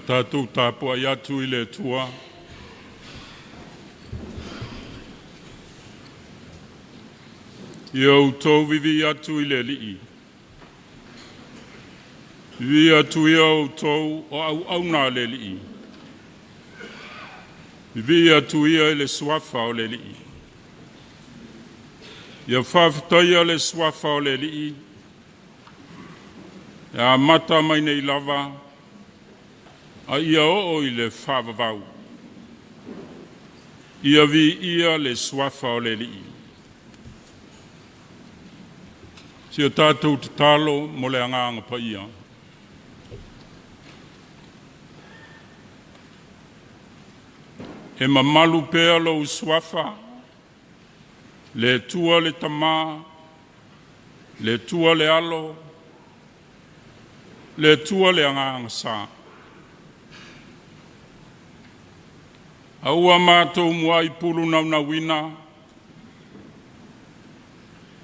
Tatou tapuai atu i le Atua, ia outou vivii atu i le Alii. Vivii atu ia outou o auauna a le Alii, vivii atu ia i le suafa o le Alii. Ia faafetaia le suafa o le Alii, e amata mai nei lava a ia oo i le faavavau. Ia viia le suafa o le Alii. Si o tatou tatalo mo le agaga paia. E mamalu pea lou suafa, le Atua le Tama, le Atua le Alo, le Atua le Agaga Sa. A ua matou muai pulu naunauina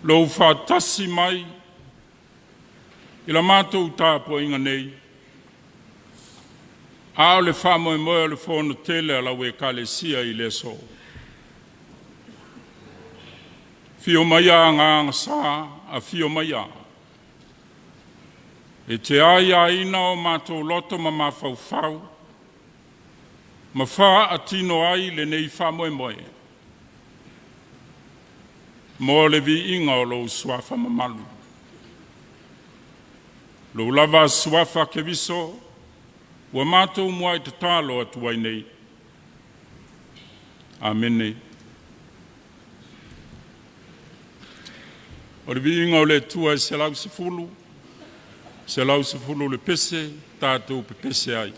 lou faatasi mai i la matou tapuaiga nei, a o le faamoemoe o le fono tele a lau Ekalesia i le aso. Afio maia Agaga Sa, afio maia e te aiaina o matou loto ma mafaufau ma faatino ai lenei faamoemoe mo le viiga o lou suafa mamalu. Lou lava suafa Keriso ua matou muai tatalo atu ai nei. Amene. O le viiga o le Atua e 110, 110 le pese, tatou pepese ai.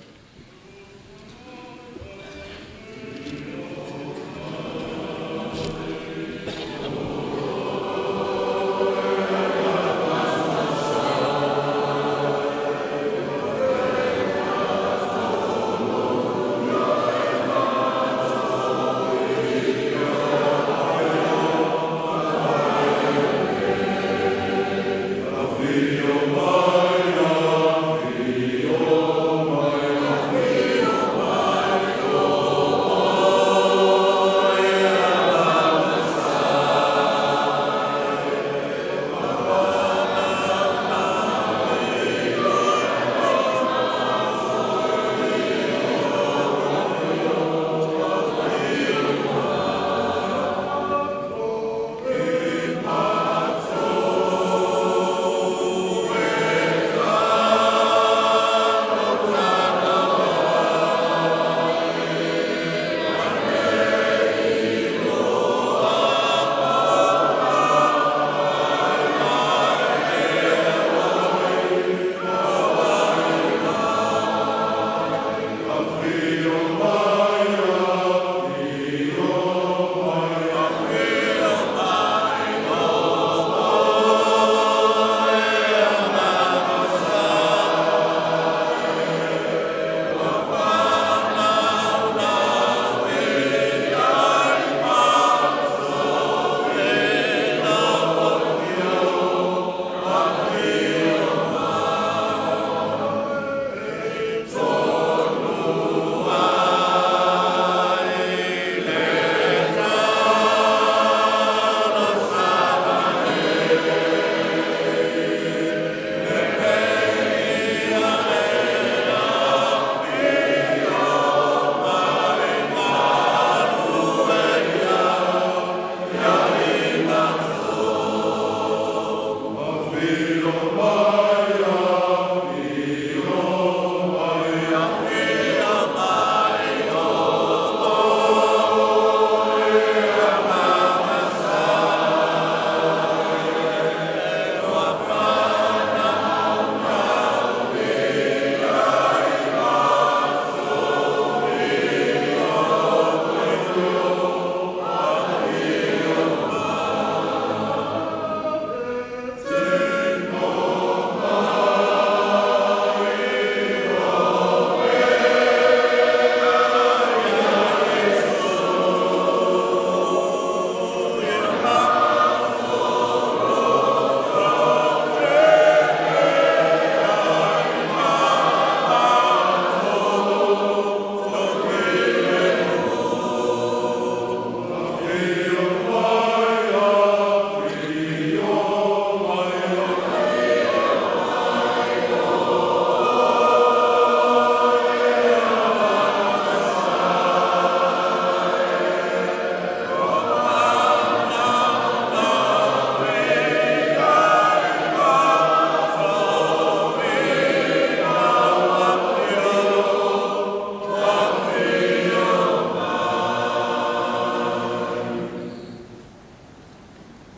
Afio mai, afio mai.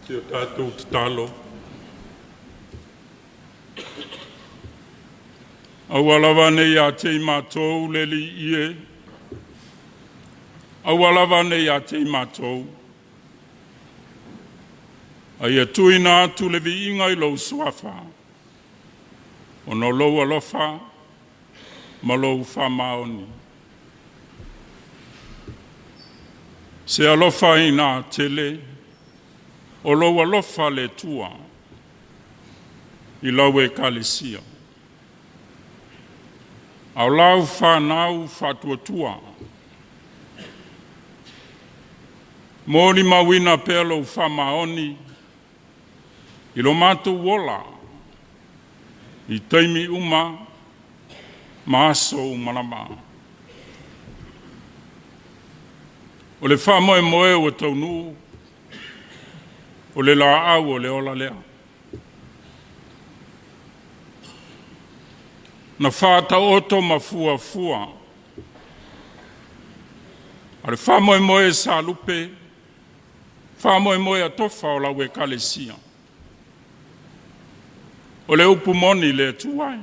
Si o tatou tatalo. Aua lava ne i ia te i matou le Alii e, aua lava ne i ia te i matou, a ia tuuina atu le viiga i lou Suafa, ona o lou alofa ma lou faamaoni. Se alofa aina tele o lou alofa le Atua i lau Ekalesia, a o lau fanau faatuatua, molimauina pea lou faamaoni i lo matou ola i taimi uma ma aso uma lava. O le faamoemoe ua taunuu, o le laau o le ola lea. Na faataoto ma fuafua, a o le faamoemoe sa lupe, faamoemoe atofa o lau Ekalesia. O le upu moni le Atua e,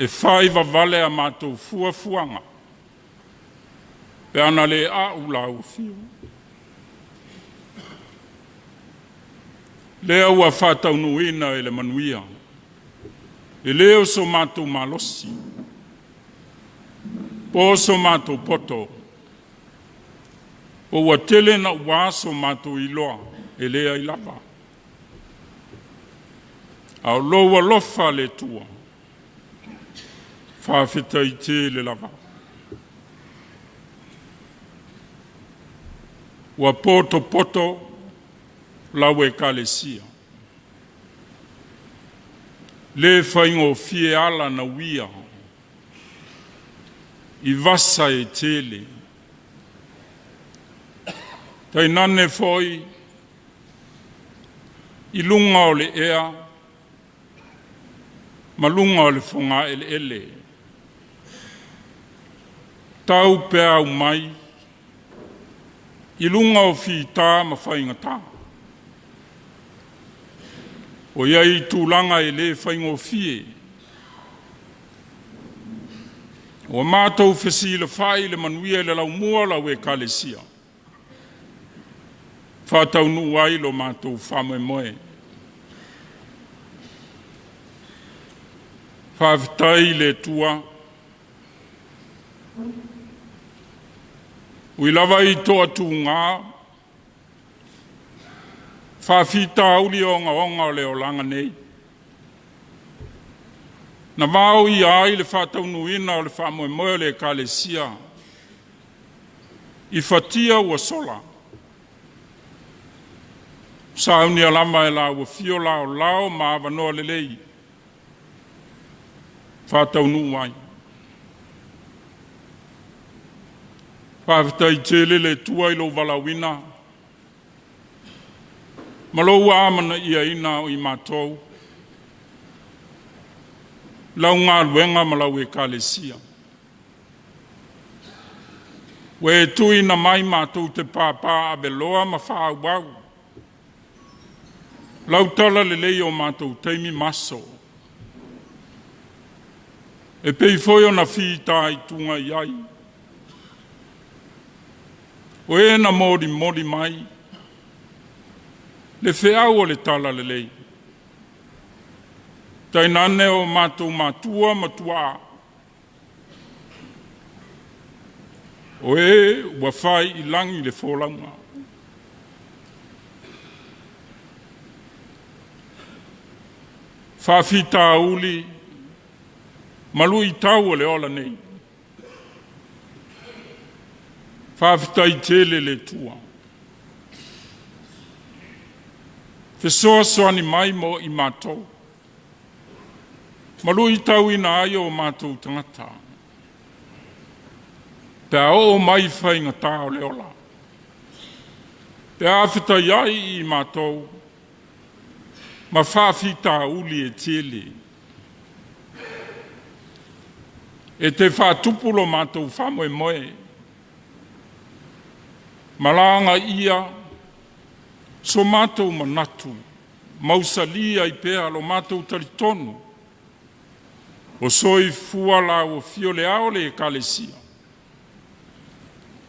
e fai vavale a matou fuafuaga pe ana le a'u lau afio. Lea ua faataunuuina i le manuia, e le o so matou malosi po o so matou poto, po ua tele naua so matou iloa, e leai lava, a o lou alofa le Atua, faafetai tele lava. Ua potopoto lau Ekalesia, le faigofie ala na uia i vasa e tele, tainane foi i luga o le ea ma luga o le fogaeleele. Tau peau mai i luga o fita ma faigata. O i ai tulaga e le faigofie. Ua matou fesilafai i le manuia i le laumua o lau Ekalesia, faataunuu ai lo matou faamoemoe. Faafetai i le Atua, ui lava i toatuga, faafitauli ogaoga o le olaga nei, na vaoia ai le faataunuuina o le faamoemoe o le Ekalesia i fatia ua sola, saunia lava e lau afio laolao ma avanoa lelei faataunuu ai. Faafetai tele le Atua i lou valaauina ma lou amanaiaina o i matou, lau galuega ma lau Ekalesia. Ua e tuuina mai matou te papaaveloa ma faaauau lau talalelei i o matou taimi ma aso, e pei foi ona fitaituga i ai o e na molimoli mai le feau o le talalelei, tainane o matou matua ma tuaa, o e ua fai i lagi le folauga. Faafitauli ma luitau o le ola nei. Faafetai tele le Atua, fesoasoani mai mo i matou, ma luitauina ai o matou tagata, pe a oo mai faigata o le ola, pe a fetaiai i matou ma faafitauli e tele. E te faatupu lo matou faamoemoe, ma lagaia So matou manatu, mausali ai pea lo matou talitonu, o soifua lau afio le Ao o le Ekalesia,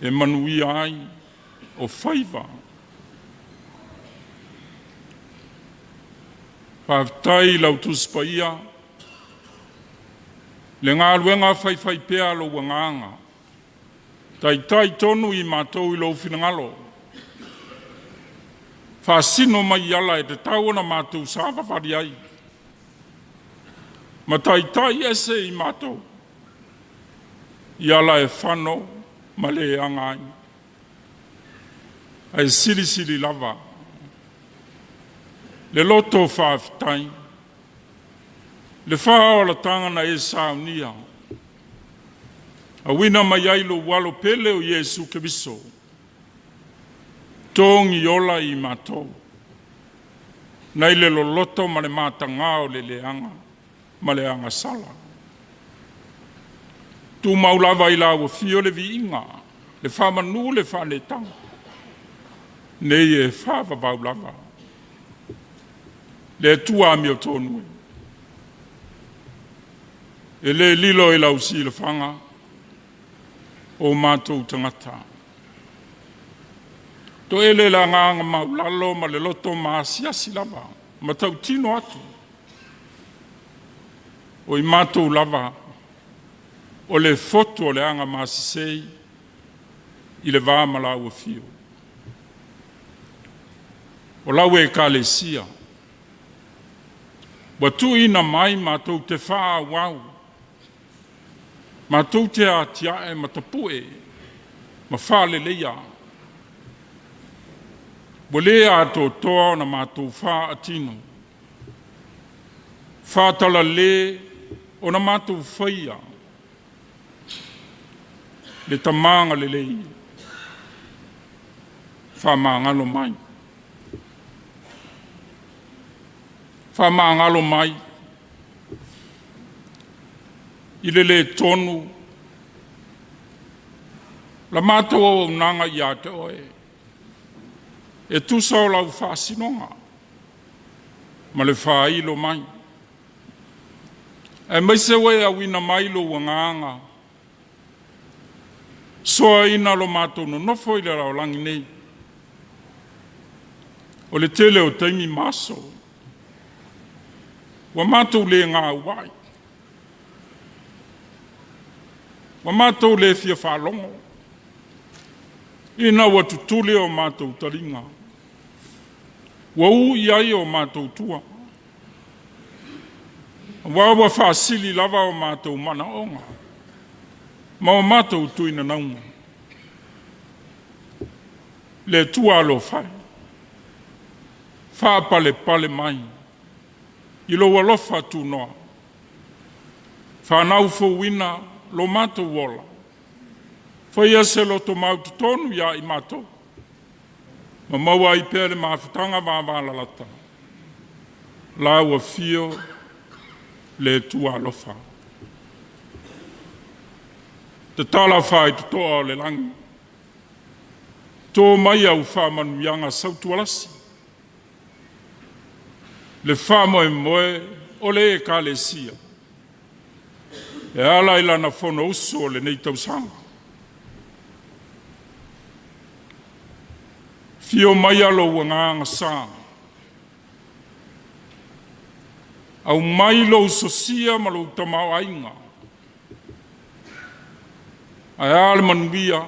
e manuia ai o faiva. Faafetai i lau Tusi Paia, le galuega faifaipea a lou Agaga, taitai tonu i matou i lou finagalo, faasino mai ala e tatau ona matou savavali ai, ma taitai ese i matou i ala e fano ma le aga ai. Ae silisili lava le loto faafetai, le faaolataga na e saunia, auina mai ai lou alo pele o Iesu Keriso, togi ola i matou, nai le loloto ma le mataga o le leaga ma le agasala. Tumau lava i lau afio le viiga, le faamanu, le faaneetaga, nei e faavavau lava. Le Atua amiotonu, e le lilo i lau silafaga o matou tagata. Toele le agaga maualalo ma le loto maasiasi lava, ma tautino atu, o i matou lava o le foto o le agamasese i le va ma lau afio. O lau ekalesia, ua tuuina mai matou te faaauau, matou te atiae ma tapue ma faaleleia. Ua le atoatoa ona matou faatino, faatalale ona matou faia le tamaga lelei, faamagalo mai. Faamagalo mai i le le tonu la matou auaunaga ia te Oe, e tusa o lau faasinoga ma le faailo mai, aemaise ua e auina mai lou Agaga, soaina lo matou nonofo i le lalolagi nei. O le tele o taimi ma aso, ua matou le gauai, ua matou le fia faalogo, ina ua tutuli o matou taliga, ua u i ai o matou tua, aua ua faasili lava o matou manaoga ma o matou tuinanauga. Le Atua alofa e, faapalepale mai i lou alofa tunoa, fanau fouina lo matou ola, faia se loto mautotonu ia i matou, ma maua ai pea le mafutaga vavalalata. Lau afio le Atua alofa, tatala faitotoa o le lagi, to mai au faamanuiaga sautualasi, le faamoemoe o le Ekalesia e ala i lana Fonousu o lenei tausaga. Afio maia lou Agaga Sa, aumai lou sosia ma lou tamaoaiga, ae a le manuia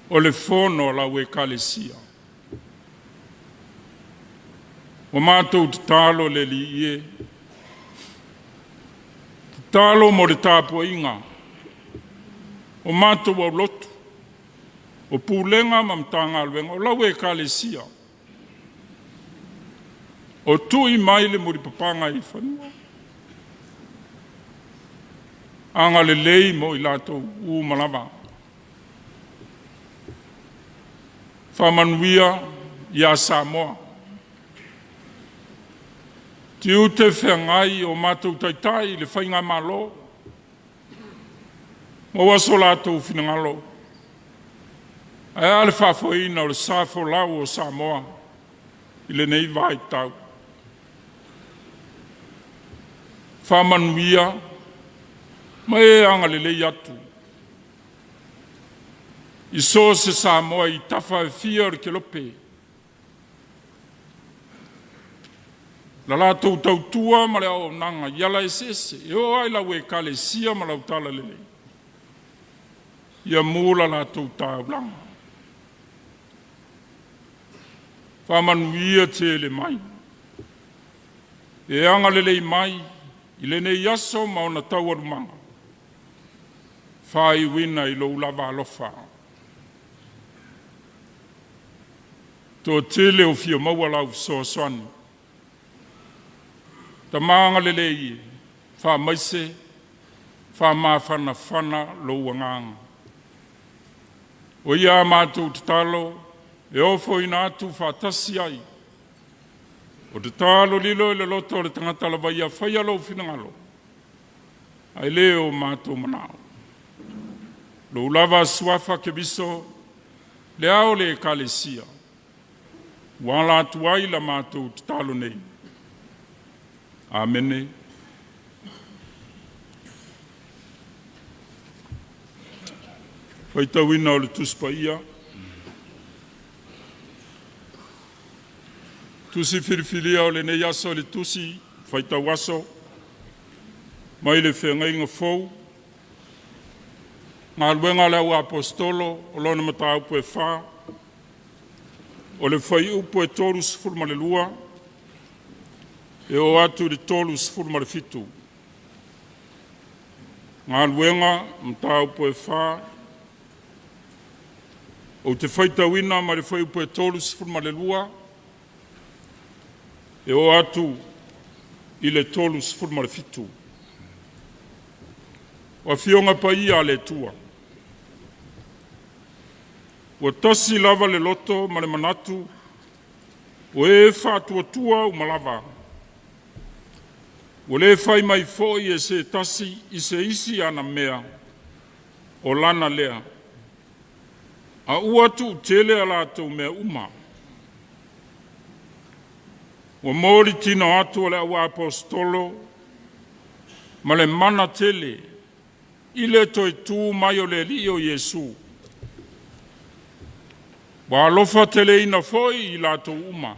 o le fono a lau Ekalesia. Ua matou tatalo le Alii e, tatalo mo le tapuaiga o matou aulotu, o Pulega ma Matagaluega o lau Ekalesia, o tui mai le mulipapaga i fanua. Agalelei mo i latou uma lava. Faamanuia ia Samoa. Tiute feagai o matou taitai i le Faigamalo, maua so latou finagalo, ae a le faafoeina o le sa folau o Samoa. i lenei vaitau. Faamanuia ma e agalelei atu i so o se Samoa i tafa e fia o le kelope, la latou tautua ma le auaunaga i ala eseese, e oo lava i lau Ekalesia ma lau talalelei, ia mu la latou taulaga. Faamanuia tele mai, e agalelei mai i lenei aso ma ona taualumaga, faaiuina i lou lava alofa. Toatele ua fia maua lau fesoasoani, Tama agalelei e, faamaise, faamafanafana lou agaga. O ia a matou tatalo e ofoina atu faatasi ai, o tatalo lilo i le loto o le tagata lava ia faia lou finagalo, ae le o matou manao. Lou lava suafa Keriso, le ao o le Ekalesia, ua ala atu ai la matou tatalo nei. Amene. Faitauina o le Tusi Paia. Tusi filifilia o lenei aso i le Tusi Faitau Aso mai le Feagaiga Fou, Galuega a le Au Aposetolo o lona mataupu e 4, o le fuaiupu e 32 e oo atu i le 37. Galuega, Mataupu e 4, ou te faitauina mai le fuaiupu e 32 e oo atu i le 37. O Afioga Paia a le Atua, ua tasi lava le loto ma le manatu o e faatuatua uma lava, ua le fai mai foi e se tasi i se isi ana mea, o lana lea, a ua tuutele a latou mea uma. Ua mo le tino atu o le au aposetolo ma le mana tele i le toe tu mai o le Alii o Iesu, ua alofa teleina foi i latou uma,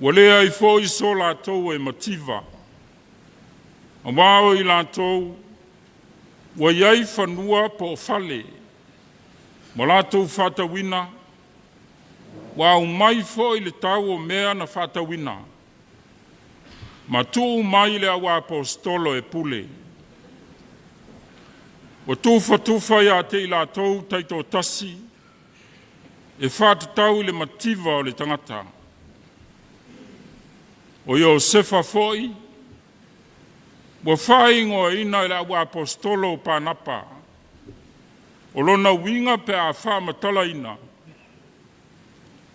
ua leai foi so latou e mativa, aua o i latou ua i ai fanua po o fale ua latou faatauina, ua aumai foi le tau o mea na faatauina, ma tuu mai i le au aposetolo e pule. Ua tufatufa ia te i latou taitoatasi e faatatau i le mativa o le tagata. O Iosefa foi ua faaigoaina e le au aposetolo o Panapa, o lona uiga pe a faamatalaina,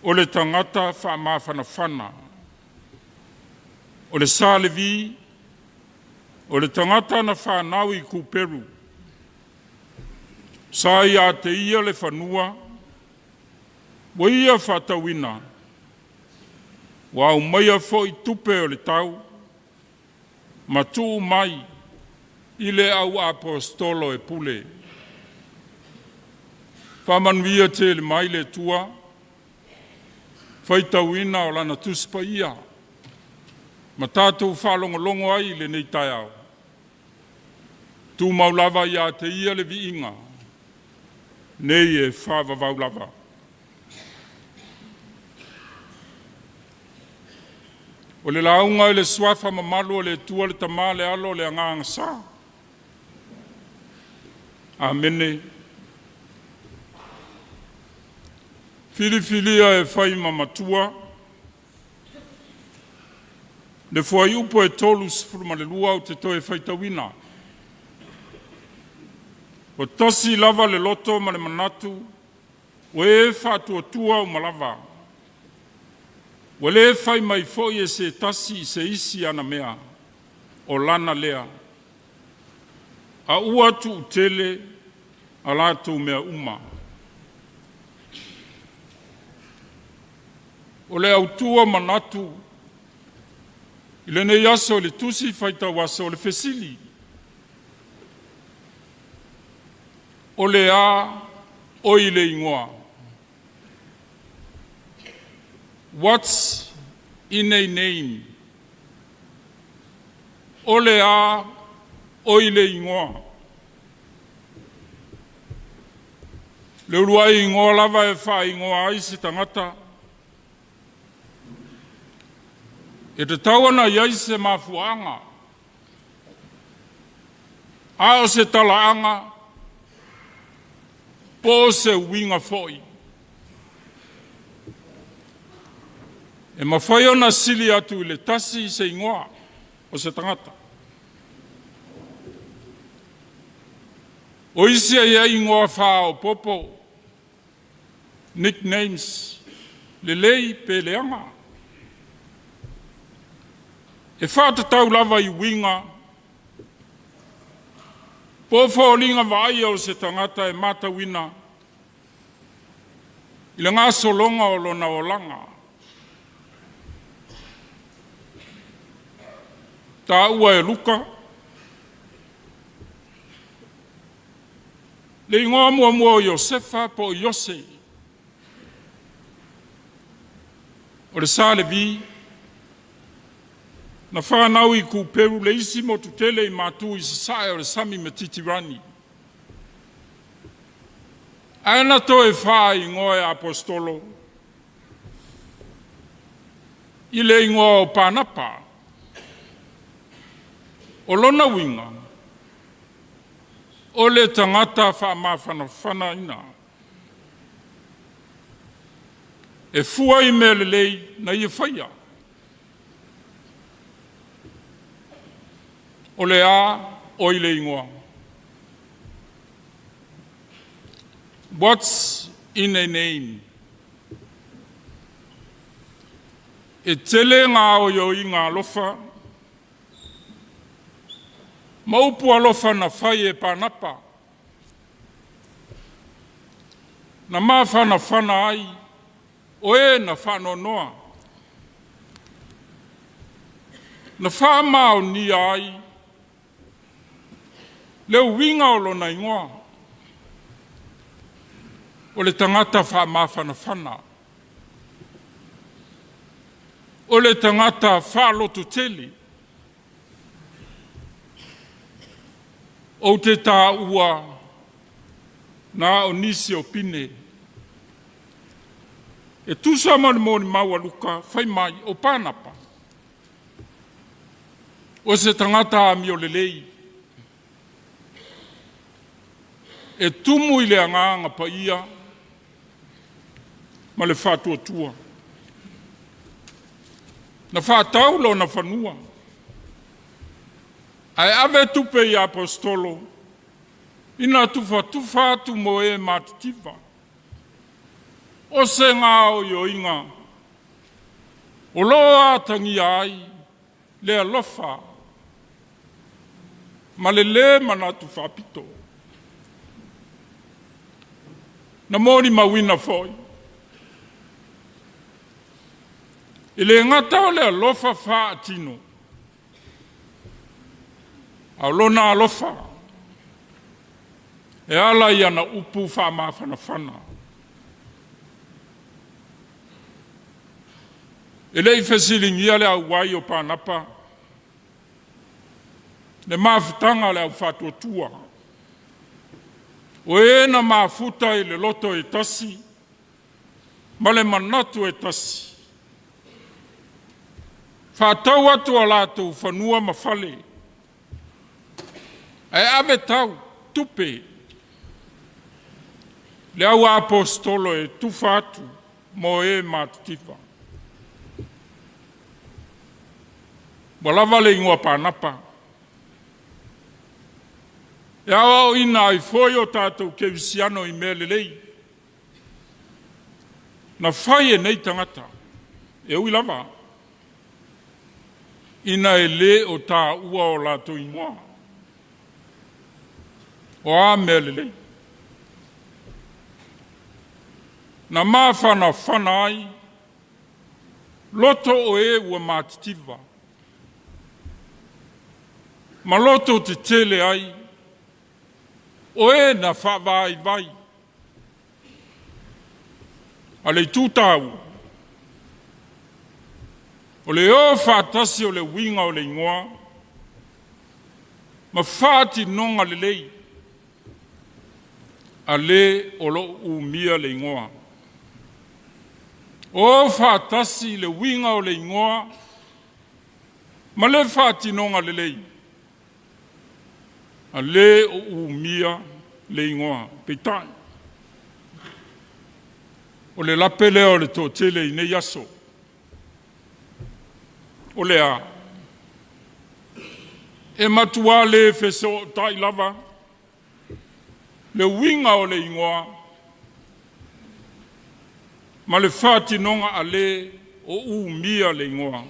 o le tagata faamafanafana. O le sa Levi, o le tagata na fanau i Kuperu, sa ia te ia le fanua ua ia faatauina, ua aumaia foi tupe o le tau ma tuu mai i le au aposetolo e pule. Faamanuia tele mai le Atua, faitauina o Lana Tusi Paia ma tatou faalogologo ai i lenei taeao. Tumau lava ia te Ia le viiga, nei e faavavau lava. O le lauga i le Suafa mamalu o le Atua le Tama, le Alo, le Agaga Sa. Amene. Filifilia e fai ma matua le fuaiupu e 32 ou te toe faitauina. Ua tasi lava le loto ma le manatu o e faatuatua uma lava, ua le fai mai foi e se tasi i se isi ana mea, o lana lea, a ua tuutele a latou mea uma. O le autu o manatu i lenei aso i le Tusi Faitau Aso o le fesili, o le a oi le igoa? What's in a name? O le a oi le igoa? Le uluai igoa lava e faaigoa ai se tagata, e tatau ona i ai se mafuaaga, a o se talaaga po o se uiga foi. E mafai ona sili atu i le tasi se igoa o se tagata. O isi e i ai igoa faaopoopo, nicknames, lelei pe leaga. E faatatau lava i uiga po o foliga vaaia o se tagata e matauina i le gasologa o lona olaga. Taua e Luka le igoa muamua o Iosefa po o Iose, o le sa Levi, na fanau i Kuperu le isi motu tele i matu i sasae o le sami Metitirani. Ae na toe faaigoa e Aposetolo i le igoa o Panapa. O lona uiga, o le tagata faamafanafanaina, e fua i mea lelei na ia faia. O le a oi le igoa? What's in a name? E tele gaoioiga alofa ma upu alofa na fai e Panapa, na mafanafana ai o e na faanoanoa, na faamaonia ai le uiga o lona igoa, o le tagata faamafanafana, o le tagata faalototele. Ou te taua na o nisi o pine. E tusa ma le molimau a Luka, fai mai o Panapa, o se tagata amio lelei, e tumu i le agaga paia ma le faatuatua. Na faatau lona fanua, ae ave tupe i Aposetolo ina tufatufa atu mo e matitiva. O se gaoioiga o lo o atagia ai le alofa ma le lē manatu faapito. Na molimauina foi, e le gata o le alofa faatino, a o lona alofa e ala i ana upu faamafanafana. E le i fesiligia le auai o Panapa, le mafutaga a le au faatuatua, o e na mafuta i le loto e tasi ma le manatu e tasi, faatau atu o latou fanua ma fale, ae ave tau tupe le au aposetolo e tufa atu mo e matitiva. Ua lava le igoa Panapa e aoaoina ai foi o tatou kerisiano i mea lelei na fai e nei tagata, e ui lava ina e le o taua o latou igoa. O a mea lelei? Na mafanafana ai Loto o e ua matitiva, ma loto tetele ai, o e na faavaivai. A le itu taua, o le o faatasi o le uiga o le igoa ma faatinoga lelei a le o lo o umia le igoa. O faatasi le uiga o le igoa ma le faatinoga lelei a le o umia le igoa. Peitai, o le lape lea o le toatele i nei aso. O le a? E matua le fesootai lava le uiga o le igoa ma le faatinoga a le o umia le igoa.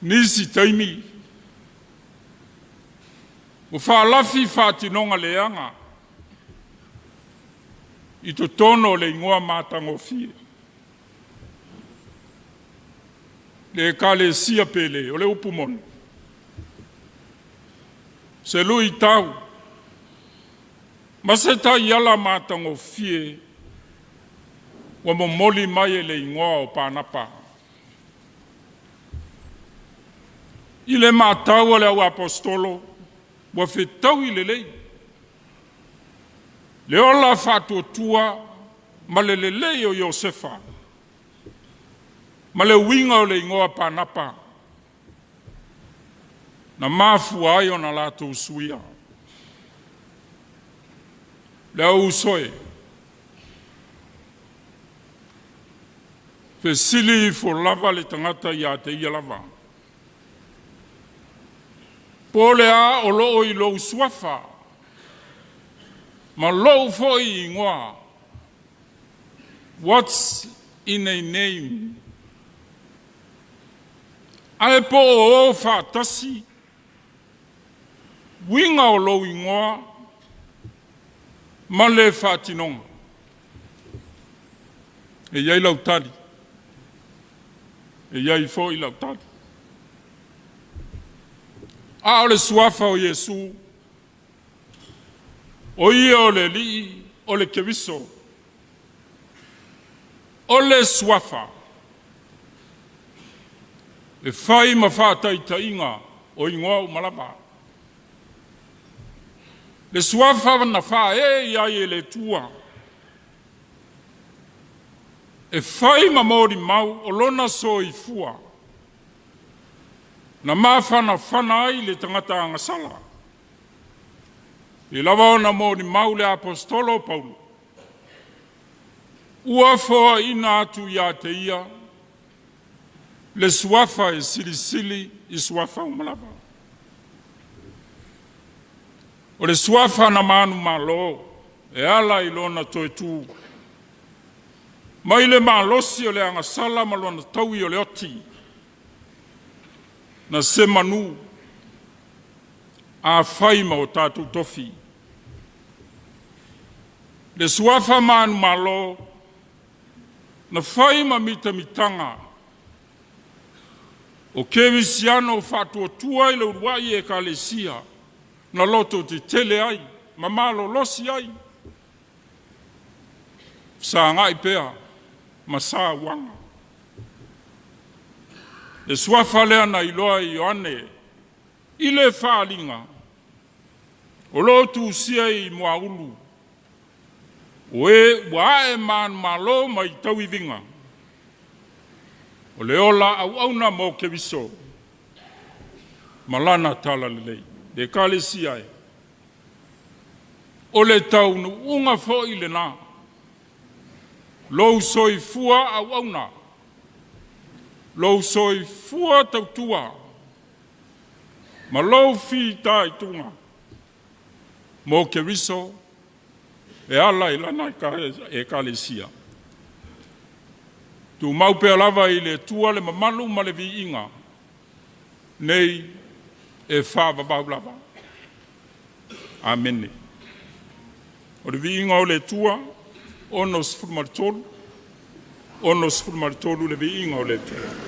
Nisi taimi ua faalafi faatinoga leaga i totonu o le igoa matagofie. Le Ekalesia pele, o le upu moni, se luitau ma se taiala matagofie ua momoli mai e le igoa o Panapa. I le matau a le au aposetolo ua fetaui lelei le ola faatuatua ma le lelei o Iosefa ma le uiga o le igoa Panapa, na mafua ai ona latou suia. Le au uso e, fesili ifo lava le tagata ia te ia lava, po o le a o loo i lou suafa ma lou foi igoa. What's in a name? Ae po o o faatasi uiga o lou igoa ma le faatinoga. E i ai lau tali, e i ai foi lau tali. A o le suafa o Iesu, o Ia o le Alii, o le Keriso, o le Suafa e fai ma faataitaiga o igoa uma lava. Le Suafa na faaee i ai e le Atua e fai ma molimau o lona soifua, na mafanafana ai le tagata agasala, e pei lava ona molimau le aposetolo o Paulo, ua foaina atu ia te ia le Suafa e silisili i suafa uma lava. O le suafa na manumalo e ala i lona toe tu mai le malosi o le agasala ma lona taui o le oti, na se manu a fai ma o tatou tofi. Le suafa manumalo na fai ma mitamitaga o kerisiano faatuatua i le uluai ekalesia na lototetele ai ma malolosi ai, fesagai pea ma sauaga. Le suafa lea na iloa e Ioane i le faaaliga o lo o tusia i muaulu, o e ua ae manumalo mai tauiviga, o le ola auauna mo Keriso ma lana talalelei. Le ekalesia e, o le taunuuga foi lena, lou soifua auauna, lou soifua tautua ma lou fitaituga mo Keriso e ala i lana ekalesia. Tumau pea lava i le Atua le mamalu ma le viiga, nei e faavavau lava. Amene. O le viiga o le Atua. 63. 63. Le Viiga o le Atua.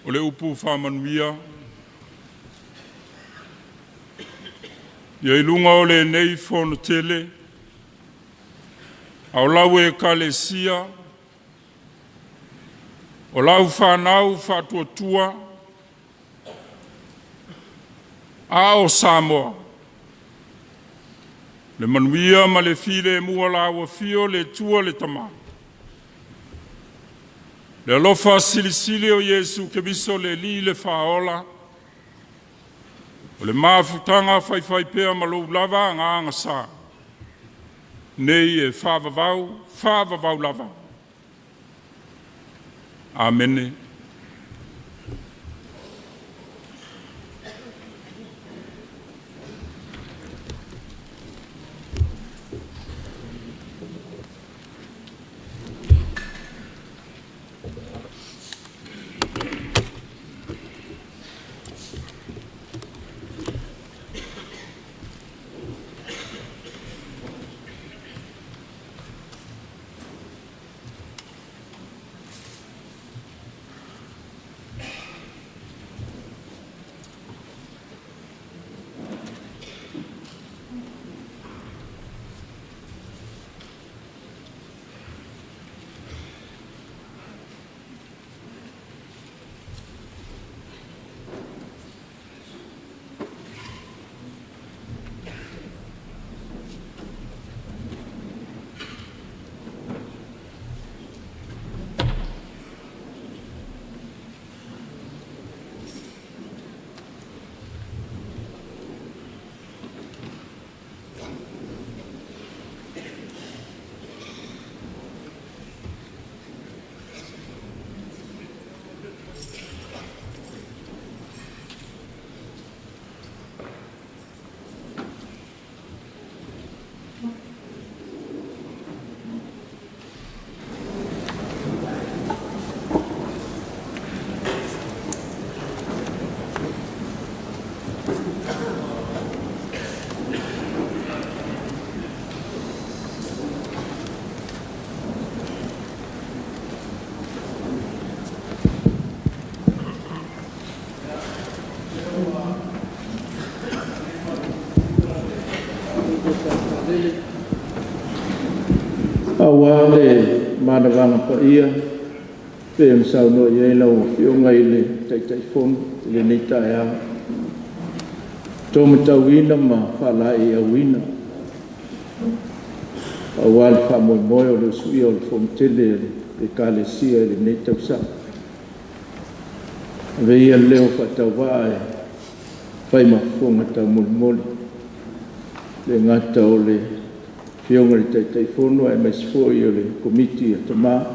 O le upu faamanuia, ia i luga o lenei fono tele, a o lau ekalesia, o lau fanau faatuatua, a o Samoa. Le manuia ma le filemu o lau afio le Atua le Tama, le alofa silisili o Iesu Keriso le Alii le Faaola, o le mafutaga faifaipea ma lou lava agaga sa, nei e faavavau, faavavau lava. Amene. Aua le manavaga paia pei ona saunoa i ai lau Afioga i le Taitaifono i lenei taeao, taumatauina ma faalaeiauina aua le faamoemoe o le usuia o le Fonotele a le Ekalesia i lenei tausaga. Avea ia le leo faatauvaa e fai ma fofoga taumolimoli, e le gata o le Afioga i le Taitaifono aemaise foi o le Komiti a Tama, a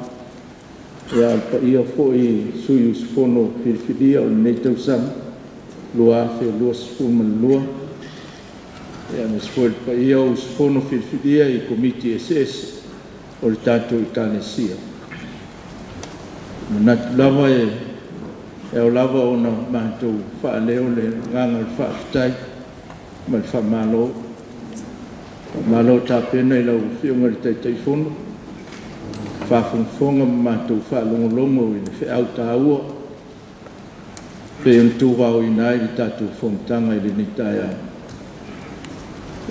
o le paia foi i sui usufono filifilia o lenei tausaga 2022, aemaise foi le paia o usufono filifilia i Komiti eseese o le tatou Ekalesia. E manatu lava e ao lava ona matou faaleo le agaga o le faafetai ma le faamalo. Faamalo tapena i lau Afioga i le Taitaifono, faafogafoga ma matou faalogologo i le feau taua pei ona tuvaoina ai le tatou fonotaga i lenei taeao.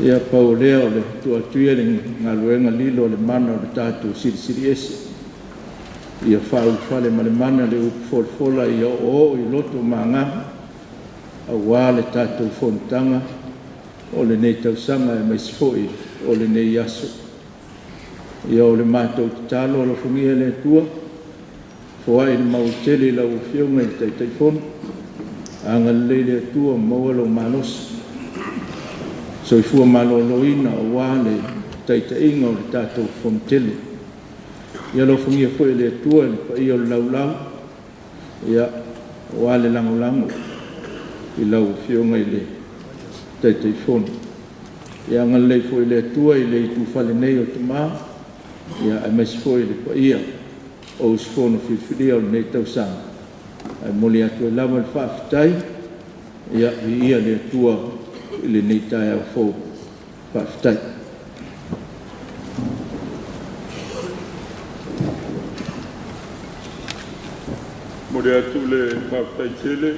Ia pau o lea o le tuu atu ia i le galuega lilo a le mana o le tatou Silisili Ese, ia faaulufale ma le mana le upu folafola ia oooo i loto ma agaga aua le tatou fonotaga o lenei tausaga aemaise foi o lenei aso. Ia, o le matou tatalo, alofagia e le Atua foai le maua tele i lau Afioga i le Taitaifono, agalelei le Atua maua lou malosi, soifua maloloina aua le taitaiga o le tatou Fonotele. Ia alofagia foi e le Atua le paia o le laulau aua le lagolago i lau Afioga i le Taitaifono. Ia agalelei foi le Atua i le itufale nei o tama, aemaise foi le paia o usufono filifilia o lenei tausaga. Ae momoli atu ai lava le faafetai, ia viia le Atua i lenei taeao fou. Faafetai. Momoli atu le faafetai tele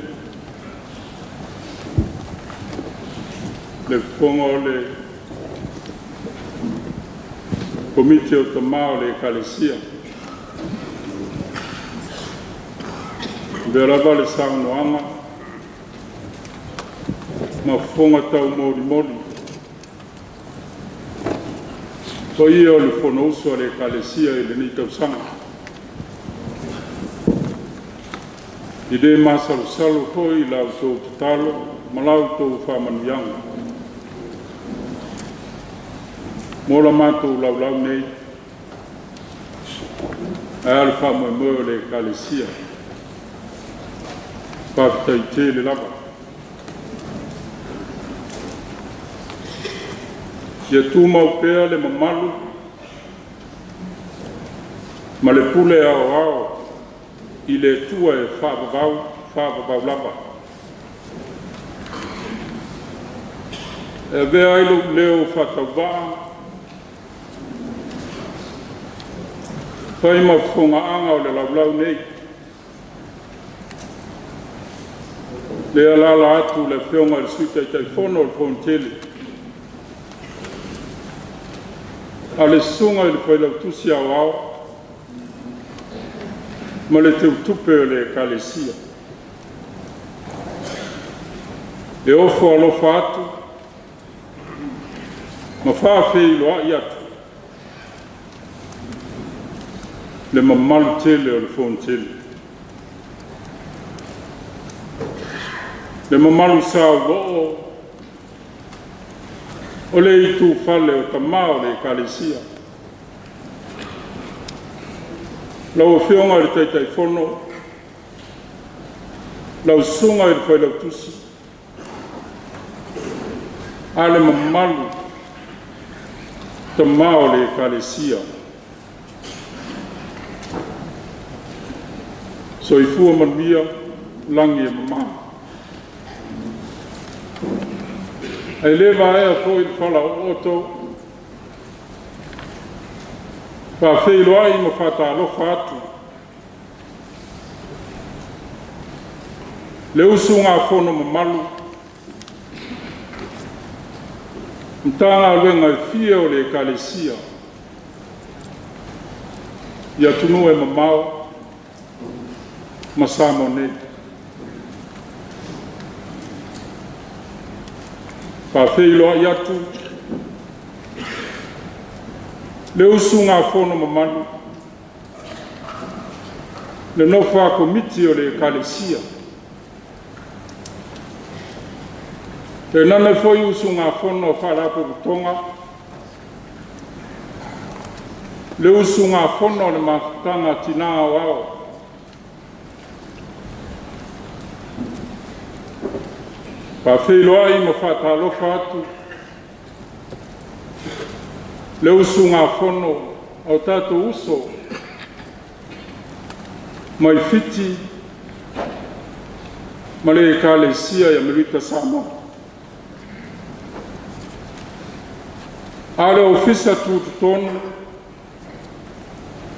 le fofoga o le Komiti o Tama o le Ekalesia. Avea lava le saunoaga ma fofoga taumolimoli Paia o le Fonousu a le Ekalesia i lenei tausaga. E le masalosalo foi la outou tatalo ma la outou faamanuiaga mo la matou laulau nei, ae a le faamoemoe o le Ekalesia. Faafetai tele lava. Ia tumau pea le mamalu ma le pule aoao i le Atua e faavavau, faavavau lava. E avea ai lou leo faatauvaa fai ma fofogaaga o le laulau nei, lea e alaala atu le Afioga i le Sui Taitaifono o le Fonotele, a o le susuga i le Failautusi Aoao ma le Teutupe o le Ekalesia. E ofo alofa atu ma faafeiloai atu le mamalu tele o le Fonotele. Le mamalu sauoo o le itufale o tama o le Ekalesia. Lau Afioga i le Taitaifono, lau Susuga i le Failautusi, a le mamalu tama o le Ekalesia. Soifua manuia, lagi e mama. Ae le vaea foi le falaooto, faafeiloai ma faatalofa atu le usugafono mamalu Matagaluega e fia o le Ekalesia i atunuu e mamao ma Samoa nei. Faafeiloai atu le usugafono mamalu, le nofo a Komiti o le Ekalesia, tainane foi usugafono a Faalapotopotoga, le usugafono a le Mafutaga a Tina Aoao, faafeiloai ma faatalofa atu le usugafono a o tatou uso mai Fiti ma le Ekalesia i Amerika Samoa. A o le Ofisa Tutotonu,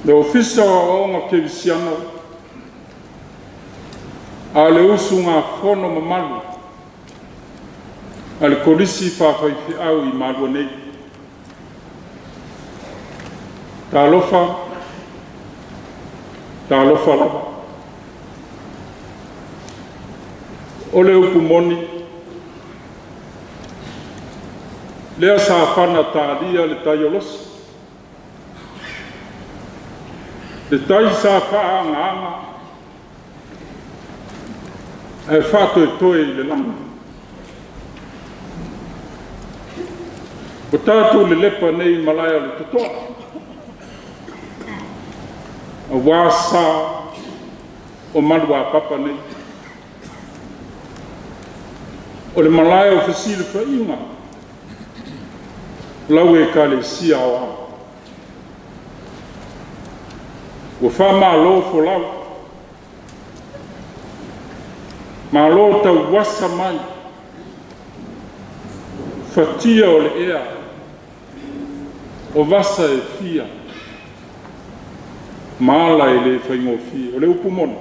le Ofisa o Aoaoga Kerisiano, a o le usugafono mamalu a le Kolisi Faafaifeau i Malua nei. Talofa, talofa lava. O le upu moni, lea sa fana talia le tai o Losi, le tai sa faaagaaga ae faatoetoe i le lagi. Ua tatou lelepa nei i malae o le totoa, aua sa o maluapapa nei. O le malae o fesilafaiga, lau Ekalesia Aoao. Ua faamalo folau, malo tauasa mai, fatia o le ea, o vasa e fia, ma ala e le faigofie. O le upu moni,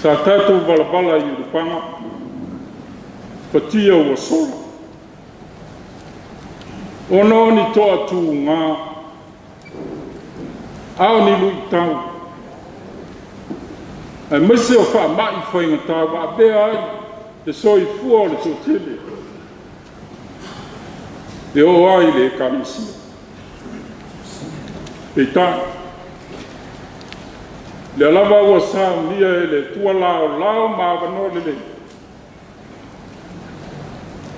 sa tatou valavala i ulupaga, fatia ua sola, ona o ni toatuga, a o ni luitau, aemaise o faamai faigata ua avea ai le soifua o le toatele. E oo lava i le Ekalesia. Peitai, lea lava ua saunia e le Atua laolao ma avanoa lelei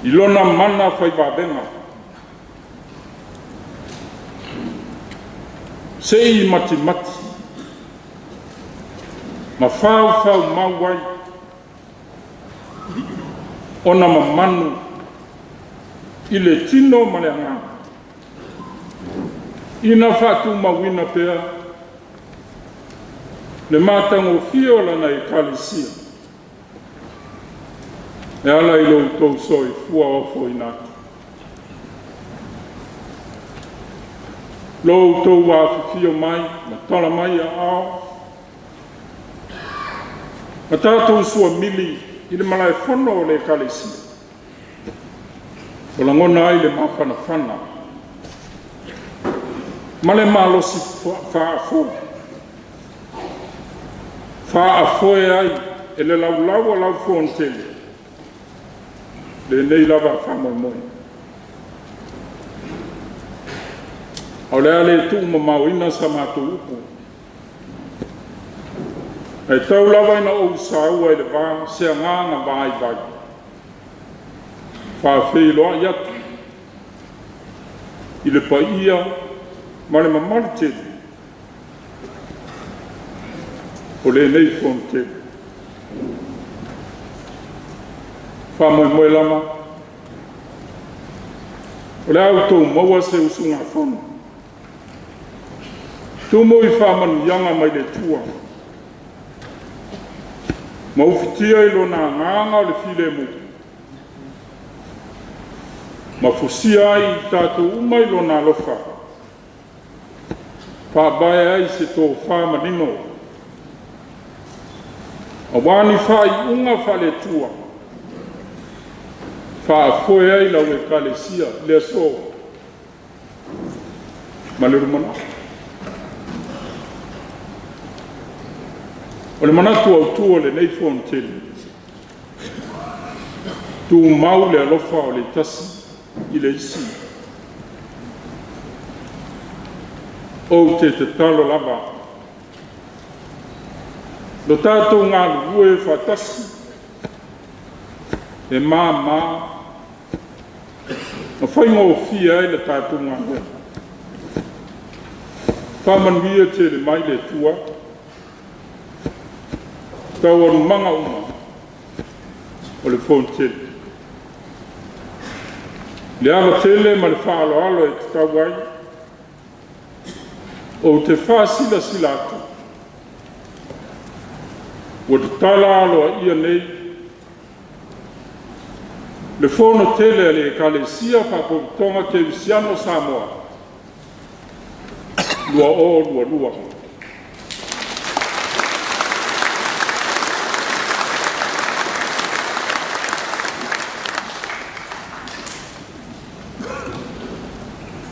i Lona mana fai vavega, se i matimati ma faufaumau ai ona mamanu i le tino ma le agaga, ina faatumauina pea le matagofie o Lana Ekalesia e ala i lo outou soifua ofoina atu, lo outou afifio mai ma tala mai aao, ma tatou suamili i le malaefono o le Ekalesia, ua lagona ai le mafanafana ma le malosi faafoe ai e le laulau a lau Fonotele lenei lava faamoemoe. O le a le tuumamaoina sa matou upu, ae tau lava ina ou saua i le va se agaga vaivai, faafeiloai atu i le paia ma le mamalu tele o lenei Fonotele. Faamoemoe lava o le a outou maua se usugafono tumu i faamanuiaga mai le Atua ma ufitia i Lona agaga o le filemu, ma fusia ai i tatou uma i Lona alofa, faavae ai se tofa manino aua ni faaiuga faale-Atua, faafoe ai lau Ekalesia i le aso ma le lumanai. O le manatu autu o lenei Fonotele, tumau le alofa o le tasi i le isi. Ou te tatalo lava, lo tatou galulue faatasi, e mama ma faigofie ai le tatou galuega. Faamanuia tele mai le Atua taualumaga uma o le Fonotele. Le ava tele ma le faaaloalo e tatau ai, ou te faasilasila atu, ua tatala aloaia nei le Fono Tele a le Ekalesia Faalapotopotoga Kerisiano o Samoa 2022.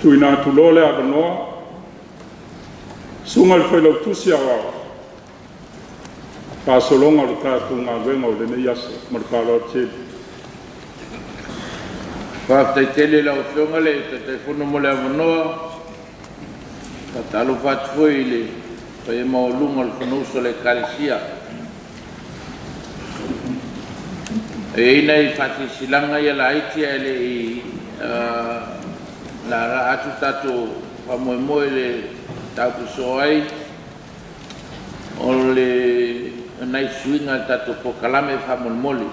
Tuuina atu loa le avanoa, susuga i le Failautusi Aoao, faasologa o le tatou galuega o lenei aso. Ma le faaaloalo tele. Faafetai tele i lau Afioga i le Taitaifono mo le avanoa. Faatalofa atu foi i le paia maualuga o le Fonousu a le Ekalesia. E i ai nai faasilasilaga ia laiti ae le i laalaa atu le tatou faamoemoe i le mataupu sosoo ai, o le nai suiga i le tatou polokalame faamolemole.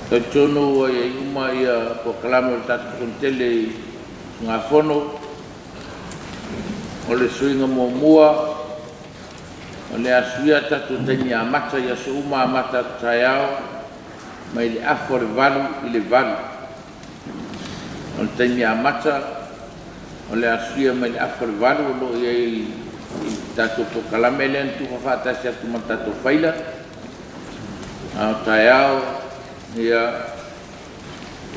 Talitonu ua i ai uma ia polokalame o le tatou Fonotele i usugafono. O le suiga muamua, o le a suia tatou taimi amata i aso uma amata atu taeao mai le 7:30 i le 8. O le taimi amata o le a suia mai le 7:30 o lo o i ai i le tatou polokalame lea na tufa faatasi atu ma le tatou faila. A o taeao ia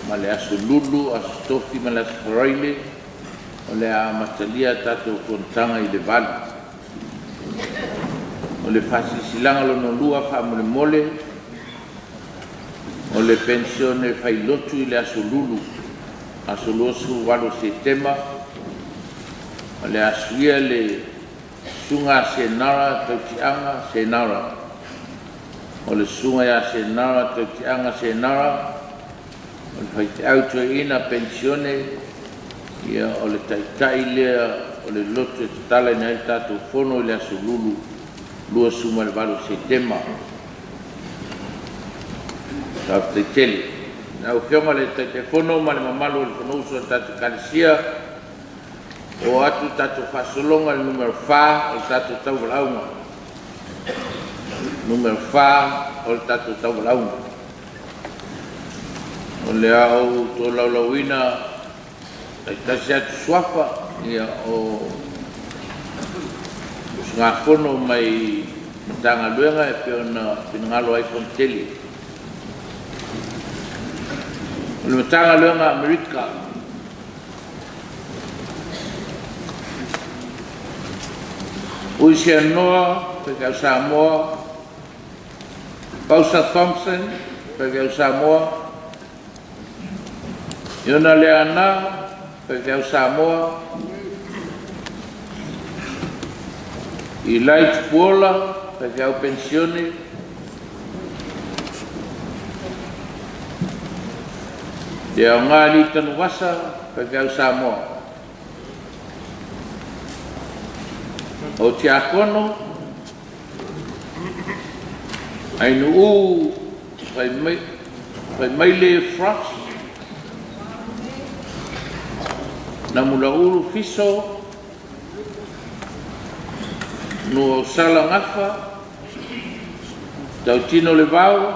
ma le aso Lulu, aso Tofi ma le aso Faraile, o le a amatalia tatou fonotaga i le 8. O le faasilasilaga lona lua faamolemole, O le penisione failotu i le Aso Lulu, aso 28 o Setema, o le a suia le Susuga ia Senara Tautiaga Senara. O le Susuga ia Senara Tautiaga Senara, o le faifeau toeaina penisione, o le taitai lea o le lotu e tatalaina ai le tatou Fono i le Aso Lulu, 28 o Setema. Faafetai tele. Lau Afioga i le Taitaifono ma le mamalu o le Fonousu a le tatou Ekalesia, ua oo atu le tatou faasologa i le numera 4 o le tatou tauvalaauga. Numera 4 o le tatou tauvalaauga. O le a ou tolaulauina taitasi atu suafa o usugafono mai Matagaluega e pei ona finagalo ai Fonotele. O le Matagaluega a Amerika. Ui Seanoa, faifeau Samoa. Pausa Thompson, faifeau Samoa. Iona Leaana, faifeau Samoa. Ilai Tupuola, faifeau penisione. Le Aoga Lee Tanuvasa, faifeau Samoa. O Tiakono, Ainuu Faimaile Frost, Namulauulu Fiso, Nuuausala Gafa, Tautino Levao,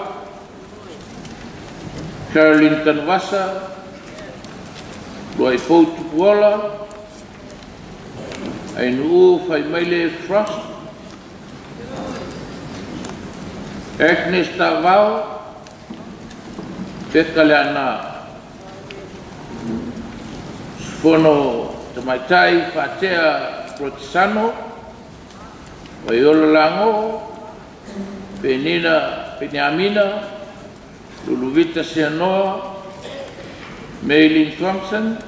Caroline Tanuvasa, Luaipou Tupuola, Ainuu Faimaile Frost, Agnes Tavao, Peka Leaana. Usufono Tamaitai Faatea Protisano, Vaiola Lago, Penina Peniamina, Luluvita Seanoa, Maylin Thompson,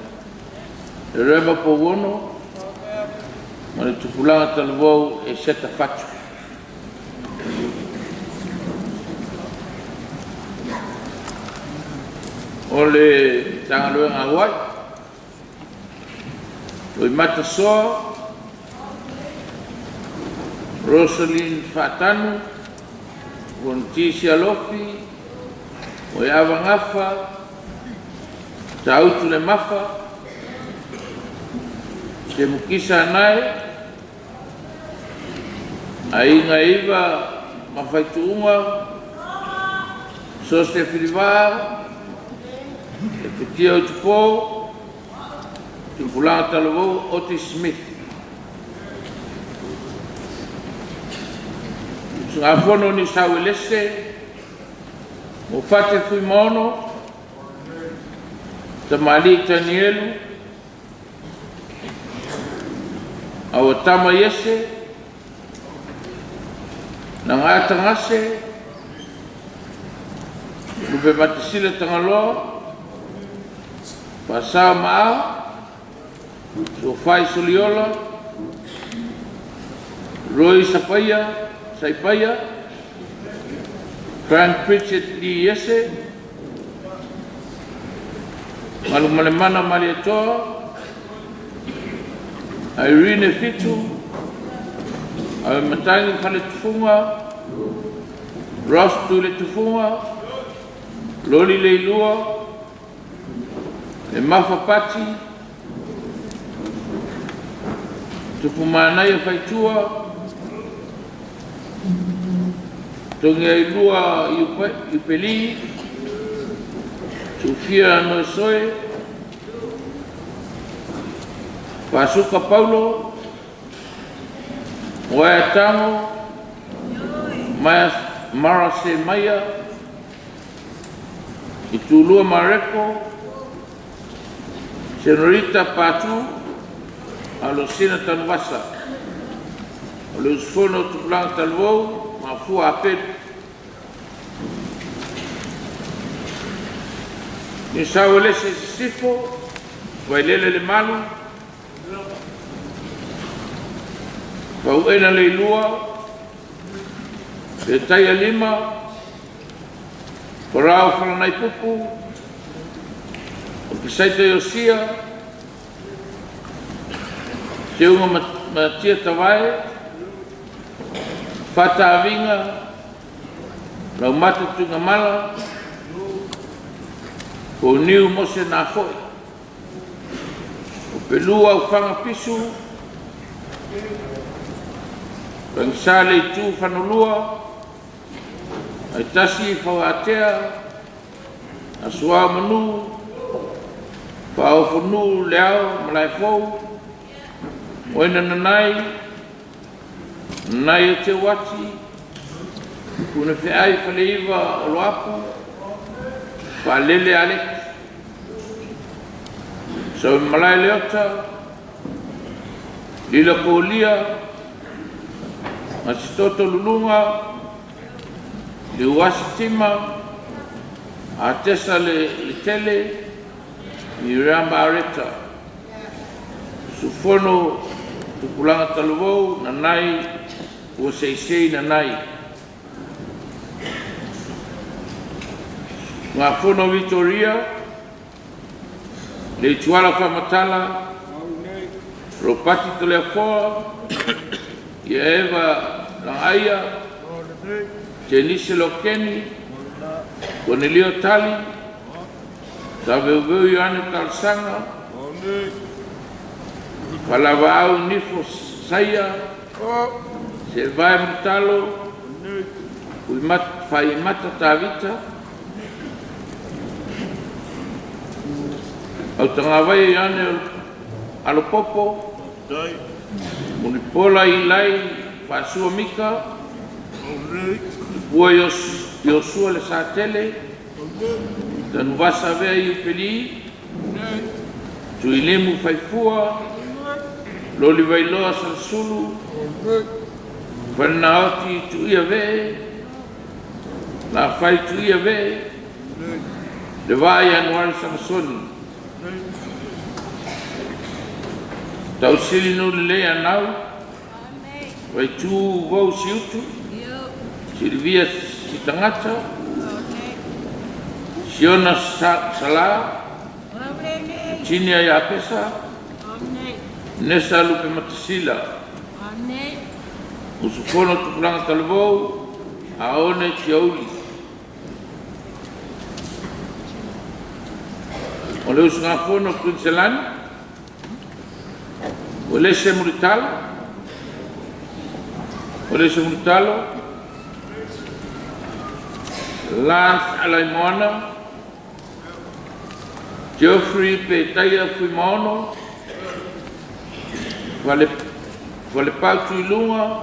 Rema Pouono, ma le Tupulaga Talavou e Seta Fatu. O le Matagaluega a Hawaii, Loimata Soa, Rosaline Faatanu, Fonoti Sialofi, Moeava Gafa, Tautu Lemafa, Temukisa Anae, Aiga Iva Mafaituuga, Sose Filivaa, Lepetia Utupo, Tupulaga Talavou Otis Smith. Usugafono Niu Sauelese, Mofate Fuimaono, Tamalii Tanielu, Auatama Iese, Nagata Gase, Lupematasila Tagaloa, Faasa Maa, Sofai Soliola, Roy Sapaia, Saipaia, Frank Pritchett Lee Iese, Malumalemana Malietoa, Irene Fitu, Auimatagi Faletufuga, Ross Tuiletufuga, Loli Leilua, Lemafa Pati, Tupumanaia Faitua, Togiailua Iupeli, Sufia Noesoe, Fasuka Paulo, Moea Tango, Marase Maia, Itulua Mareko, Senorita Patu, Alosina Tanuvasa, o le usufono o Tupulaga Talavou, Mafua Apelu. Niusau Alesi Sisifo, Vailele Lemalu, Pauena Leilua, Petaia Lima, Farao Falanaipupu, Opisaita Iosia, Seuga Matia Tavae, Fataviga, Laumata Tuigamala, Poniu Mose Nafo'i, O Pelua Aufaga Fisu, Fagisa Leitu Fanolua, Aitasi Fauatea, Asuao Manu, Faaofonuu Leao Malaefou, Moena Nanai, Nanai o Teuati, Punafeai Faleiva Oloapu, Faalele Aleki, Sauimalae Leota, Lila Kolia, Gasitoto Luluga, Liuasi Tima, Atesa Le Letele, Miriama Areta, Usufono Tupulaga Talavou, Nanai Puaseisei Nanai. Gafono Vitoria, Leituala Faamatala, Ropati Toleafoa, Ia Eva Lagaia, Tenise Lokeni, Konelio Tali, Saveuveu Ioane Talosaga, Falavaau Nifo Saia, Sevae Mulitalo, Faimata Tavita, Autagavaia Ioane Alopopo, Mulipola Ilai Faasua Mika, Tupua Iosua Le Satele, Tanuvasa Avea Iupeli, Tuilimu Faifua, Lolivailoa Salasulu, Falenaoti Tuia Vee, Lafai Tuia Vee, Le Vaa Ianuari Samasoni, Tausili Nulelei Anau, Vaitu Vau Siutu, Silivia Sitagata, Siona Sala, Tinia Iapesa, Nesa Lupematasila, Usufono Tupulaga Talavou, Aone Tiouli. O le usugafono a Kuiniselani, Uelese Mulitalo, Uelese Mulitalo, Lance Alaimoana, Geoffrey Petaia Fuimaono, Falepau Tuiluga,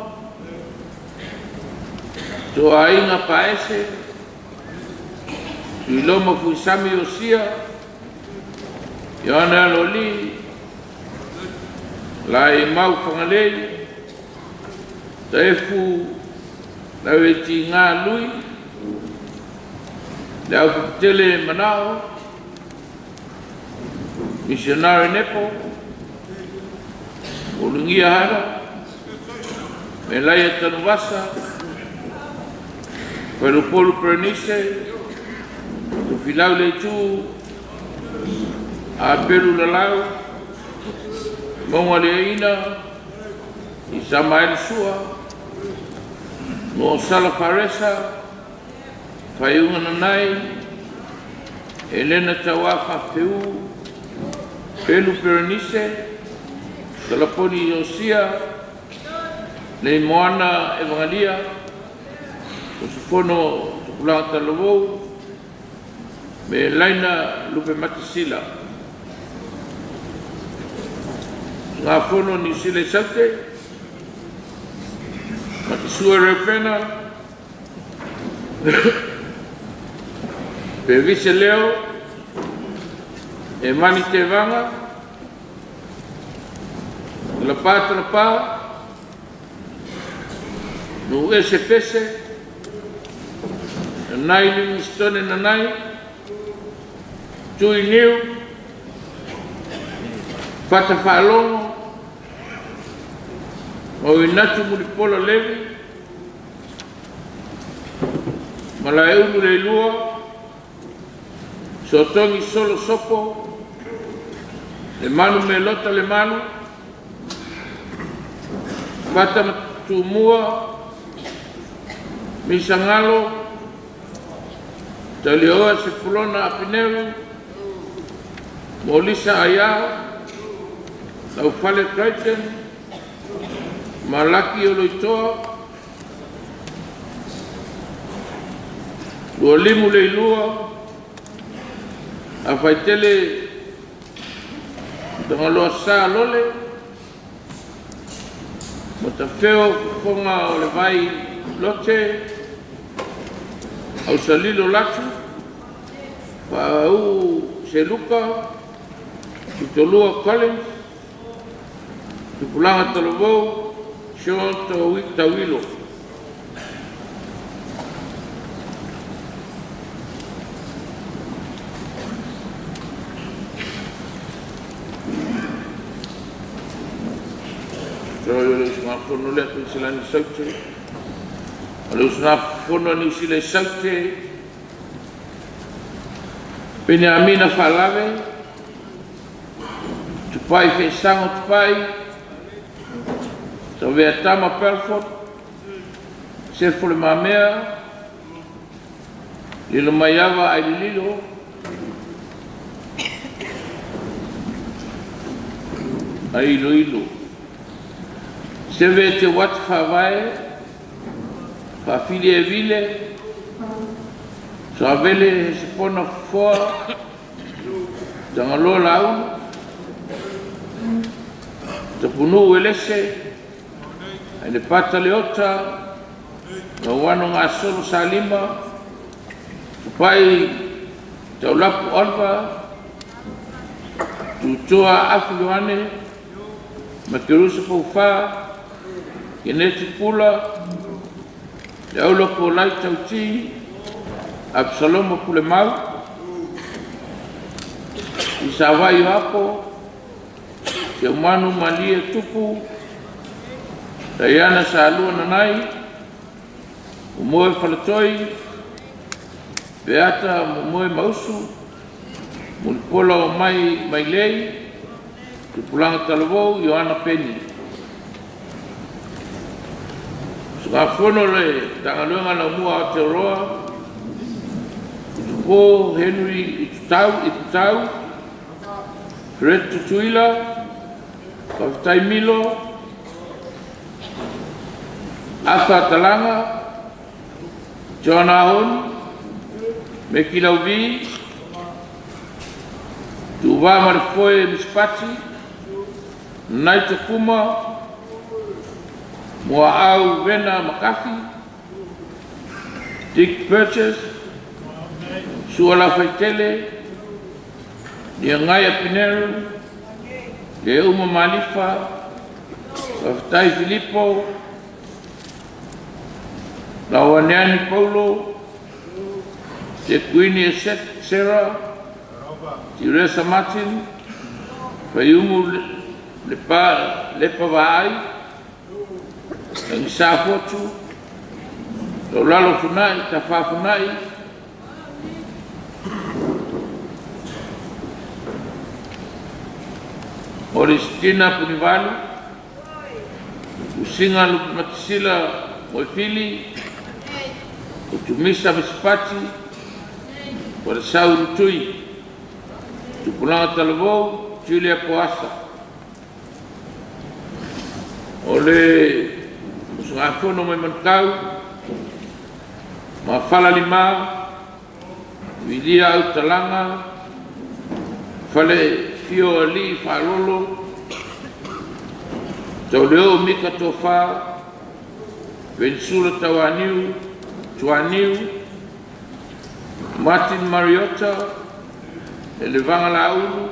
Toaiga Paese, Tuiloma Fuisami Iosia, Ioane Alolii, Laimau Fagalei, Taefu Lauetiga Lui, Le Auputele Manao, Missionary Nepo, Ulugia Hara, Melaia Tanuvasa, Falupolu Perenise, Tofilau Leitu, Apelu Lalau, Maugaleaina, Isamael Sua, Nuuausala Faresa, Faiuga Nanai, Elena Tauafa Feu, Pelu Perenise, Talaponi Iosia, Leimoana Evagalia, Usufono Tupulaga Talavou, me Laina Lupematasila. Usugafono Niu Sila i Saute, Matasua Reupena, Pevise Leo, Emani Tevaga, Talapa Talapa, Nuuese Pese, Nanai Livingstone Nanai, Tui Niu, Fata Faalogo, Mauinatu Mulipola Levi, Malaeulu Leilua, Sotogi Solo Sopo, Lemanu Melota Lemalu, Fata Tumua, Misa Galo, Taliaoa Sepulona Apineru, Molisa Aia, Laufale Crichton, Malaki Oloitoa, Lualimu Leilua, Afaitele Tagaloasa Lole, Matafeo Fofoga o le Vai Lote, Ausalilo Latu, Faauu Seluka Pitolua Collins, Tupulaga Talavou, Sean Tauilo. O le usugafono lea a Kuiniselani Saute. O le usugafono a Niu Sila i Saute, Peniamina Faalave, Tupai Feesago Tupai, Taveatama Pelford, Sefo Le Mamea, Lilomaiava Ailililo, Ailoilo. Seve Te Wati Faavae, Faafili e Vile, Soavele Hesepona Foa, Tagaloa Laulu, Tapunuu Elese, Ainepata Leota, Lauano Gasolo Salima, Tupai Taulapu Oliver, Tutoa Afu Ioane, Makerusa Poufa, Keneti Pula, Leaula Kolai Tauti, Absalomo Pulemau, Isavai Apo, Seumanu Malie Tupu, Diana Salua Nanai, Momoe Faletoi, Beata Momoe Mausu, Mulipola o Mai Mailei, Tupulaga Talavou, Ioana Peni. Usugafono le Matagaluega Laumua Aotearoa, Utupo Henry Itutau, Fred Tutuila, Faafetai Milo, Afa Talaga, John Ahun, Meki Lauvi, Tuva Marifoe Mispati, Naita Kuma, Moa'au Vena Makafi, Dick Purchase, Suala Faitele, Niangai Pineru, Le Uma Malifa, Faafetai Filipo, Lauaneani Paulo, Te Kuini Sarah, Tiresa Martin, Faiumu Lepa Vaai, Lagisa Fotu, Taulalo Funai, Tafa Funai, Oristina Punivalu, Usinga Lupumatisila Moefili, Utumisa Mesipati, Koresau Rutui, Tupulaga Talavou, Julia Poasa. O le usugafono mai Manukau, Mafala Lima, Vilia Autalaga, Fale Fio Ali Faalolo, Tauleo Mika Tofa, Vensula Tauaniu, Tuaniu, Martin Mariota, Elevaga Laulu,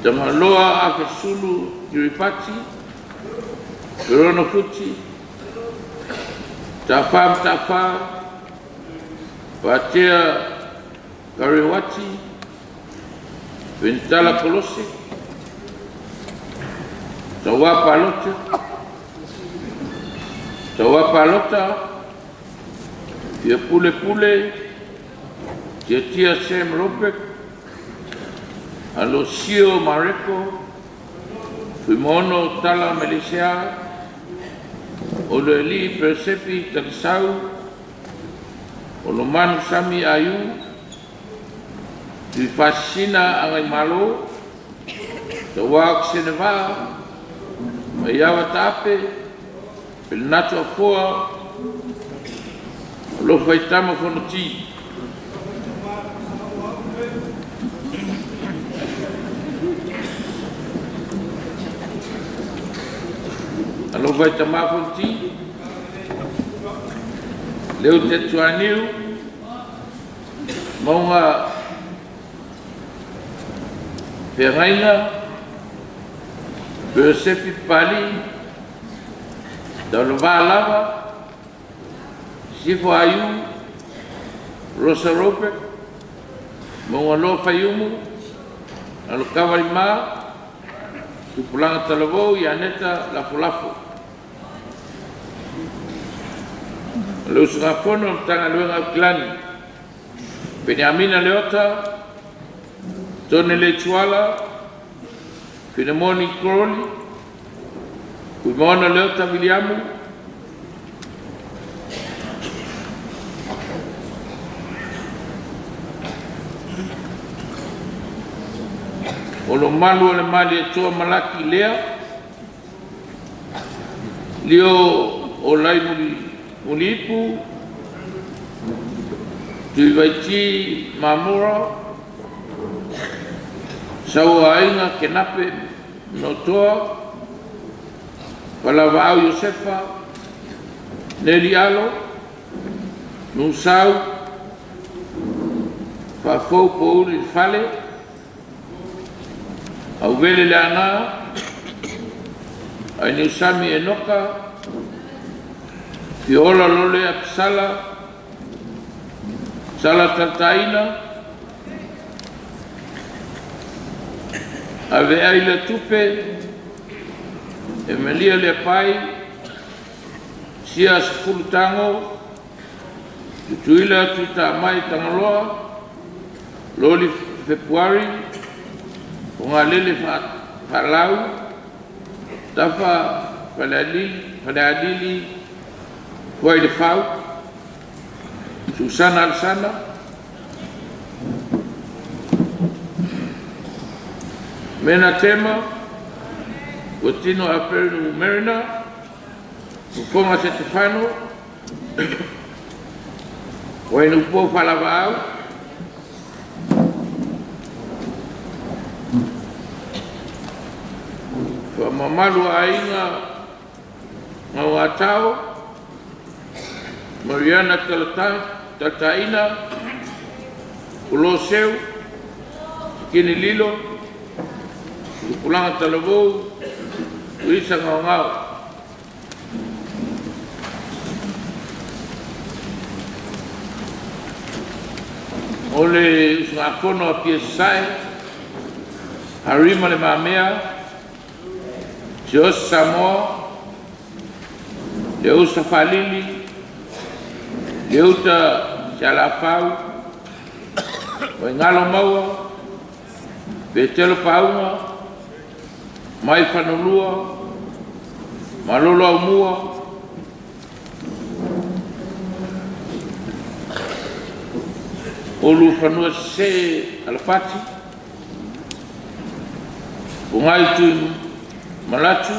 Tamaloa Afesulu Kiripati, Verono Futi, Tafā Matafā, Patea Kariwati, Penitala Kolose, Tauā Palota, Tauā Palota, Fia Pule Pule, Tiatia Sam Robert, Alosio Mareko, Fuimono Tala Melesea, Oloeli Persepi Talisau, Olomanu Sami Aiu, Tuifasina Agaimalo, Tauā Seneva, Maiava Taape, Pelenato Afoa, Alofaitama Fonoti. Alofaitama Fonoti, Leo Tetuaniu, Maunga Feagaina, Persepi Pali, Taulava Lava, Sifo Aiu, Rosa Robert, Maungaloa Faiumu, Alokavalima, Tupulaga Talavou, Ianeta Lafolafo. O le usugafono o Matagaluega o Kilani, Peniamina Leota, Tone Letuala, Finemoni Crowley, Fuimaono Leota Viliamu, O lo malu o le Malietoa Malaki Lea, Leo o Lai Mulipu, Tuivaiti Mamura, Sauaina Kenape Notoa, Palavaau Iosefa, Neli Alo, Nusau, Faafou Pouli Fale, Auvele Leana, Ainiusami Enoka, Fiola Lole Apsala, Sala Taltaina, Aveai Le Tupe, Emelia Lepai, Sia Sefulutango, Tutuila Tuitamai Tagaloa, Loli Fepuari, Fogalele Faalau, Tafa Falealili Fuailefau, Susana Alesana, Mena Tema, Uatino Aperinu Merina, Fofoga Setefano, Uainupo Falavaau, Faamamalu a Aiga Gauatao, Mariana Talataina, Uloseu, Sikini Lilo, Tupulaga Talavou, Tuisa Gaogao. O le usugafono a Pia Sasae, Harima Le Mamea, Sios Samoa, Leusa Falili, Leuta Sialafau, Waigalo Maua, Petelo Pauga, Mai Fanolua, Malolo Aumua, Ulufanua Sese Alafati, Fogai Tui Malatu,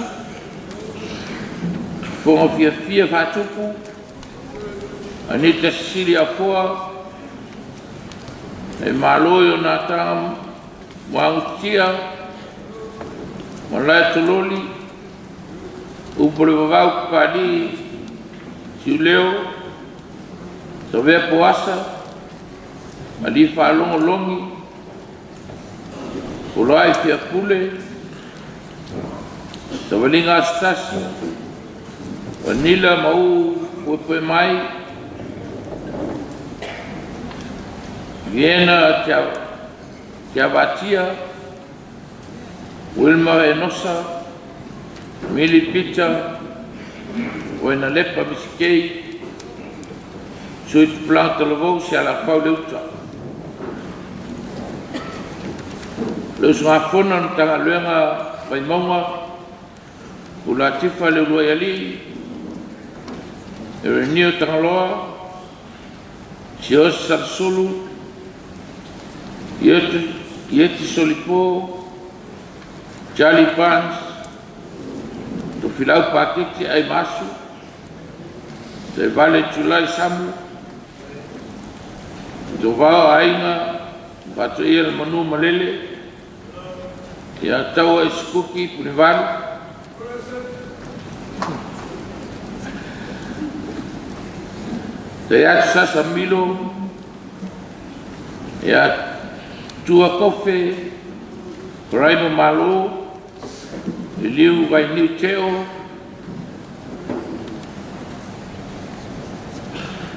Foga Fiafia Faatupu, Anita Sisili Afoa, E Malo i o Nataga Muagututia, Malae Tololi, Upu o le Vavau Papalii Siuleo, Savea Poasa, Malifaalogo Logi, Poloai Fiapule, Savaliga Asotasi, Vanila Mauu Puepuemai, Viena Tiavatia, Wilma Enosa, Mili Pita, Wainalepa Misikei, Sui Tupulaga Talavou Sealafau Leuta. Le usugafono a le Matagaluega Vaimauga, Pulatifa Leuluaialii, Irenio Tagaloa, Siaosi Salesulu, Ieti Solipo, Charlie Barnes, Tofilau Paketi Aimasu, Saivale Tulai Samu, Tovao Aiga Faatoia le Manu Malele, Ia Taua Isikuki Punivalu, Taiatu Sasa Milo, Ia Tua Kofe, Karaima Malo, Liliu Vainiu Teo,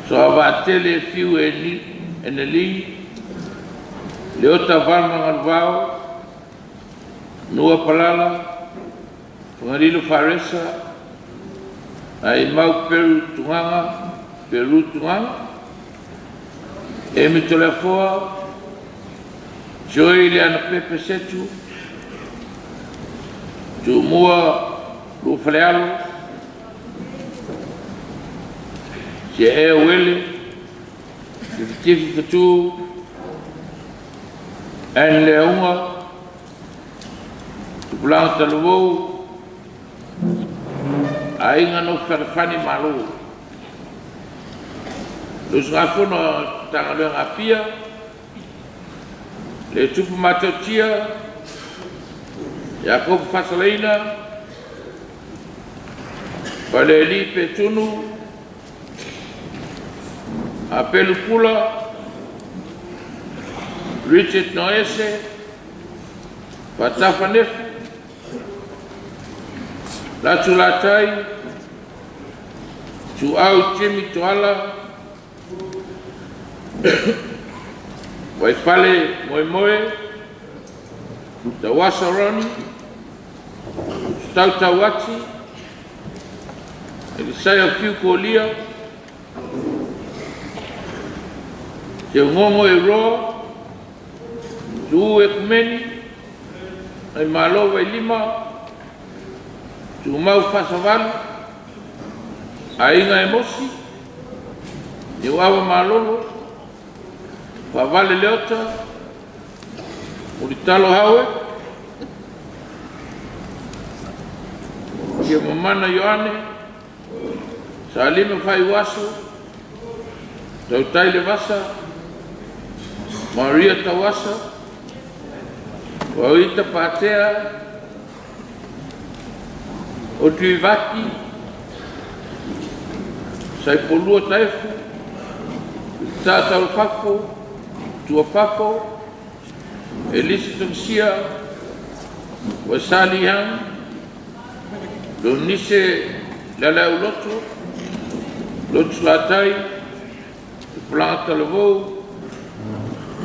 Soavaatele Fiu Eneli, Leota Valma Galuvao, Nua Palala, Fangalilo Faresa, Aimau Peru Tugaga, Peru Tugaga, Emi Toleafoa, Joy Leana Pepe Setu, Tumua Luafalealo, Sia Wele, Tifitifi Fatu, Anne Leaunga, Tupulaga Talavou, Aiga no Fealofani Malo. Le usugafono a Matagaluega Apia, Le Tupu Matautia, Iakopo Faasalaina, Falealii Petunu, Apelu Pula, Richard Noese, Fatafa Nefu, Latu Latai, Tuau Jimmy Toala, Waifale Moemoe, Tawasa Roni, Tau Tauati, Elisaia Fiu Kolia, Te Ngongo e Roa, Tuu Ekumeni, Ai Malo Vailima, Tumau Fasavalu, Aiga Emosi, Niuava Malolo, Faavale Leota, Mulitalo Haue, Tiamamana Ioane, Salima Faiuaso, Tautai Levasa, Maria Tauasa, Wauita Patea, Otuivaki, Saipolua Taefu, Tatalofafo, Tuafafo, Elisi Tonsia, Wasali Hang, Lonise Lalauloto, Lotu Latai, Tupulaga Talavou,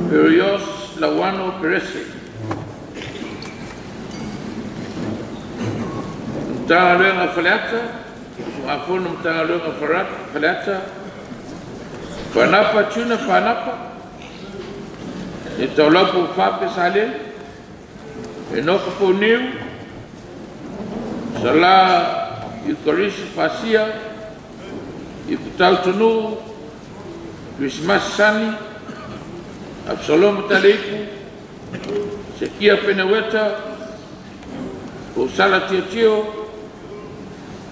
Perios Lawano Perese. Matagaluega Faleata, Usugafono Matagaluega Faleata, Panapa Tuna Panapa, E Taulaupo Fape Salele, Enoka Poniu, Sala Eucharist Fasia, Iputau Tunu, Christmas Sani, Absalom Taleiku, Sekia Peneweta, Osala Tiotio,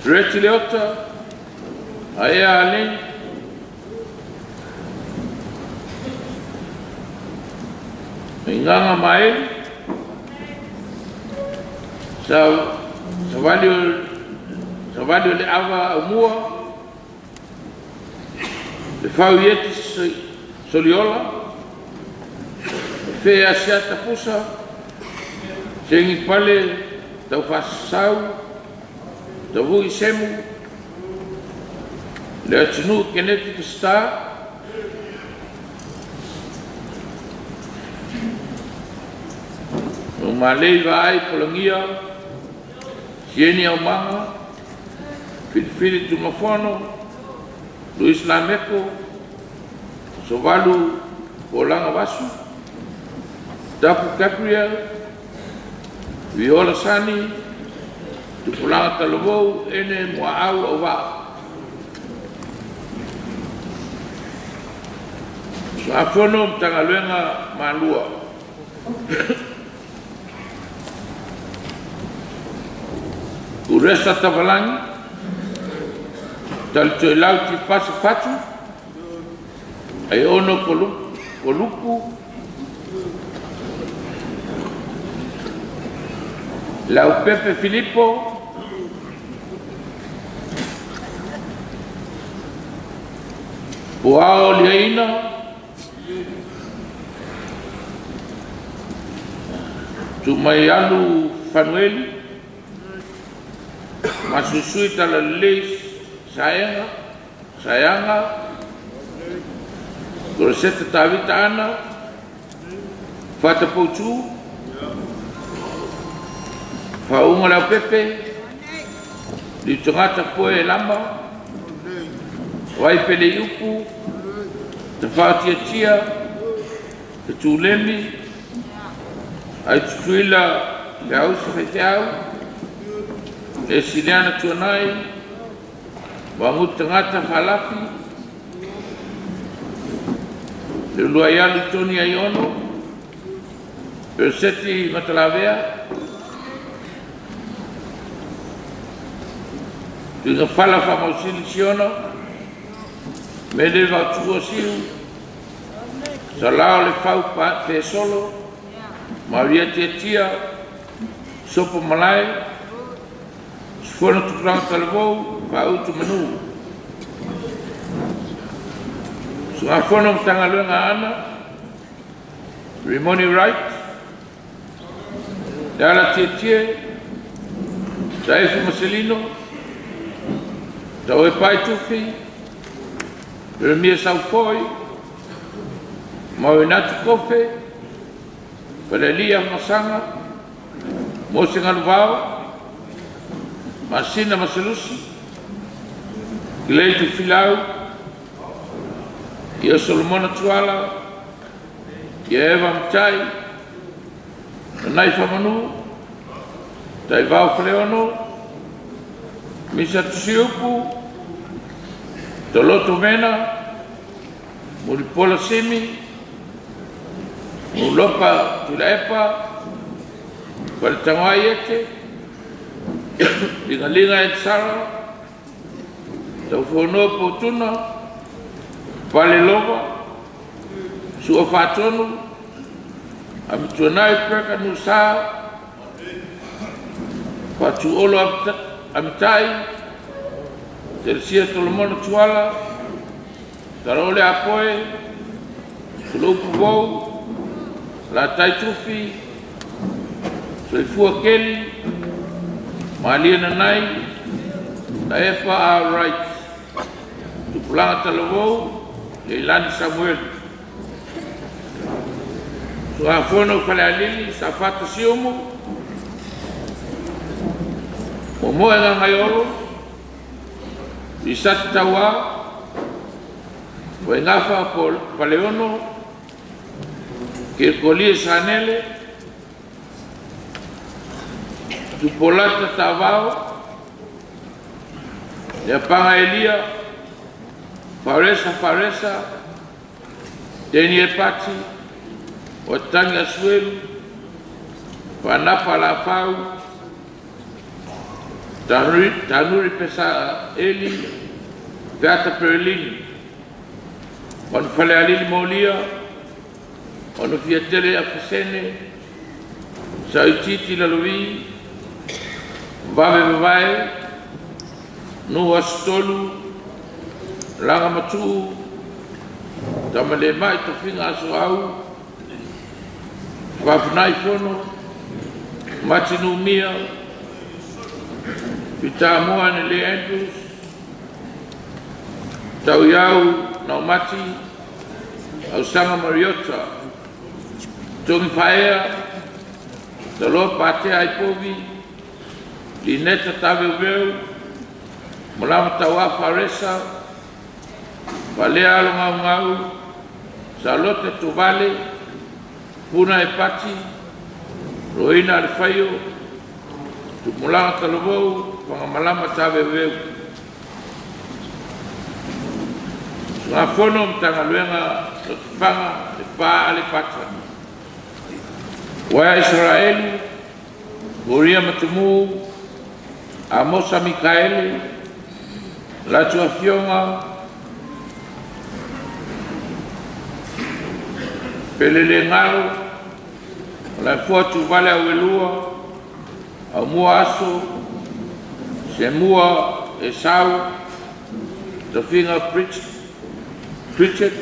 Reti Leota, Aea Alei, Inganga Maeli, Savali o le Ava Aumua, Le Fau Ieti Soliola, Fe Asiata Pusa, Sengi Pale Taufasau, Tavui Semu, Leatinuu Keneti Peseta. Lomalei Vaai Pologia. Sieni Aumaga. Filifili Tumafono. Louis Lameko Sovalu Polaga Vasu. Tapu Gabriel. Viola Sani. Tupulaga Talavou Ene Muaau Auvaa. Usugafono a Matagaluega Malua. Uresa Tavalagi. Talitoelau Lepasa Fatu. Aiono Kolupu. Leaupepe Filipo. Puao Liaina. Tumaialu Fanueli. Masusui Talalelei Saega Saeaga. Koroseta Tavita Ana. Fatapautu. Faauga Leaupepe. Liutagata Poe Lama. Vaipeleiupu. Tafaatiatia. Tatulemi. Aitutuila Leausa Faifeau. Le Siliana Tuanai. Magutu Tagata Falafi. Leuluaialu Tony Aiono. Perseti Matalavea. Tuigafala Faamausili Siono. Mele Vaotuua Siu. Salao Lefau Pesolo. Maria Tiatia. Sopo Malae. Sufono Tupulaga Talavou. Faautu Manu. Usugafono a Matagaluega Aana. Rimoni Wright. Leala Tietie. Taefu Maselino. Tauepai Tufi. Jeremia Saufoi. Mauinatu Kofe. Falelia Masaga. Mose Galuvao. Masina Maselusi. Gleitu Filau. Ia Solomona Tuala. Ia Eva Matai. Nanai Famanu. Taivao Faleono. Misa Tusiupu. Toloto Vena. Mulipola Simi. Mulopa Tulaepa. Faletagoai Ete. Ligaliga Etsara. Taufonoa Potuna. Falelova. Sua Fatonu. Amituanai Peka Nusa. Fatuolo Amitai. Telesia Solomona Tuala. Tarole Apoe. Sulupu Vou. Latai Tufi. Soifua Keli. Malia Nanai. Taefa A. Wright. Tupulaga Talavou. Leilani Samuel. Usugafono Falealili Safata Siumu. Momoe Gagaiolo. Isati Tauā. Fuaigafa Paleono. Kirikolia Sanele. Tupolata Tavao. Leapaga Elia. Faresa Faresa. Daniel Pati. Otagi Asuelu. Fanapa Lafau. Tanuri Pesa Eli. Peata Perelini. Ona Falealili Molia. Ona Fiatele Afasene. Saititi Lalovi. Vave Vavae. Nuhu Asitolu. Laga Matuu. Tamalemai Tofiga Asoau. Fafanai Fono. Matinumia. Pitamoa Nele Andrews. Tauiau Naumati Ausaga Mariota, Togi Paea, Taloa Patea Aipovi, Lineta Taveuveu, Malama Tauafa Aresa, Valea Alo Gaugau, Salote Tovale, Puna Epati, Loina Alefaio, Tupulaga Talavou, Fagamalama Taveuveu. Usugafono a Matagaluega Lotofaga, Lepa Aleipata. Uaea Isaraelu, Uria Matumu, Amosa Mikaeli, Latu Afioga, Pelelegalo, Malaefua Tuvale Auelua, Aumua Aso, Semua Esau, Tofiga Pritchett,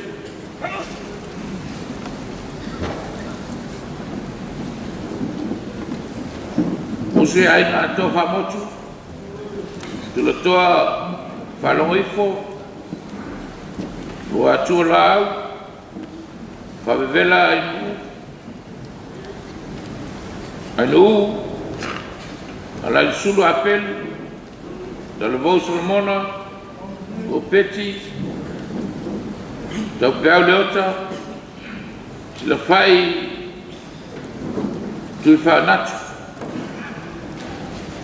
Musu i Aiga Atoa Faamotu, Tulatoa Faalogoifo, Luatua Laau, Faavevela Ainuu, Alailesulu Apelu, Talavou Solomona, Opeti, Taupeau Leota, Tilafai Tuifaanatu,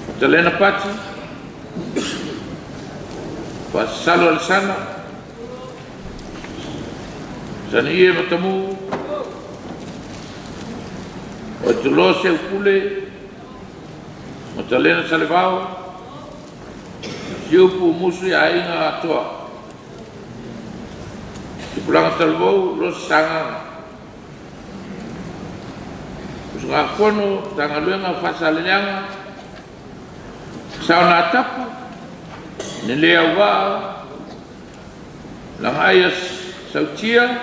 Matalena Pati, Faasasalo Alesana, Saniie Matamu, Oituloa Seupule, Matalena Salevao, Siupu Musu i Aiga Atoa, Tupulaga Talavou, Losi Sagaga. Usugafono, Matagaluega o Faasaleleaga, Saonatapu, Nele Auvaa, Lagaia Sautia,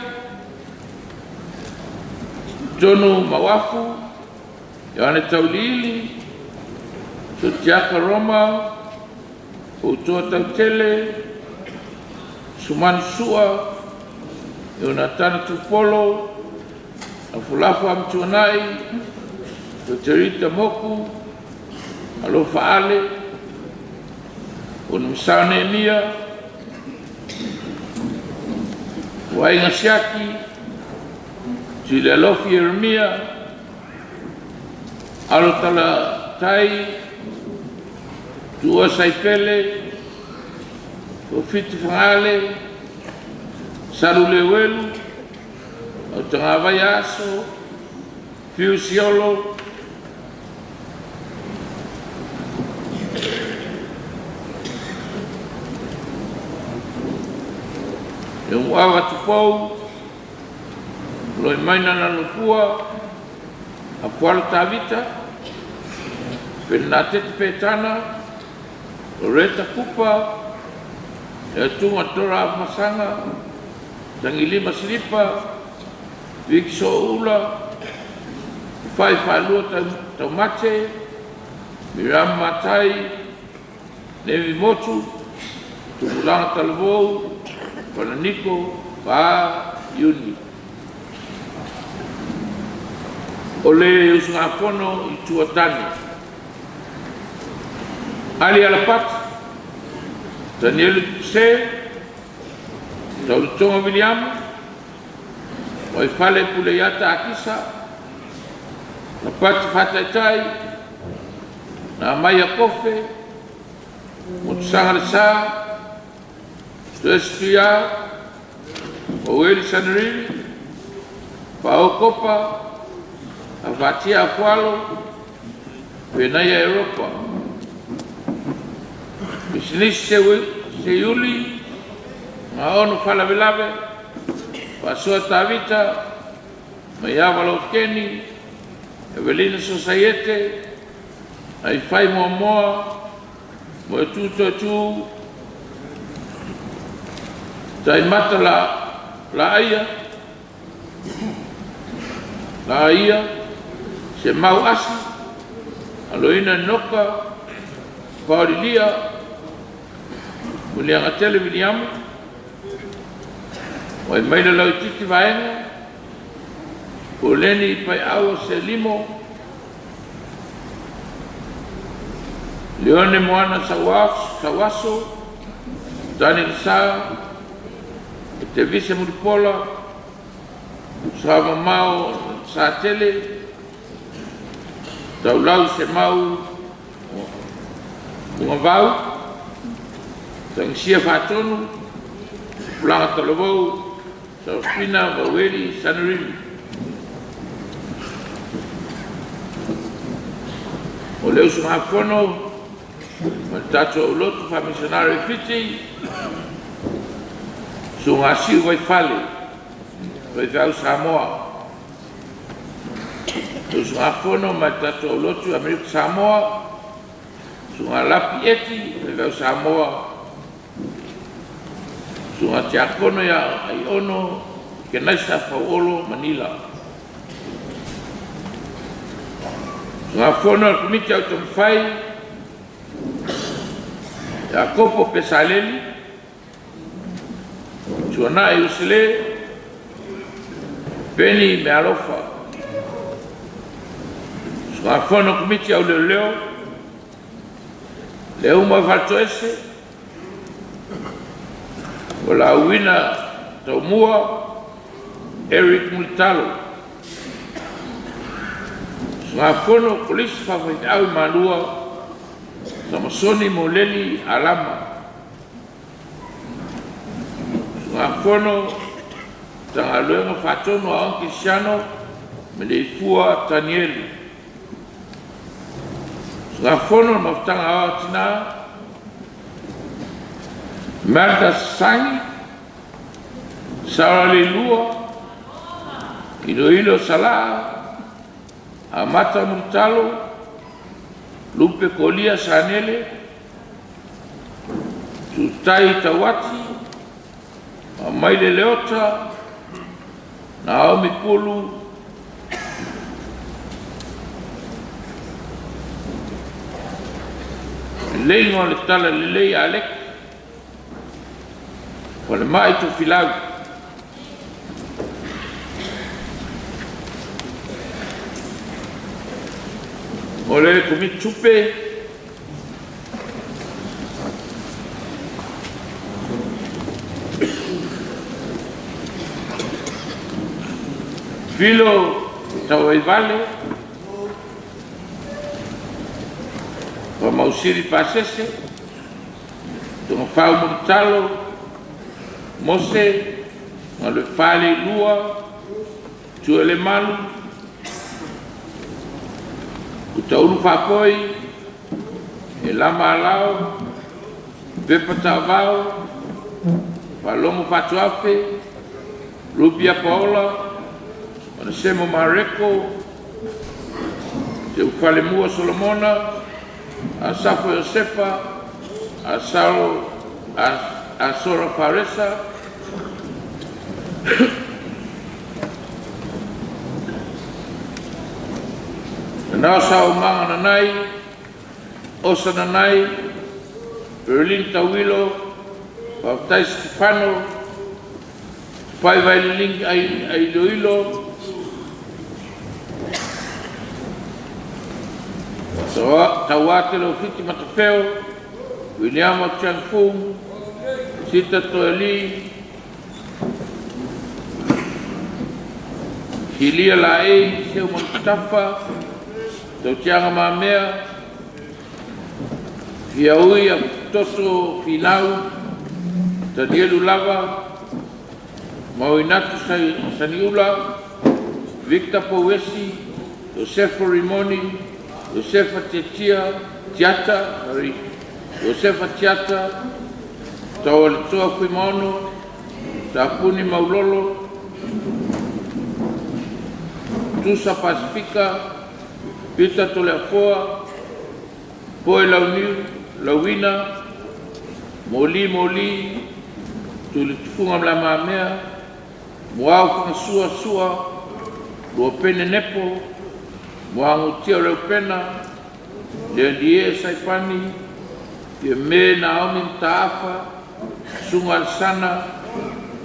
Tonu Mauafu, Ioane Tauliili, Sotiaka Roma, Poutoa Tautele, Sumani Sua, Ionatana Tupolo, Lafulafu Amituanai, Toterita Moku, Alofa Ale, Onumisao Neemia, Uaiga Siaki, Tuilealofi Ieremia, Alotala Tai, Tuua Saipele, Fofiti Fagale, Saluleuelu, Autagavaia Aso, Fiu Siolo, Leumuaga Tupou, Loimaina Lalopua, Apualo Tavita, Pelenatete Petana, Loreta Kupa, Leatunga Tora Afumasaga, Tagilima Silipa, Viki Soula, Fai Faalua Taumate, Miriam Matai, Nevi Motu, Tupulaga Talavou, Falaniko, Fa Iuni. O le usugafono i Tuatane. Ali Alapati, Danielu Se, Taulutoga Viliamu, Waifale Puleiata Akisa, Lapati Fataitai, Namaia Kofe, Motusaga Lesa, Toesi Tuia, Maueli Sanariri, Paokopa, Avatia Afualo, Penaia Europa, Pisinisi Seiuli, Maono Falavelave, Fasoa Tavita, Maiava Laukeni, Evelina Sosaiete, Aifai Moamoa, Moetu Toetu, Taimata Laaia, Laaia, Semau Asi, Aloina Noka, Paolilia, Muliagatele Viliamu, Uaimaiga Lauitiiti Vaega, Pualeni Paiaaua Selimo, Leone Moana Sauaso, Tani Lesa, Etemise Mulipola, Tuusamamao Lesatele, Taulai Semau Tugavau, Tagisia Faatonu, Tupulaga Talavou Seraphina Vaueli Sanerino. O le usugafono a le tatou aulotu faamisionare i Fiti, Susuga Asiu Vaifale, faifeau Samoa. Le usugafono ma le tatou aulotu Amerika Samoa, Susuga Lapi Eti, faifeau Samoa. Susuga Tiakono ia Aiono Kenaisa Fauolo Manila. Usugafono a le Komiti Au Taumafai, Iakopo Pesaleli, Tuanai Uisele, Peni Mealofa. Usugafono Komiti Au Leoleo, Leuma Faletoese, Valaauina Taumua, Eric Mulitalo. Usugafono Kolisi Faafaifeau i Malua, Samasoni Moleli Alama. Usugafono Matagaluega Faatonu a Aoga Kerisiano, Meleifua Tanielu. Usugafono le Mafutaga Aoao a Tinā, Martha Sagi, Sarah Leilua, Iloilo Salaa, Amata Mulitalo, Lupe Kolia Sanele, Tutai Tauati, Maile Leota, Naomi Pulu, Leiga o le Talalelei Aleki, Falemai Tofilau. O le Komiti Tupe, Filo Tauaivale, Faamausili Pasese, Togafau Mulitalo, Mose, Galuefale Lua, Tualemalu, Utaulu Faapoi, Elama Alao, Pepa Taavao, Faalogo Faatuafe, Rupia Paola, Onesemo Mareko, Teufalemua Solomona, Asafo Iosefa, Asaro Asora Faresa, Nanao Sao Manga Nanai, Osa Nanai, Berlin Tauilo, Faafetai Stefano, Tupai Vaililingi Ailoilo, Tauate Laufiti Matafeo, William Chang Fung, Sita Toeli, Hilia Laei, Seu Montafa, Tautiaga Mamea, Fiaui Toto Finau, Tanielu Lava, Mauinatu Saniula, Victor Powesi, Josefa Rimoni, Josefa Tetia, Tiata, sorry, Josefa Tiata, Taualitoa Fuimaono, Tapuni Maulolo, Tusa Pasifika, Pita Toleafoa, Poe Launiu, Lauina, Moli Moli, Tulitufunga Mlamamea, Muau Fangasua Sua, Luapene Nepo, Muagutia Leupena, Lealie Saipani, Fiame Naomi Mtaafa, Susuga Alesana,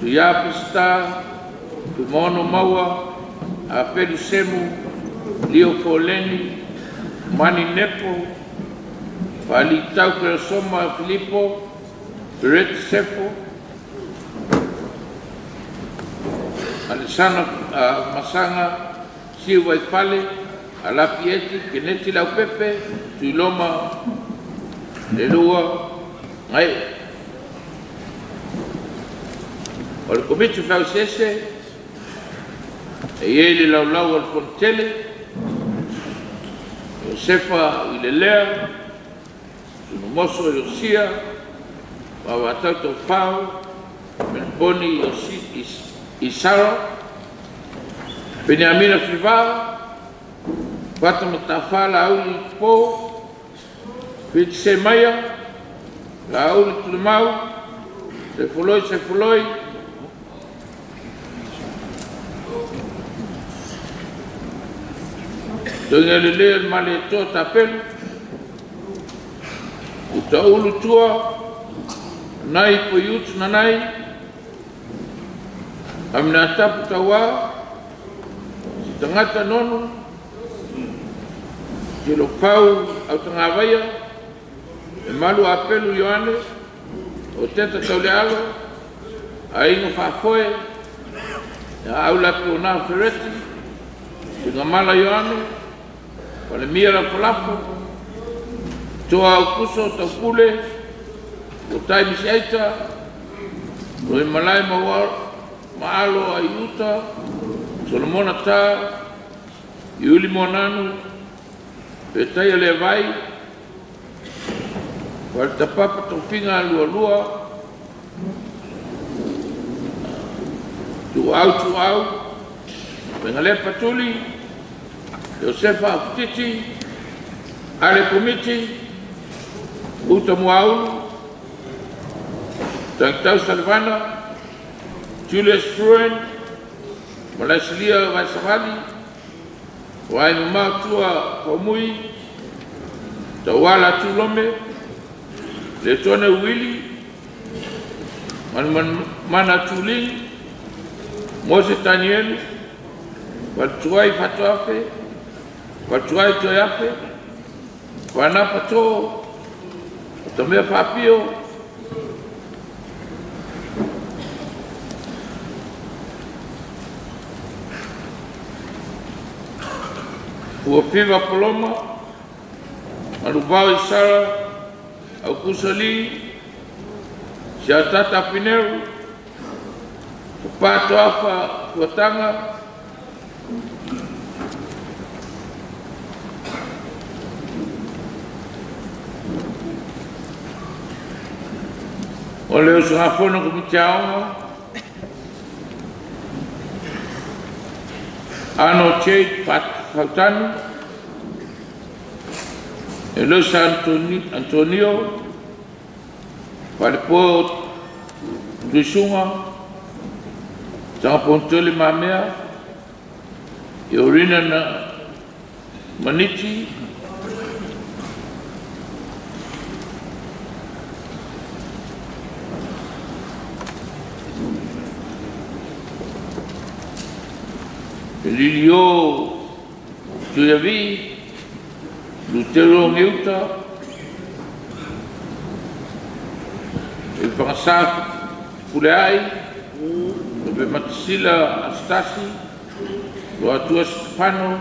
Tuia Peseta, Fuimaono Maua, Apelu Semu, Leo Foleni, Mani Nepo, Faalitau Keresoma Filipo, Pereti Sefo, Alesana Masaga Siu Vaifale, Alafi Eti, Keneti Laupepe, Tuiloma Leilua Gae'e. O le Komiti Fausiese e i ai le Laulau a le Fono Tele, Iosefa Uilelea, Sunamoso Iosia, Faavatau Tofao, Menaponi Isaro, Peniamina Fiavao, Fata Matafa Laauli Apo, Fiti Semaia, Laauli Tulimau, Seifoloi Seifoloi, Toigalelei o le Malietoa Tapelu, Utaulu Tua, Nanai Poiutu Nanai, Aminatapu Tauā, Sitagata Nonu, Tilofau Autagavaia, Lemalu Apelu Ioane, Oteta Taule'alo, Aiga Faafoe, Aau Lapiuana Fereti, Tuigamala Ioane, Palemia Lafolafob, Toa Aukuso Taupule, Utai Misiaita, Luaimalae Maalo Aiuta, Solomona Ta, Iuli Moananu, Petaia Levai, Faletapapa Tofiga Lualua, Tuuau Tuuau, Faigalepa Tuli, Iosefa Aufititi, Ale Komiti, Uta Muaulu, Tagitau Salevana, Julius Fruen, Malaesilia Vaisavali, Vaimamao Tua Faumui, Tauala Tulome, Letone Uili, Manumana Tuli, Mose Tanielu, Faletuai Fatuafe, Faletuai Toeafe, Fanapa To, Otamea Faapio, Fuafiva Poloma, Maluvao Isara, Aukusa Lee, Siatata Pineru, Patoafa Fuataga, O le usugafono Komiti Aoga, Ano Jade Fautanu, Eloisa Antonio, Falepo Tuisuga, Tagapontole Mamea, Iorina na Maniti, Lilio Tuiavi, Lutero Geuta, Fagasa Puleai, Lupematasila Asitasi, Luatua Stefano,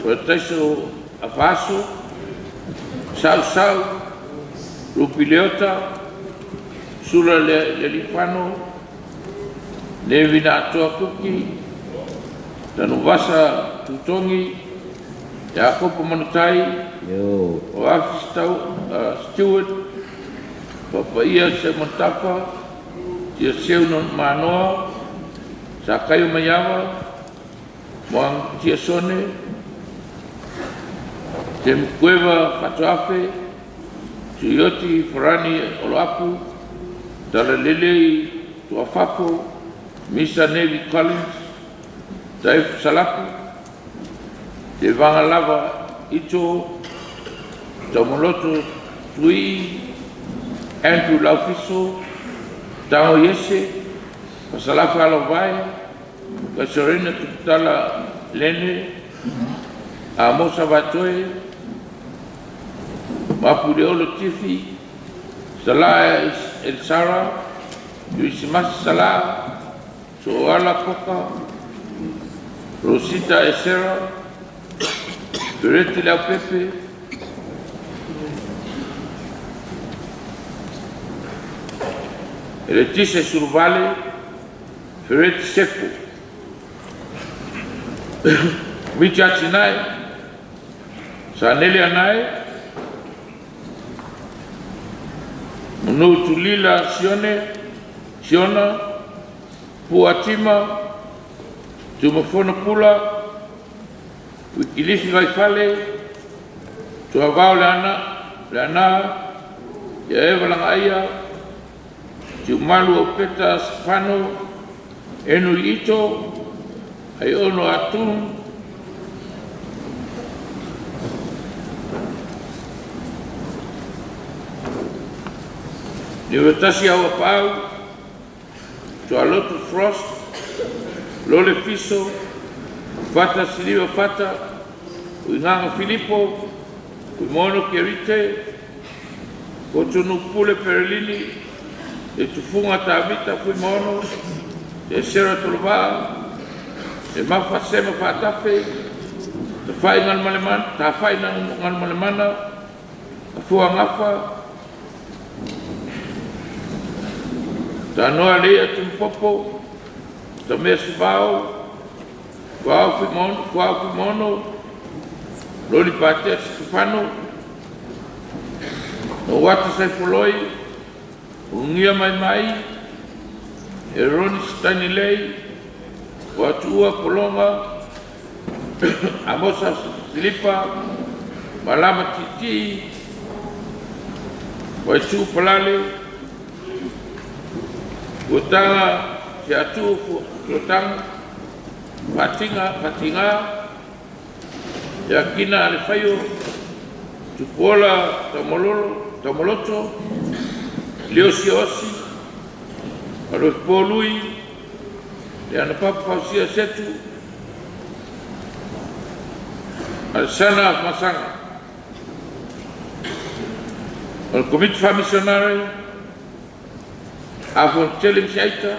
Fuataiso Afaso, Sausau, Lupi Leota, Sula Lealifano, Nevina Atoa Kuki, Tanuvasa Tutogi, Iakopo Manutai, O Afi Stewart, Papaia Semotafa, Tiaseu Manoa, Sakaio Maiava, Moang Tiasone, Temukueva Fatuafe, Tuioti Farani Oloapu, Talalelei Tuafafo, Misa Nevi Collins, Taefu Salapu, Te Vagalava Ito, Taumaloto Tui, Andrew Laufiso, Tago Iese, Fasalafa Alovae, Kaisorena Tuputala Lene, Amosa Vatoe, Mapuleolo Tifi, Salā Elisara, Tuisimasi Salā, Soala Poka, Rosita Esera, Pereti Leaupepe, Eletise Suluvale, Fereti Sefo. Komiti Atinae, Sanele Anae, Manu Tulila Sione, Siona, Puatima, Tumafono Pula, Wikilisi Vaifale, Tuavao Leana, Leana, Ia Eva Lagaia, Tiumalu Opeta Stefano, Enu Ito, Aiono Atun, Niuatasi Auapaau, Tualotu Frost, Lole Fiso, Fata Siliva Fata, Uigaga Filipo, Tuimono Kerite, Kotonu Pule Perelini, Te Tufuga Tavita Fuimono, Te Sera Tolovaa, Te Mafasema Faatafe, Tafai Galumalemana, Tafai Galumalemana, Afua Gafa, Tanoa Leia Tumupopo, Tamea Sivao, Kuao Fuimono, Loli Patea Stefano, Wata Saifoloi, Ugia Mai Mai, Eroni Stanilei, Watua Polonga, Amosa Filipa, Malama Titi, Waitu Palale, Utaga Siatu Fuatanga, Fatinga, Fatinga, Yakina Alefaio, Tupuola Tamololo, Tamoloto, Leo Siosi, Alopo Lui, Leana Papa Fausia Setu, Alessana Masanga. O le Komiti Faa-Misionare, Afonatele Misiaita,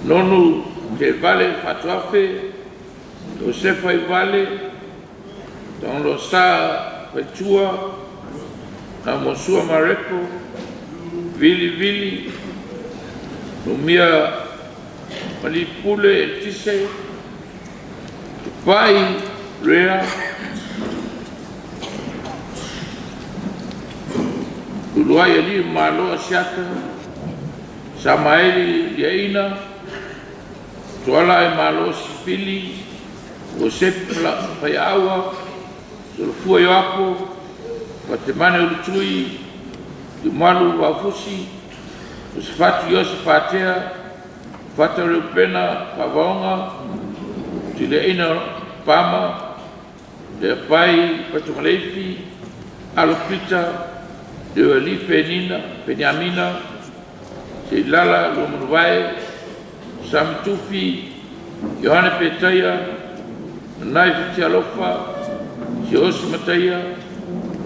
Nonu Te Vale Faatuafe, Josefa Ivale, Tagaloasa Faitua, Namosua Mareko, Vili Vili, Numia Malipule Elitise, Tupai Rea, Uluai Alii ma Malo Asiata, Samaeli Liaina, Tuala e Malo Sipili, Josepe Faiaua, Solofua Ioapo, Fatemane Ulutui, Tumalu Vafusi, Josefatu Iose Patea, Fata Reupena Favaoga, Tuliaina Pama, Leapai Patugaleifi, Alopita, Leuali Penina, Peniamina, Seilala Luamanuvae, Sami Tufi, Ioane Petaia, Nanai Fitialofa, Siosi Mataia,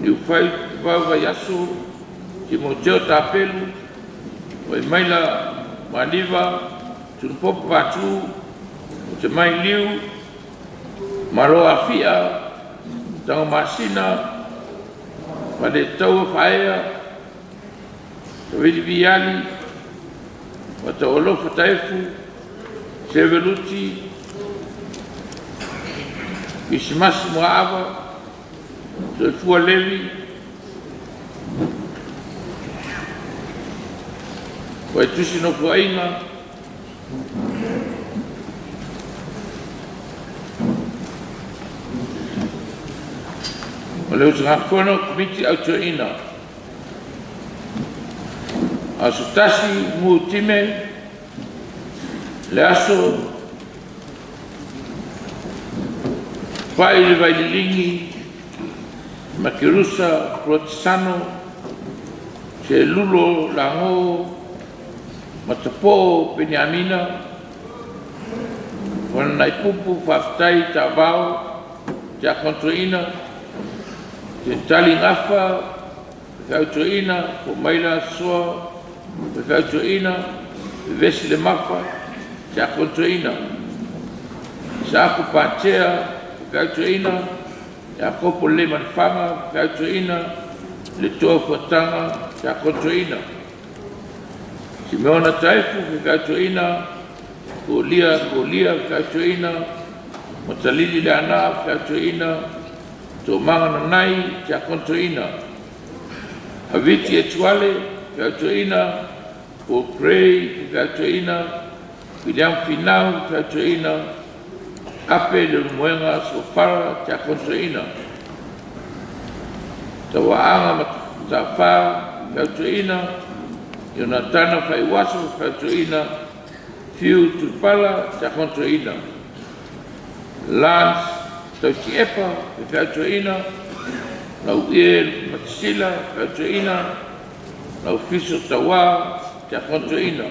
Liufai Vau Vaiaso, Timoteo Tapelu, Waimaila Maniva, Tunupopo Patu, O Te Mai Liu, Malo Afia, Tagamasina, Faletaua Faea, Tavili Viali, Mataualofa Taefu, Seveluti, Kisimasi Muaava, Soifua Levi, Vaitusi Nofoaiga, O le usugafono Komiti Autuaina. Aso 1 Mutime, le aso Fai le Vaililigi, Makerusa Protisano, Selulo Lago Matapo'o Peniamina. Falanaipupu Faafetai Taavao, Tiakono Toeaina. Setali Gafa, Faifeau Toeaina. Fomaila Asoa, Faifeau Toeaina. Vevesi Lemafa, Tiakono Toeaina. Isaako Patea, Faifeau Toeaina. Iakopo Leimalefana, Faifeau Toeaina. Le Toa Fuataga, Tiakono Toeaina. Simeona Taefu, Faifeau Toeaina. Kolia Kolia, Faifeau Toeaina. Matalili Leaana, Faifeau Toeaina. Toomaga Nanai, Tiakono Toeaina. Haviti Etuale, Faifeau Toeaina. Paul Gray, Faifeau Toeaina. William Finau, Faifeau Toeaina. Ape Leulumoega Sofara, Tiakono Toeaina. Tauaaga Mataafa, Faifeau Toeaina. Ionatana Faiuaso, Faifeau Toeaina. Fiu Tuipala, Tiakono Toeaina. Lance Tautiepa, Faifeau Toeaina. Lauie Matasila, Faifeau Toeaina. Laufiso Tauā, Tiakono Toeaina.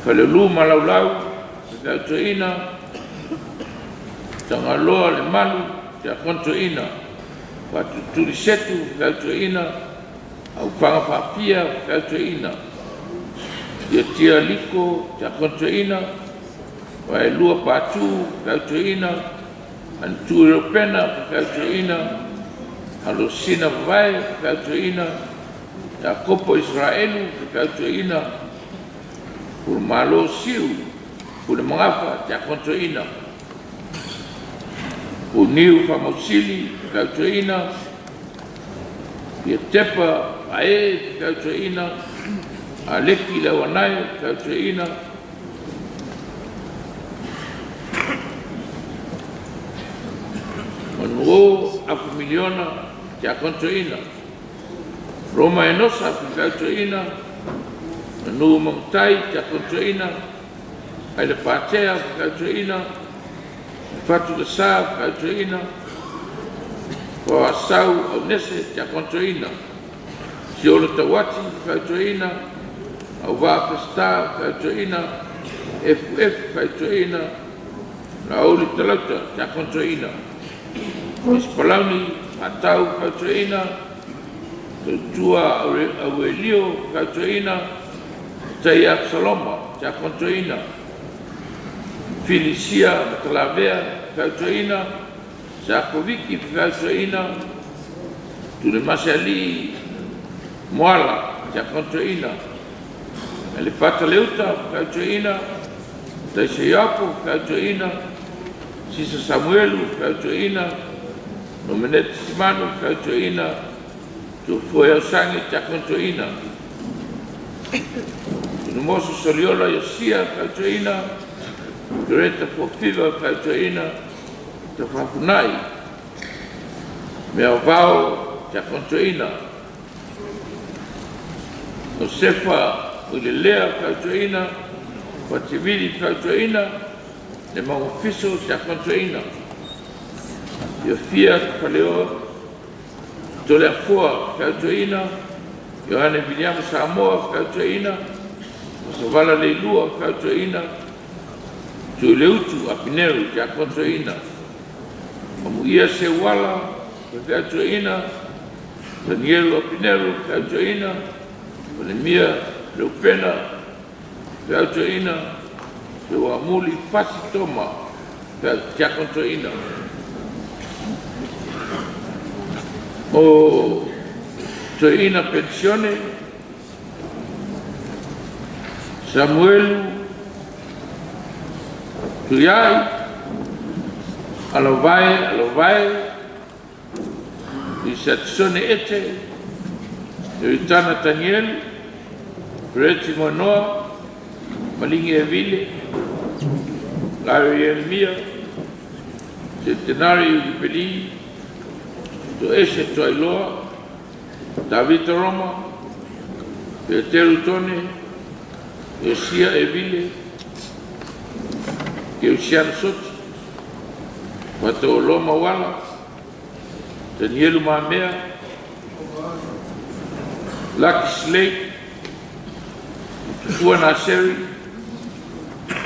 Faleulu Malaulau, Faifeau Toeaina. Tagaloa Lemalu, Tiakono Toeaina. Faatulituli Setu, Faifeau Toeaina. Aufaga Faafia, Faifeau Toeaina. Tiatia Liko, Tiakono Toeaina. Vaelua Patu, Faifeau Toeaina. Anitu Reupena, Faifeau Toeaina. Alosina Vavae, Faifeau Toeaina. Iakopo Isaraelu, Faifeau Toeaina. Pulumalo Siu Pulemagafa, Tiakono Toeaina. Puniu Faamausili, Faifeau Toeaina. Fiatepa Vae, Faifeau Toeaina. Aleki Leauanae, Faifeau Toeaina. Manuo Afu Miliona, Tiakono Toeaina. Roma Enosa, Faifeau Toeaina. Manu Magutai, Tiakono Toeaina. Aile Patea, Faifeau Toeaina. Fatu Lasa, Faifeau Toeaina. Faoasau Aunese, Tiakono Toeaina. Siolo Tauati, Faifeau Toeaina. Auvaa Peseta, Faifeau Toeaina. FF, Faifeau Toeaina. Laauli Talauta, Tiakono Toeaina. Isipalauni Matau, Faifeau Toeaina. Tautua Auelio, Faifeau Toeaina. Taia Absaloma, Tiakono Toeaina. Filisia Matalavea, Faifeau Toeaina. Sakoviki, Faifeau Toeaina. Tulemase Moala, Tiakono Toeaina. Alefata Leuta, Faifeau Toeaina. Taiseiapo, Faifeau Toeaina. Sisa Samuelu, Faifeau Toeaina. Nomeneta Simanu, Faifeau Toeaina. Tuafua Iausagi, Tiakono Toeaina. Tunumoso Soliola Iosia, Faifeau Toeaina. Greta Fofiva, Faifeau Toeaina. Tafafunai Meavao, Tiakono Toeaina. Josefa Uilelea, Faifeau Toeaina. Fativili, Faifeau Toeaina. Lemauga Fiso, Tiakono Toeaina. Fiafia Tafaleoa Toleafoa, Faifeau Toeaina. Ioane Viliama Samoa, Faifeau Toeaina. Masavala Leilua, Faifeau Toeaina. Tuileutu Apineru, Tiakono Toeaina. Amuia Seuala, Faifeau Toeaina. Tanielu Apineru, Faifeau Toeaina. Palemia Leupena, Faifeau Toeaina. Seuamuli Fasi Toma, Tiakono Toeaina. O Toeaina Pensione, Samuelu Tuiai, Alovae Alovae, Isatsone Ete, Euritana Tanielu, Pereti Moenoa, Malingi Evile, Larry Ieremia, Centenary Ulipeli, Toese Toailoa, Tavita Roma, Peteru Tone, Iosia Evile, Keusiana Soti, Fataoloa Mauala, Tanielu Mamea, Lucky Slade, Tupua Naseri,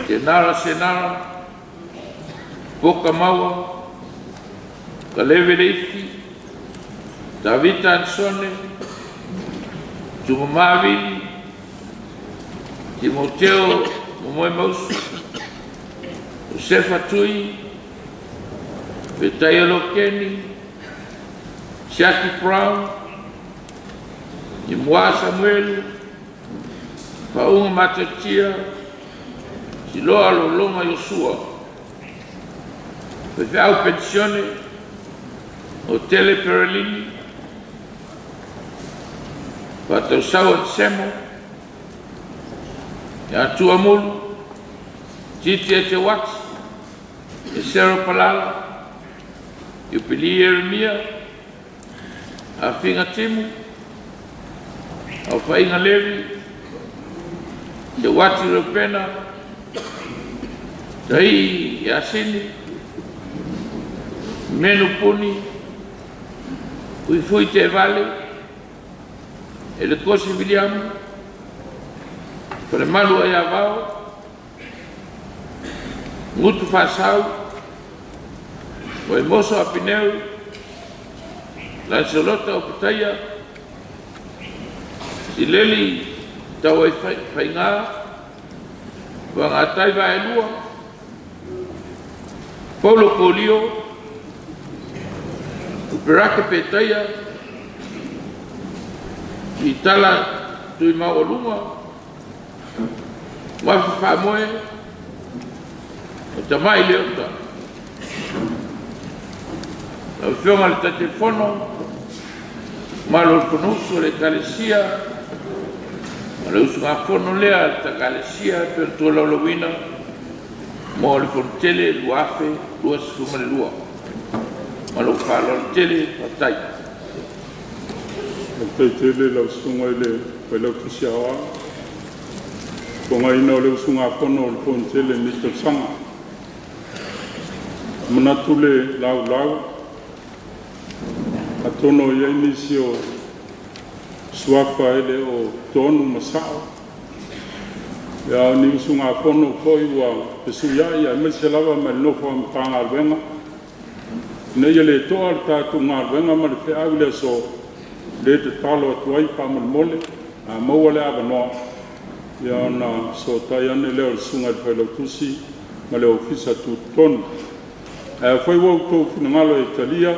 Senara Senara, Poka Maua, Kaleve Leifi, Tavita Ansone, Tumama Vili, Timoteo Momoe Mausu, Josefa Tui, Petaia Lokeni, Siaki Brown, Imua Samuelu, Faauga Matatia, Siloa Lologa Iosua, Faifeau Penisione, Otele Perelini, Faatausau Anisemo, Ia Tuamulu, Titi Eteuati, Esera Palala, Iupeli Ieremia, Afiga Timu, Aofaiga Levi, Seuati Reupena, Tai Iasini, Menu Puni, Fuifui Tevale, Elekosi Viliamu, Falemalu Aiavao, Gutu Faasau, Vaimoso Apineu, Lancelota Opetaia, Sileli Tauaifaiga, Vagatai Vaelua, Paulo Kolio, Uperake Petaia, Itala Tuimaualuga, Mafa Faamoe, o Tamai Leota. Lau Afioga i le Taitaifono, mamalu o le Fonousu a le Ekalesia, o le usugafono lea a le Ekalesia e pei ona tolaulauina mo le Fonotele 2022. Ma lou faaaloalo tele, faafetai. Faafetai tele lau Susuga i le Failautusi Aoao, fofogaina o le usugafono a le Fonotele i lenei tausaga. E manatu le laulau, atonu e i ai nisi o suafa e le o tonu ma sa'o, a o ni usugafono foi ua fesuiai aemaise lava mai le nofo a Matagaluega, ina ia le to'a le tatou galuega ma le feau i le aso, lea e tatalo atu ai faamolemole, a maua le avanoa, ia ona fesootai ane lea o le Susuga i le Failautusi ma le Ofisa Tutotonu. Ae afai ua outou finagalo e talia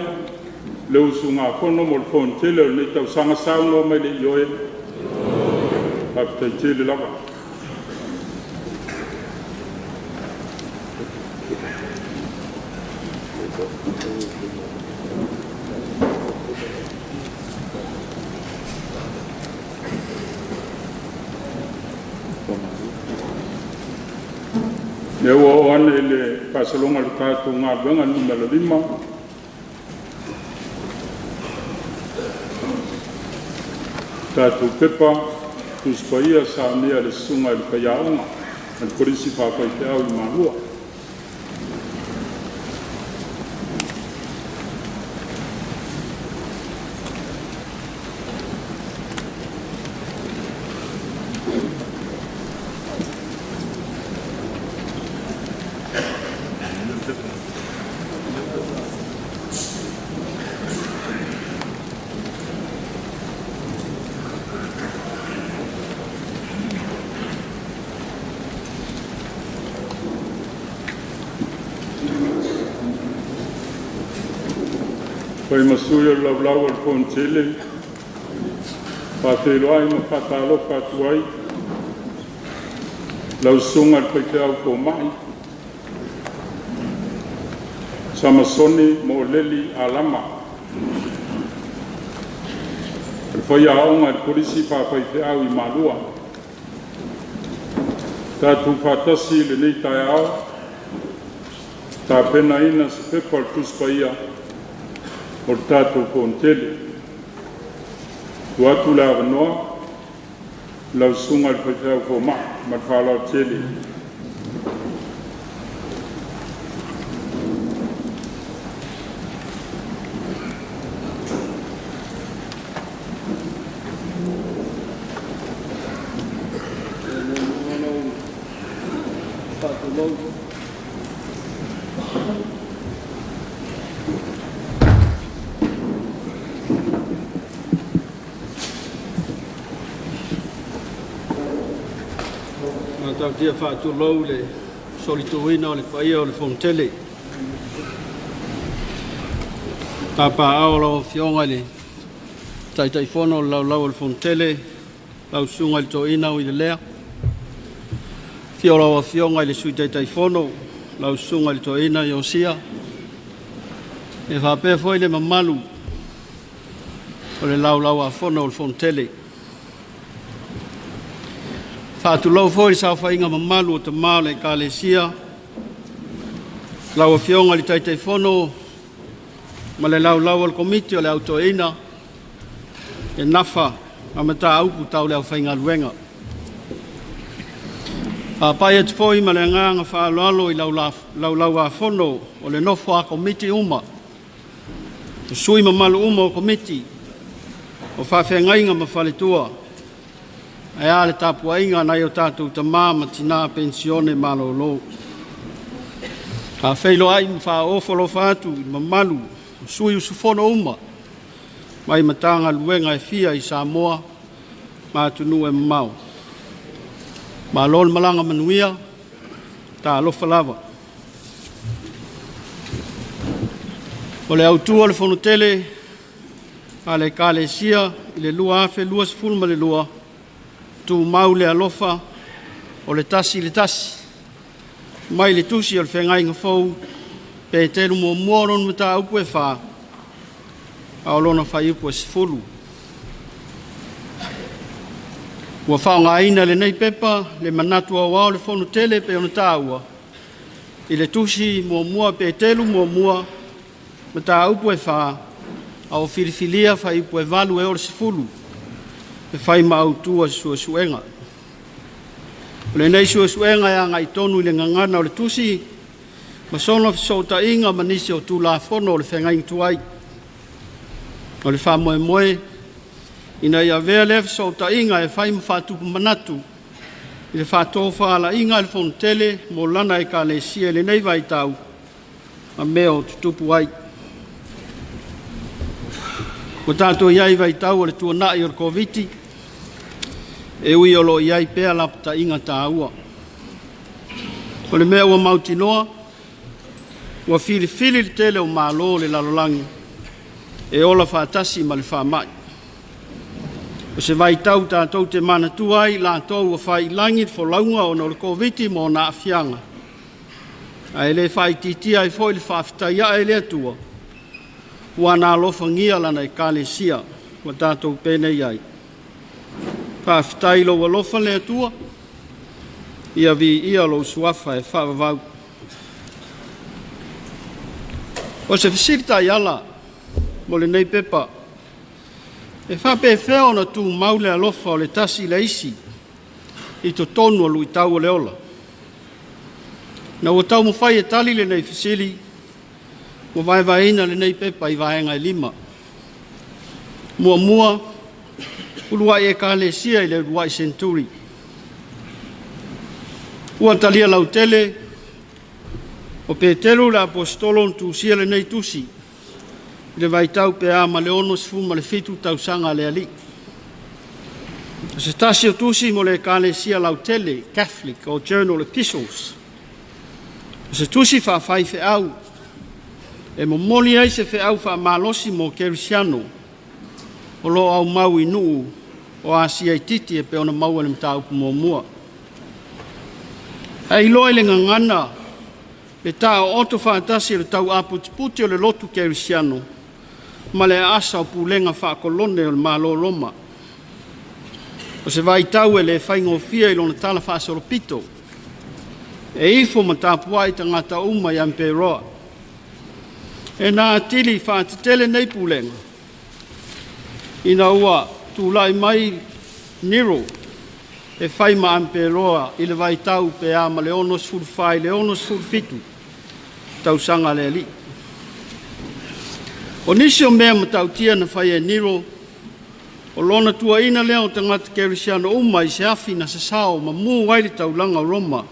le usugafono mo le Fonotele o lenei tausaga, saunoa mai i le ioe. Faafetai tele lava. Lea ua oo ane i le faasologa o le tatou galuega numera 5, tatou pepa Tusi Paia saunia e le Susuga i le Faiaoga a le Kolisi Faafaifeau i Malua. Fai ma sui o le laulau o le Fonotele, faafeiloai ma faatalofa atu ai lau Susuga i le Faifeau Fomai Samasoni Mooleli Alama, o le faiaoga i le Kolisi Faafaifeau i Malua. Tatou faatasi i lenei taeao, tapenaina se pepa o le Tusi Paia o le tatou Fonotele. Tuu atu le avanoa lau Susuga i le Faifeau Fomai ma le faaaloalo tele. Matautia faatulou i le solituina o le paia o le Fonotele. Papaaao lau Afioga i le Taitaifono o le Laulau a le Fonotele, lau Susuga i le Toeaina Uilelea, afio lau Afioga i le Sui Taitaifono, lau Susuga i le Toeaina Iosia, e faapea foi le mamalu o le Laulau-a-Fono o le Fonotele. Faatulou foi i le saofaiga mamalu o tama o le Ekalesia, lau Afioga i le Taitaifono ma le Laulau a le Komiti o le Au Toeaina e nafa ma mataupu tau le aufaigaluega. Faapai atu foi ma le agaga faaaloalo i lau Laulau-a-Fono o le nofo a Komiti uma, o sui usufono mamalu uma o Komiti, o faafeagaiga ma faletua, ae a le tapuaiga a nai o tatou tama ma tina penisione malolo. Faafeiloai ma faaofo alofa atu i le mamalu o sui usufono uma mai Matagaluega e fia i Samoa ma atunuu e mamao. Malo le malaga manuia, talofa lava. O le autu o le Fonotele a le Ekalesia i le 2022, tumau le alofa o le tasi i le tasi, mai le tusi o le Feagaiga Fou, Peteru muamua lona mataupu e 4, a o lona fuaiupu e 10. Ua faaaogaina e lenei pepa le manatu aoao o le Fono Tele e pei ona taua i le tusi muamua a Peteru muamua, mataupu e 4, a ua filifilia fuaiupu e 8 e oo i le 10 e fai ma autu o le suesuega. O lenei suesuega e agai tonu i le gagana o le tusi ma sona fesootaiga ma nisi o Tulafono o le Feagaiga Tuai. O le faamoemoe ina ia avea lea fesootaiga e fai ma faatupu manatu i le faatofalaiga a le Fonotele mo lana Ekalesia i lenei vaitau ma mea o tutupu ai. Ua tatou i ai i vaitau o le tuanai o le Koviti, e ui o lo o i ai pea lapataiga taua. O le mea ua mautinoa, ua filifili le tele o malo o le lalolagi e ola faatasi ma le faamai. O se vaitau tatou te manatua ai i latou ua faiilagi le folauga ona o le Koviti ma ona aafiaga, ae le faaitiitia ai foi le faafetai ae i le Atua ua na alofagia Lana Ekalesia ua tatou penei ai. Faafetai i lou alofa le Atua, ia viia lou Suafa e faavavau. O se fesili taiala mo lenei pepa, e faapefea ona tumau le alofa o le tasi i le isi i totonu o luitau o le ola? Ina ua taumafai e tali lenei fesili, ua vaevaeina lenei pepa i vaega e 5. Muamua, uluai ekalesia i le uluai seneturi. Ua talia lautele o Peteru le Aposetolo na tusia lenei tusi i le vaitau pe a ma le 67 tausaga a le Alii. O se tasi o tusi mo le ekalesia lautele, Catholic or Journal Epistles. O se tusi faafaifeau e momoli ai se feau faamalosi mo kerisiano o lo o aumau i nuu o Asia Itiiti e pei ona maua i le mataupu muamua. Ae iloa i le gagana le taoto faatasi o le tauaputiputi o le lotu kerisiano ma le aasa o pulega faakolone o le Malo o Roma. O se vaitau e le faigofie i lona talafaasolopito, e ifo ma tapuai tagata uma i Amperoa. E na atili faatetele nei pulega ina ua tulai mai Nero e fai ma Amperoa i le vaitau pe a ma le 64 i le 67 tausaga a le alii. O nisi o mea matautia na faia e Nero, o lona tuuaina lea o tagata kerisiano uma i se afi na sasao ma mu ai le taulaga o Roma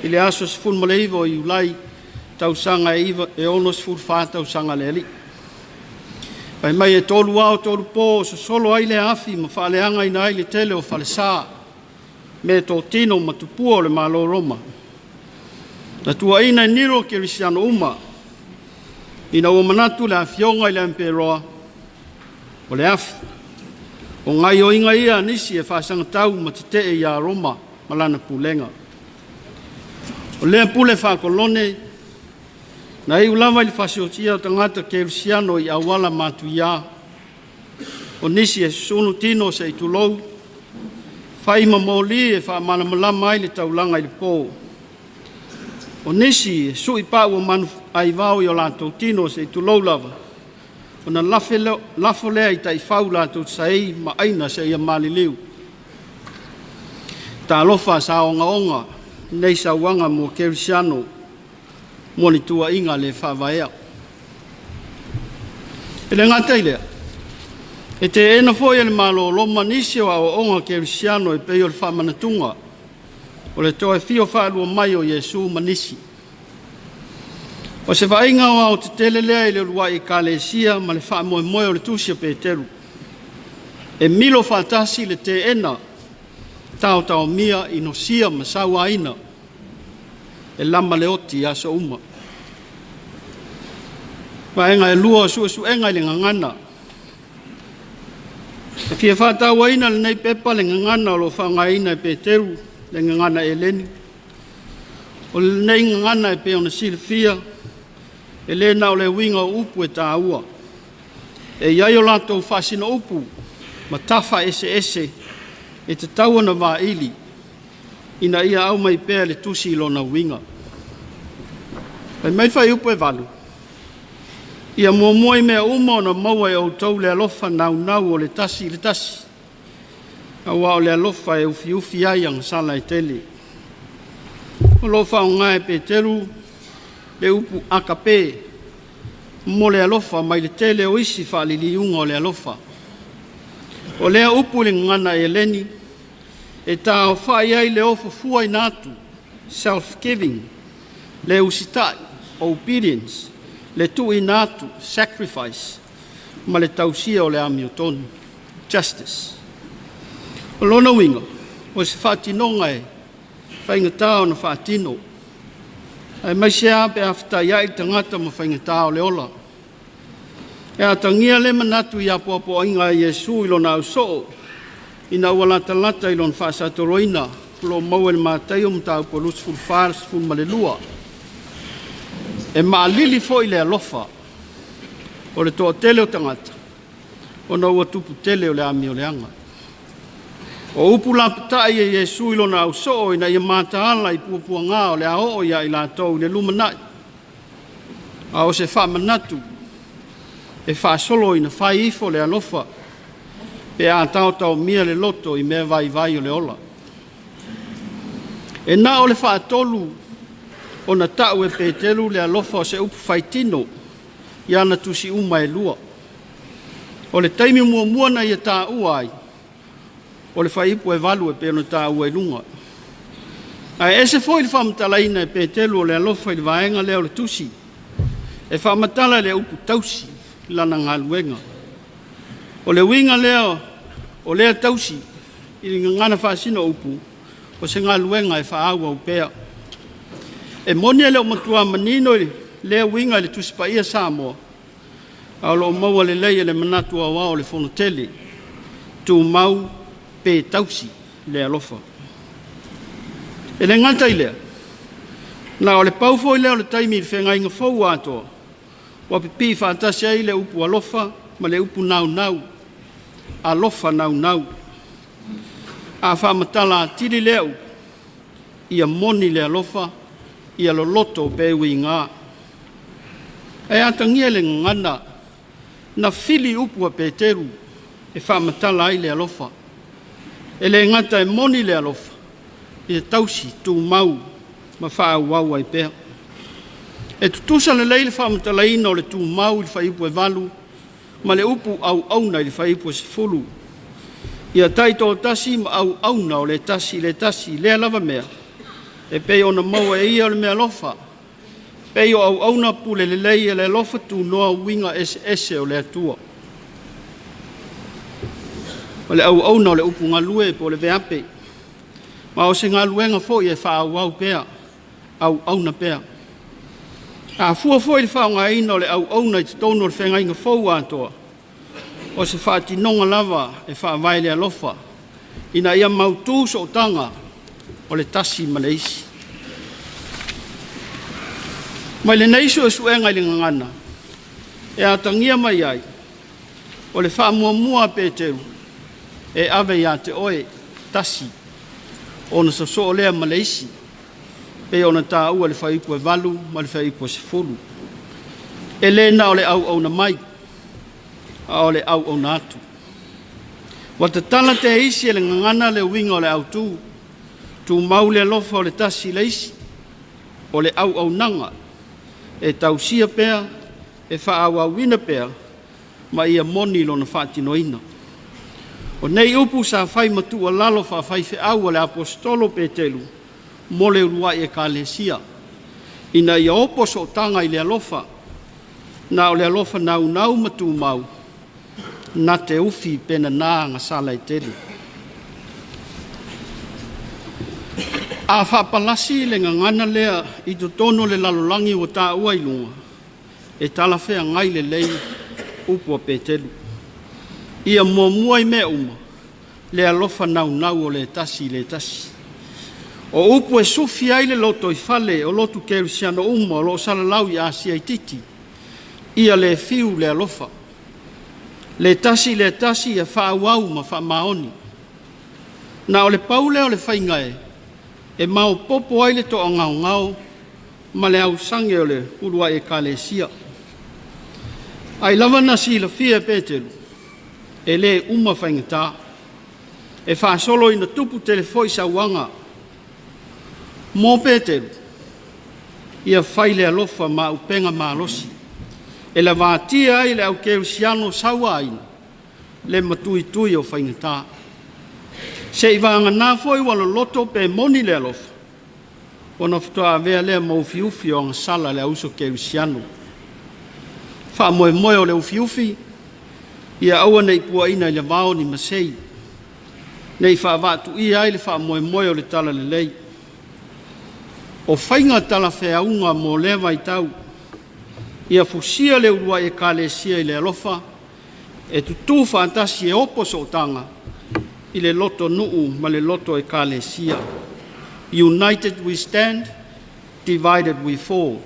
i le aso 19 o Iulai tausaga e 64 tausaga le alii. Fai mai e 3 ao 3 po o sosolo ai le afi ma faaleagaina ai le tele o falesa. meatotino ma tupua o le Malo o Roma. Na tuuaina e Nero kerisiano uma ina ua manatu le afioga i le Amperoa o le afi. O gaoioiga ia a nisi e faasagatau ma tetee ia Roma ma lana pulega. O lea pule faakolone na iu lava i le faasiotia o tagata kerisiano i auala matuia, o nisi e susunu tino se i tulou, fai ma moli e faamalamalama ai le taulaga i le po. O nisi e sui pau o manu aivao i o latou tino se i tulou lava, ona lafo lea i taifau latou te saei ma aina seia maliliu. Talofa sa ogaoga nei sauaga mo kerisiano mo ni tuuaiga le faavaea. E le gata i lea, e teena foi e le Malo o Roma nisi o aoaoga kerisiano e pei o le faamanatuga o le toe fia faalua mai o Iesu ma nisi. O se vaaiga aoaotetele lea i le uluai Ekalesia ma le faamoemoe o le tusi a Peteru, e milo faatasi le teena, taotaomia, inosia ma sauaina e lama le oti i aso uma. Vaega e 2 o suesuega i le gagana. E fia faatauaina i lenei pepa le gagana o lo o faaaogaina e Peteru, le gagana Eleni. O lenei gagana e pei ona silafia, e le na o le uiga o upu e taua, e i ai o latou faasinoupu ma tafa eseese e tatau ona vaili ina ia aumai pea le tusi i lona uiga. Fai mai le fuaiupu e 8, ia muamua i mea uma ona maua e outou le alofa naunau o le tasi i le tasi, aua o le alofa e ufiufi ai agasala e tele. O lo o faaaoga e Peteru le upu akape mo le alofa mai le tele o isi faaliliuga o le alofa. O lea upu i le gagana Eleni e taaofai ai le ofo fuaina atu, self-giving, le usitai, obedience, le tuuina atu, sacrifice, ma le tausia o le amiotonu, justice. O lona uiga, o se faatinoga e faigata ona faatino, aemaise lava pe a fetaiai le tagata ma faigata o le ola. E atagia lea manatu i apoapoaiga a Iesu i lona ausoo ina ua latalata i lona faasatoloina, o lo o maua i le Mataio Mataupu 24 12. E maalili foi le alofa o le toatele o tagata ona ua tupu tele o le amioleaga. O upu lapatai e Iesu i lona ausoo ina ia mataala i puapuaga o le a oo ia i latou i le lumanai, a o se faamanatu e faasolo ina fai ifo le alofa pe a taotaomia le loto i mea vaivai o le ola. E na o le faatolu ona tau e Peteru le alofa o se upu faitino i ana tusi uma e lua. O le taimi muamua na ia taua ai, o le fuaiupu e 8 e pei ona taua i luga. Ae ese foi le faamatalaina e Peteru o le alofa i le vaega lea o le tusi, e faamatala i le upu tausi lana galuega. O le uiga lea o lea tausi i le gagana faasinoupu, o se galuega e faaauau pea. E moni e le o matua manino lea uiga i le Tusi Paia Samoa, a o lo o maua lelei e le manatu aoao o le Fonotele, tumau pe tausi le alofa. E le gata i lea, na o le pau foi lea o le taimi i le feagaiga fou atoa, ua pipii faatasi ai le upu alofa ma le upu naunau, alofa naunau. A faamatala atili lea upu, ia moni le alofa, ia loloto pe uiga. Ae atagia i le gagana na fili upu a Peteru e faamatala ai le alofa. E le gata e moni le alofa, ia tausi, tumau ma faaauau ai pea. E tutusa lelei le faamatalaina o le tumau i le fuaiupu e 8 ma le upu auauna i le fuaiupu e 10. Ia taitoatasi ma auauna o le tasi i le tasi i lea lava mea, e pei ona maua e ia o le meaalofa, pei o auauna pule lelei e le alofa tunoa uiga eseese o le Atua. O le auauna o le upu galue po o le veape. Ma o se galuega foi e faaauau pea, auauna pea. A fua foi le faaaogaina o le auauna i totonu o le feagaiga fou atoa, o se faatinoga lava e faavae i le alofa, ina ia mautu sootaga o le tasi ma le isi. Mai lenei suesuega i le gagana, e atagia mai ai, o le faamuamua a Peteru e ave ia te oe, tasi, ona sosoo lea ma le isi, pei ona taua i le fuaiupu e 8 ma le fuaiupu e 10. E le na o le auauna mai, a o le auauna atu. Ua tatala teisi e le gagana le uiga o le autu, tumau le alofa o le tasi i le isi, o le auaunaga e tausia pea, e faaauauina pea, ma ia moni lona faatinoina. O nei upu sa fai ma tuualalo faafaifeau a le Aposetolo o Peteru mo le uluai ekalesia, ina ia opo sootaga i le alofa, na o le alofa naunau ma tumau, na te ufi pe nana agasala e tele. A faapalasi le gagana lea i totonu o le lalolagi ua taua i luga, e talafeagai lelei upu a Peteru. Ia muamua i mea uma le alofa naunau o le tasi i le tasi. O upu e sufi ai le lotoifale o lotu kerisiano uma o lo o salalau i Asia Itiiti, ia le fiu le alofa, le tasi i le tasi ia faaauau ma faamaoni. Na o le pau lea o le faiga e maopoopo ai le toagaogao ma le ausage o le uluai ekalesia. Ai lava na silafia e Peteru, e le uma faigata, e faasolo ina tupu tele foi sauaga. Mo Peteru, ia fai le alofa ma auupega malosi, e lavatia ai le au kerisiano sauaina le matuitui o faigata. Seiavagana foi ua loloto pe moni le alofa, ona faatoa avea lea ma ufiufi o agasala a le auuso kerisiano. Faamoemoe o le ufiufi, ia aua ne i puaina i le vao ni masei, ne i faavaatuia ai le faamoemoe o le talalelei. O faiga talafeauga mo lea vaitau, ia fusia le uluai ekalesia i le alofa, e tutu faatasi e opo sootaga i le loto nuu ma le loto ekalesia. United we stand, divided we fall.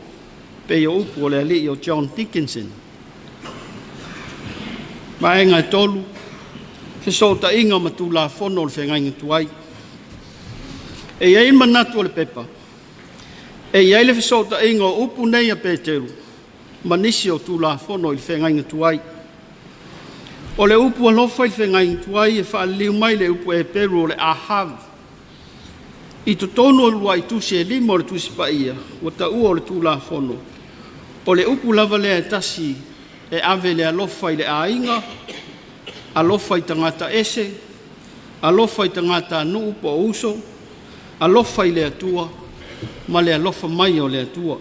Pei o upu o le alii o John Dickinson. Vaega e 3, fesootaiga ma Tulafono o le feagaiga tuai. E i ai le manatu o le pepa, e i ai le fesootaiga o upu nei a Peteru ma nisi o Tulafono i le feagaiga tuai. O le upu alofa i le feagaiga tuai e faaliliu mai le upu Eperu o le ahav. I totonu o uluai tusi e 5 o le Tusi Paia ua taua o le Tulafono, o le upu lava lea e tasi e ave le alofa i le aiga, alofa i tagata ese, alofa i tagatanuu po o uso, alofa i le Atua ma le alofa mai o le Atua.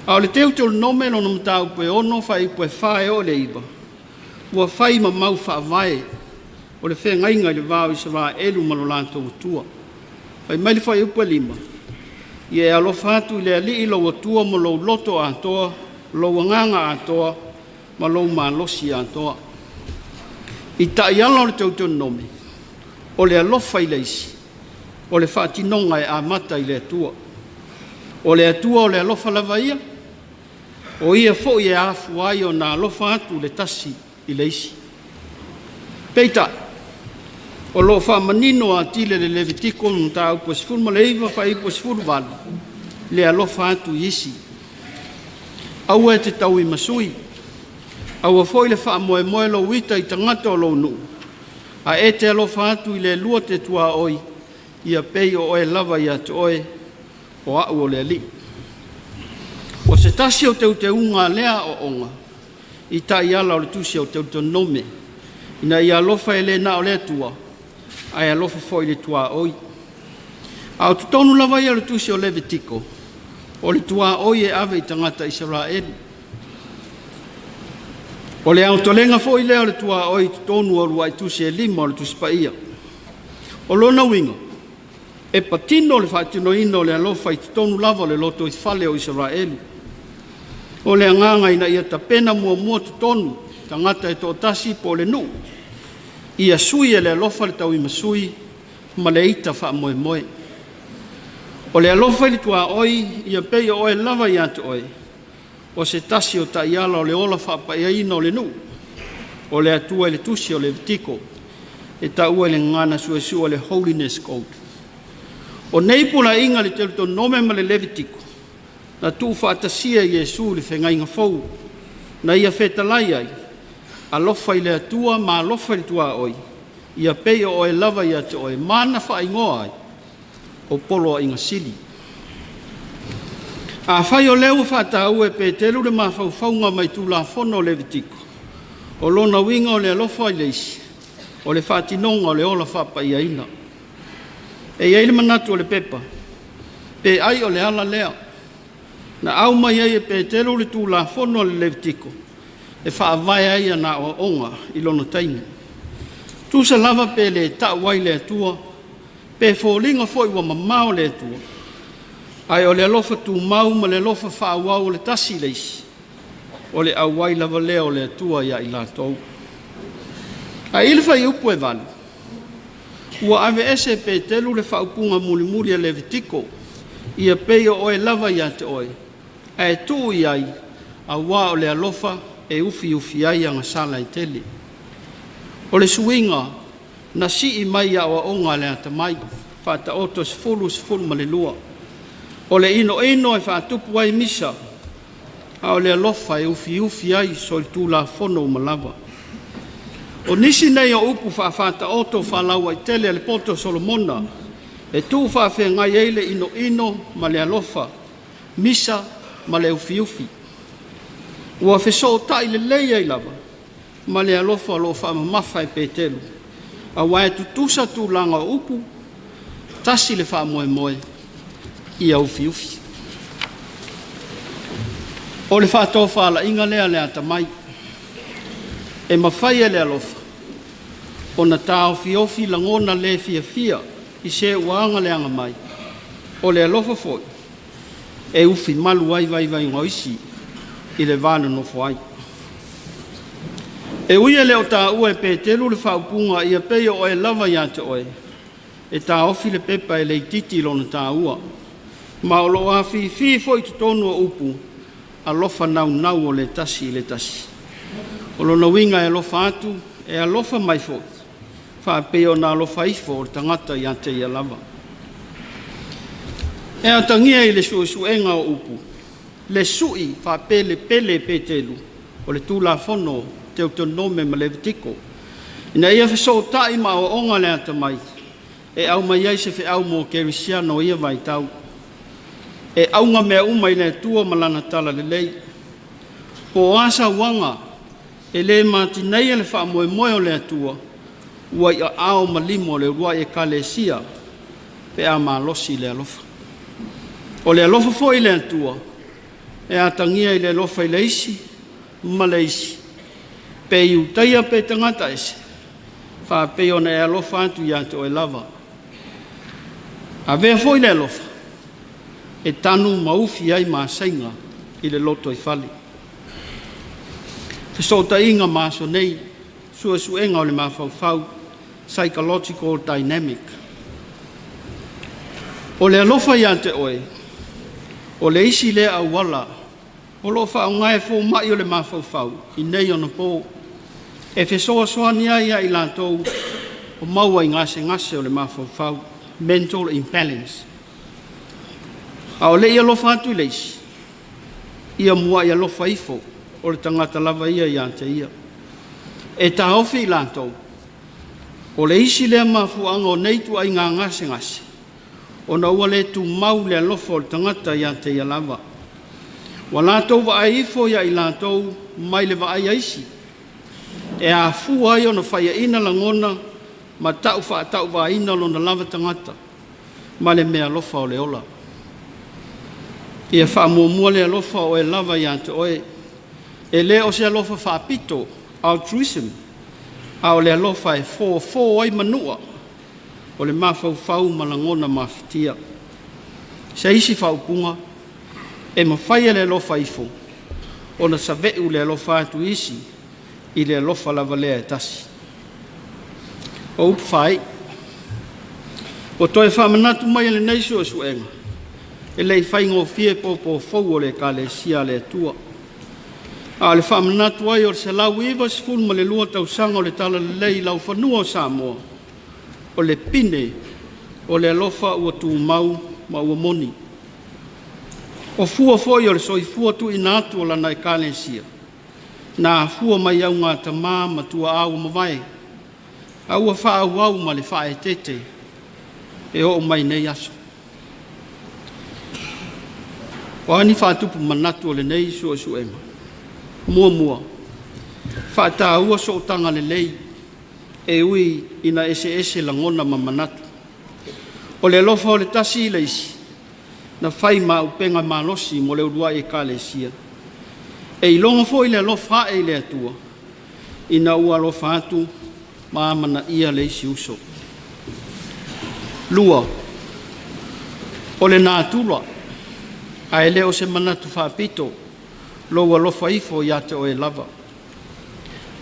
A o le Teutonome lona mataupu e 6 fuaiupu e 4 e oo i le 9, ua fai ma mau faavae o le feagaiga i le va o Isaraelu ma lo latou Atua. Fai mai le fuaiupu e 5, ia e alofa atu i le Alii lou Atua ma lou loto atoa, lou agaga atoa, ma lou malosi atoa. I taiala o le Teutonome, o le alofa i le isi, o le faatinoga e amata i le Atua. O le Atua o le alofa lava ia, o Ia foi e afua ai ona alofa atu le tasi i le isi. Peitai, o lo o faamanino atili e le Levitiko mataupu e 19 fuaiupu e 18, le alofa atu i isi. Aua e te tauimasui, aua foi le faamoemoe lou ita i tagata o lou nuu, a e te alofa atu i le lua te tuaoi, ia pei o oe lava ia te oe, o au o le Alii. O se tasi o teuteuga a lea aoaoga i taiala o le tusi o Teutonome, ina ia alofa e le na o le Atua, ae alofa foi i le tuaoi. A o totonu lava ia o le tusi o Levitiko, o le tuaoi e ave i tagata Isaraelu. O le aotolega foi lea o le tuaoi i totonu o uluai tusi e 5 o le Tusi Paia. O lona uiga, E patino le faatinoina o le alofa i totonu lava o le lotoifale o Isaraelu. O le agaga ina ia tapena muamua totonu tagata e toatasi po o le nuu, ia sui e le alofa le tauimasui ma le ita faamoemoe. O le alofa i le tuaoi, ia pei o oe lava ia te oe, o se tasi o taiala o le ola faapaiaina o le nuu, o le Atua i le tusi o Levitiko, e taua i le gagana suesue o le Holiness Code. O nei pulaiga i le Teutonome ma le Levitiko, na tuufaatasia e Iesu i le Feagaiga Fou, na ia fetalai ai, alofa i le Atua ma alofa i le tuaoi, ia pei o oe lava ia te oe, ma na faaigoa ai, o Poloaiga Sili. Afai o lea ua faataua e Peteru le mafaufauga mai Tulafono o Levitiko, o lona uiga o le alofa i le isi, o le faatinoga o le ola faapaiaina. E i ai le manatu o le pepa, pe ai o le ala lea, na aumai ai e Peteru le Tulafono a le Levitiko e faavae ai ana aoaoga i lona taimi. Tusa lava pe le ta'u ai le Atua, pe foliga foi ua mamao le Atua, ae o le alofa tumau ma le alofa faaauau o le tasi i le isi, o le auai lava lea o le Atua ia i latou. Ae i le fuaiupu e 8, ua aveese e Peteru le faaupuga mulimuli a Levitiko, ia pei o oe lava ia te oe, ae tuu i ai, auā o le alofa e ufiufi ai agasala e tele. O le suiga na sii mai i aoaoga a le atamai, Faataoto 10, 12. O le inoino e faatupu ai misa, a o le alofa e ufiufi ai solitulafono uma lava. O nisi nei o upu faafaataoto faalauaitele a le poto Solomona e tuufaafeagai ai le inoino ma le alofa, misa ma le ufiufi. Ua fesootai lelei ai lava ma le alofa o lo o faamamafa e Peteru, aua e tutusa tulaga o upu, tasi le faamoemoe, ia ufiufi. O le faatofalaiga lea a le atamai, e mafai e le alofa ona taofiofi lagona le fiafia i se ua aga leaga mai. O le alofa foi e ufi malu ai vaivaiga o isi i le va nonofo ai. E ui e le o taua e Peteru le faaupuga ia pei o oe lava ia te oe, e taofi le pepa e le itiiti lona taua, ma o lo o afifi foi i totonu o upu alofa naunau o le tasi i le tasi. O lona uiga e alofa atu, e alofa mai foi, faapei ona alofa ifo o le tagata ia te ia lava. E atagia i le suesuega o upu, le sui faapelepele e Peteru o le Tulafono Teutonome ma Levitiko, ina ia fesootai ma aoaoga le atamai e aumai ai se feau mo kerisiano o ia vaitau. E auga mea uma i le Atua ma Lana Talalelei. Po o a sauaga e le matinaia le faamoemoe o le Atua, ua i aao ma lima o le uluai ekalesia pe a malosi le alofa. O le alofa foi i le Atua, e atagia i le alofa i le isi ma le isi, pe Iutaia pe tagata ese, faapei ona e alofa atu ia te oe lava. Avea foi le alofa e tanu ma ufi ai masaiga i le lotoifale. Fesootaiga ma aso nei, suesuega o le mafaufau, psychological dynamic. O le alofa ia te oe, o le isi lea auala o lo o faaaoga e fomai o le mafaufau i nei ona po e fesoasoani ai ia i latou o maua i gasegase o le mafaufau, mental imbalance. A o le i alofa atu i le isi, ia muai alofa ifo o le tagata lava ia ia te ia. E taofi i latou, o le isi lea mafuaaga o nei ituaiga gasegase, ona ua le tumau le alofa o le tagata ia te ia lava. Ua latou vaai ifo ia i latou mai le vaai a isi, e afua ai ona faiaina lagona ma tau faatauvaaina lona lava tagata ma le meaalofa o le ola. Ia faamuamua le alofa o oe lava ia te oe. E le o se alofa faapito, altruism, a o le alofa e fofo ai manua o le mafaufau ma lagona mafatia. Se isi faaupuga, e mafai e le alofa ifo ona save'u le alofa atu i isi i le alofa lava lea e tasi. O upu faai'u, ua toe faamanatu mai e lenei suesuega, e le i faigofie popo fou o le Ekalesia a le Atua. A o le faamanatu ai o le 192 tausaga o le Talalelei i laufanua o Samoa, o le pine o le alofa ua tumau ma ua moni. O fua foi o le soifua tuuina atu o lana Ekalesia, na afua mai augatama ma tuaa ua mavae, a ua faaauau ma le faaeteete e oo mai nei aso. O a ni faatupu manatu o lenei suesuega? Muamua, faataua sootaga lelei e ui ina eseese lagona ma manatu. O le alofa o le tasi i le isi, na fai ma auupega malosi mo le uluai ekalesia. E iloga foi le alofa ae i le Atua, ina ua alofa atu ma amanaia le isi uso. Lua, o le natura, ae le o se manatu faapito, lou alofa ifo ia te oe lava.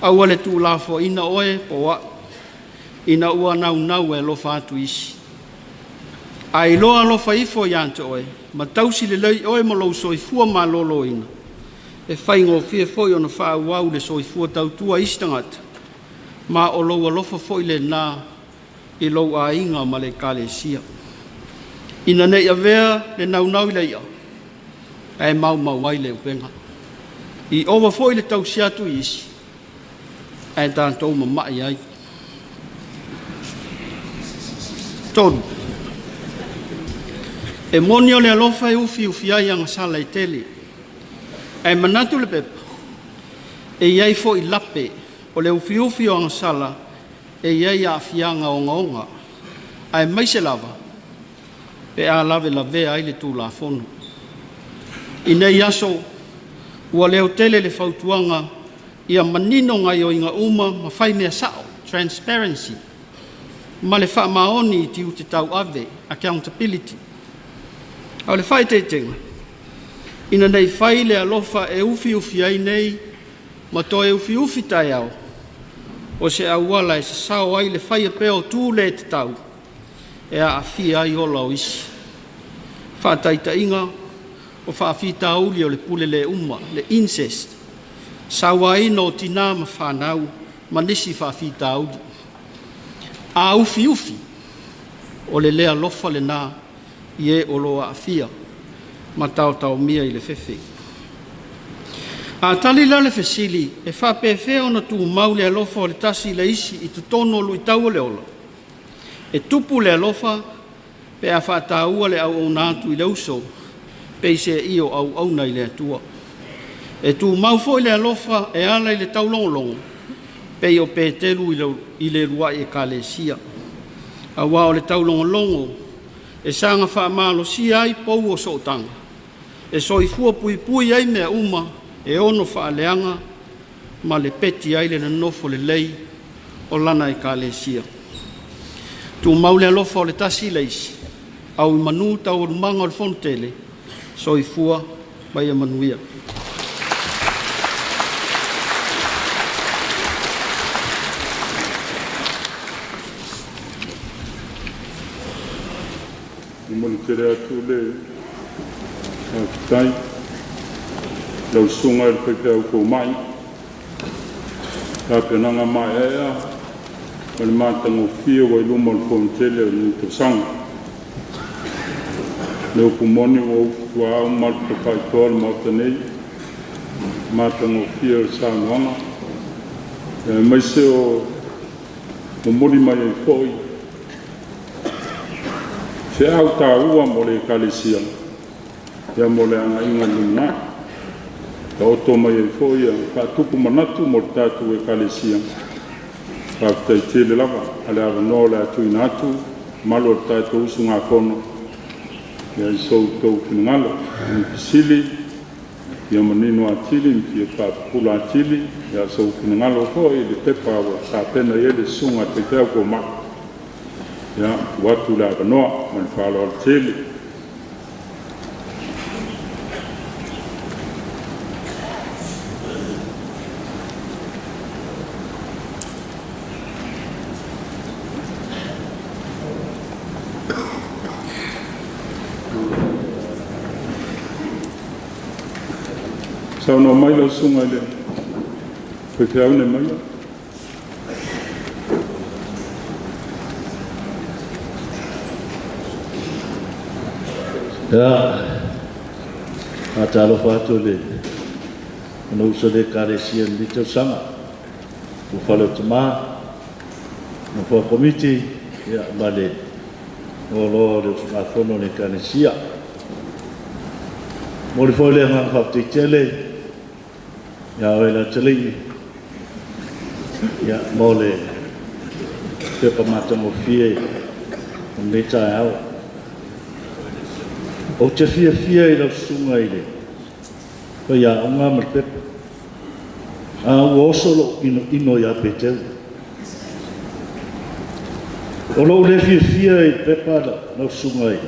Aua le tuulafoaiina oe po o au, ina ua naunau e alofa atu i isi. A iloa alofa ifo ia te oe, ma tausi lelei oe ma lou soifua maloloina, e faigofie foi ona faaauau le soifua tautua i isi tagata, ma o lou alofa foi lena i lou aiga ma le ekalesia. Ina ne i avea le naunau i le i'a, ae maumau ai le upega. I ova foi le tausi atu i isi, ae tatou mama'i ai. 3. E moni o le alofa e ufiufi ai agasala e tele, ae manatu le pepa, e i ai foi lape o le ufiufi o agasala e i ai aafiaga ogaoga, aemaise lava pe a lavelavea ai le Tulafono. I nei aso, ua leotele le fautuaga ia manino gaoioiga uma ma fai mea sa'o, transparency, ma le faamaoni i tiute tauave, accountability. A o le faaeteetega, ina nei fai le alofa e ufiufi ai nei ma toe ufiufi taeao, o se auala e sasao ai le faia pea o tu le tatau e aafia ai ola o isi. Faataitaiga, o faafitauli o le pule le uma, le incest, sauaina o tinā ma fanau, ma nisi faafitauli. A ufiufi, o le le alofa lena i e o lo o aafia ma taotaomia i le fefe. A tali la le fesili, e faapefea ona tumau le alofa o le tasi i le isi i totonu o luitau o le ola? E tupu le alofa pe a faataua le auauna atu i le uso, peiseai o auauna i le Atua. E tumau foi le alofa e ala i le taulogologo, pei o Peteru i le uluai ekalesia. Aua o le taulogologo e saga faamalosia ai pou o sootaga, e soifua puipui ai mea uma e ono faaleaga ma lepeti ai le nonofo lelei o lana ekalesia. Tumau le alofa o le tasi i le isi, au i manu taualumaga o le Fono Tele, soifua ma ia manuia. Momoli tele atu le faafetai i lau Susuga i le Faifeau Fomai, tapenaga maeaea ma le matagofie ua i luma o le Fonotele o lenei tausaga. O le upu moni ua ufi tuaau ma malu tafaitoa le Maota nei, matagofie le saunoaga, aemaise o momoli mai ai foi feau taua mo le Ekalesia mo le agaiga i le lumanai. Taoto mai ai foi faatupu manatu mo le tatou Ekalesia. Faafetai tele lava a o le avanoa o le a tuuina atu i le mamalu o le tatou usugafono i so outou finagalo i fesili fia manino atili ma fia faapupula atili, a o sou finagalo foi i le pepa ua tapena i ai le Susuga i le Faifeau Fomai. Ia, tuu atu le avanoa ma le faaaloalo tele. Saunoa mai lau susuga i le faifeau Nehemiah. Ia, faatalofa atu i le Fonousu a le Ekalesia i lenei tausaga, i luafale o tama, nofoa komiti, ia, ma le loaloa o le usugafono a le Ekalesia. E momoli foi le agaga faafetai tele ia oe le atalii, ia, mo le pepa matagofie o lenei taeao. Ou te fiafia i lau susuga i le faiaoga ma le pepa, a ua oso lou inoino ia Peteru. O lou le fiafia i le pepa lau susuga i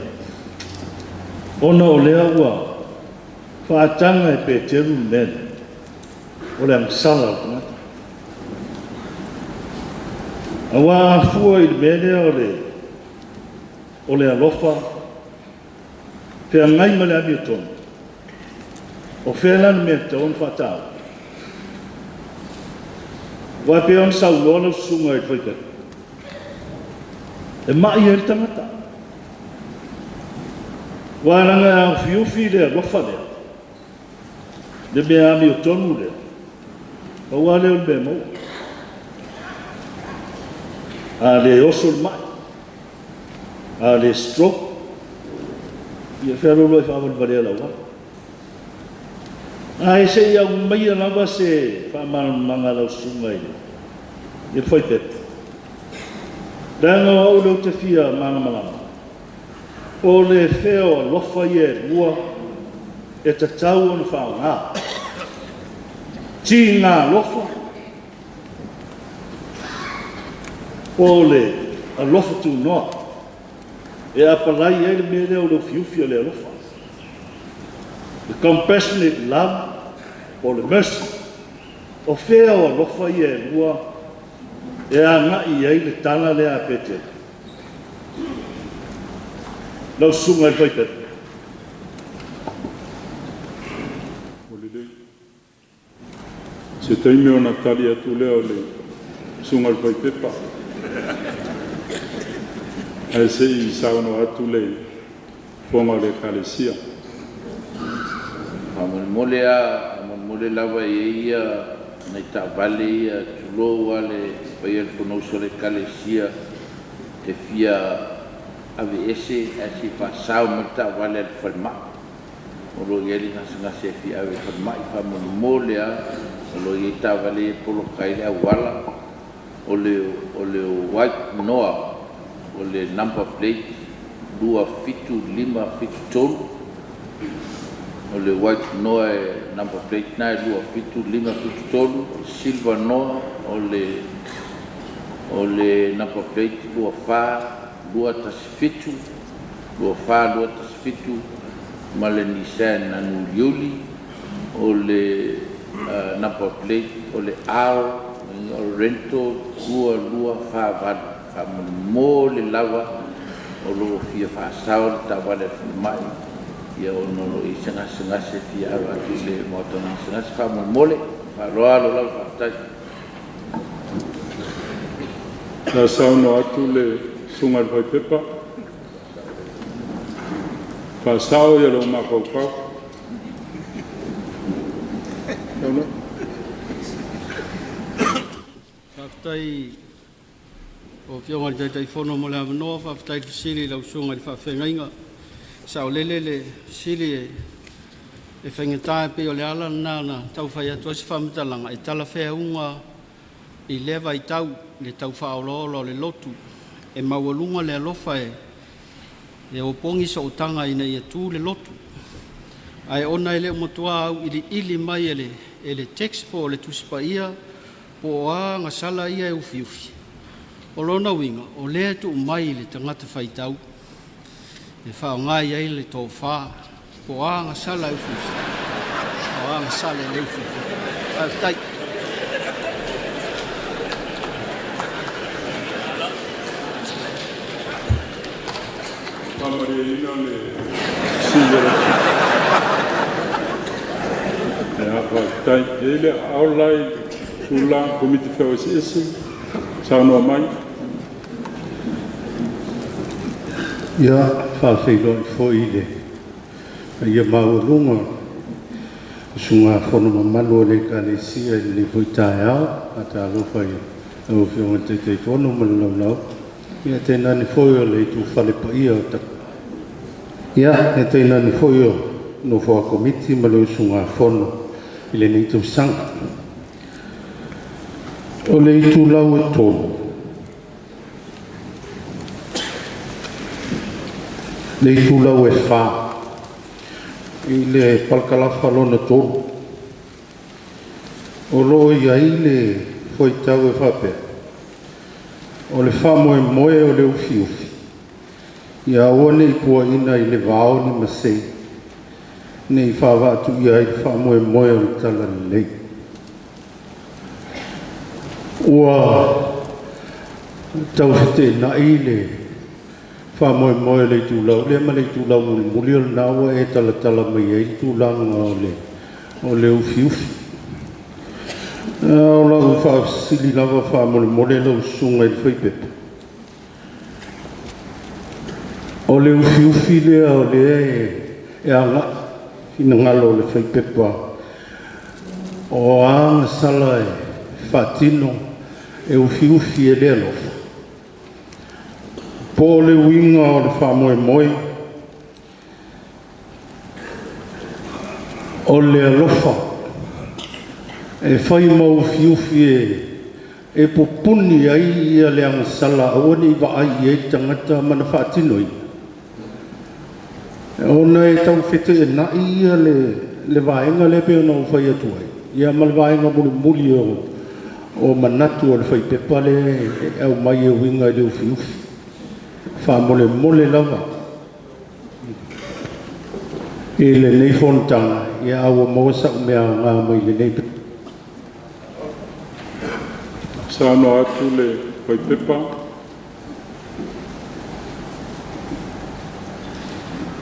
ona o lea ua faataga e Peteru le mea lea, o le agasala o le tagata. Aua a fua i le mea lea o le alofa feagai ma le amiotonu, o fea la le mea e tatau ona faataua? Aua e pei ona saunoa lau susuga i le faipea, e mai ai le tagata. Aua leaga e aufiufi le alofa lea, le mea amiotonu lea, pau lava lea o le mea e maua. A le oso le mai, a le stroke, ia feoloolo ai faavalevalea i le auala. Ae se i aumaia lava se faamalamalamaga a lau susuga i le faipea. Leaga o au lea ou te fia malamalama, po o le fea o alofa ia e lua e tatau ona faaaoga. Tiga alofa po o le alofa tunoa e apalai ai le mea lea o le ufiufi o le alofa. The compassionate love po o le mercy. O fea o alofa ia e lua e agai i ai le tala lea a Peteru? Lau susuga i le faipea. Ua lelei. Se taimi ona tali atu lea o le susuga i le faipea. Ae se i saunoa atu le fofoga o le Ekalesia. Faamolemole lava, faamolemole lava e i ai ia nai taavale ia, tulou lava le paia o le Fonousu a le Ekalesia, e fia aveese ae se i faasao mai le taavale a le falemai. O lo o i ai le gasegase e fia ave i le falemai. Faamolemole lava, o lo o i ai taavale ia e poloka ai le auala. O le white Noah, o le number plate 27573. O le white Noah e number plate na e 27573. O le silver Noah o le number plate 24217, 24217, ma le Nissan Uliuli o le number plate o le R Rento 2248. Faamolemole lava, o lo o fia faasao le taavale a le falemai ia ona o lo o i ai se gasegase e fia ave atu i le maota gasegase. Faamolemole, faaaloalo lava, faafetai. Na saunoa atu le susuga i le faipea, faasao ia lou mafaufau. Saunoa. Faafetai lau Afioga i le Taitaifono mo le avanoa. Faafetai i le fesili i lau Susuga i le Faafeagaiga. Saolele le fesili, e faigata, e pei o le ala lena na tau fai atu ai se faamatalaga e talafeauga i lea vaitau le tau faaolaola o le lotu e maualuga le alofa e opogi sootaga ina ia tu le lotu. Ae ona e le o matua auiliili mai e le text po o le Tusi Paia po o a agasala ia e ufiufi. O lona uiga, o lea e tuu mai i le tagata faitau e faaaoga i ai le tofa, po o a agasala e ufiufi, o a agasala e le ufiufia. Faafetai. Faamalieina le fesili a le Ia, faafetai. E i ai le aao le la i Sula Komiti Feo Eseese, saunoa mai. Ia, faafeiloai foi i le paia maualuga o usugafono mamalu a le Ekalesia i lenei foi taeao. Faatalofa i lau Afioga i le Taitaifono ma le Laulau, ia tainane foi o le itufale paia o ia, e tainane foi o nofoa Komiti ma le usugafono i lenei tausaga. O le itulau e 3, le itulau e 4 i le parakalafa lona 3, o lo o i ai le fuaitau e faapea, o le faamoemoe o le ufiufi, ia aua ne i puaina i le vao ni masei, ne i faavaatuia ai le faamoemoe o le Talalelei. Ua tau feteenai le faamoemoe o le itulau lea ma le itulau mulimuli o lena ua e talatala mai ai le tulaga o le ufiufi. O lau faafesili lava faamolemole lau susuga i le Faipepa, o le ufiufi lea o lea e agai finagalo o le Faipepa, o a agasala e faatino e ufiufi e le alofa, po o le uiga o le faamoemoe o le alofa e fai ma ufiufi e pupuni ai ia le agasala aua ne i vaai i ai le tagata ma na faatinoina, ona e tau feteenai ia le vaega lea pei ona ou fai atu ai, ia ma le vaega mulimuli o manatu o le Faipepa lea e aumai e uiga i le ufiufi. Faamolemole lava i lenei fonotaga, ia a ua maua sau mea aoga mai lenei. Saunoa atu le Faipepa.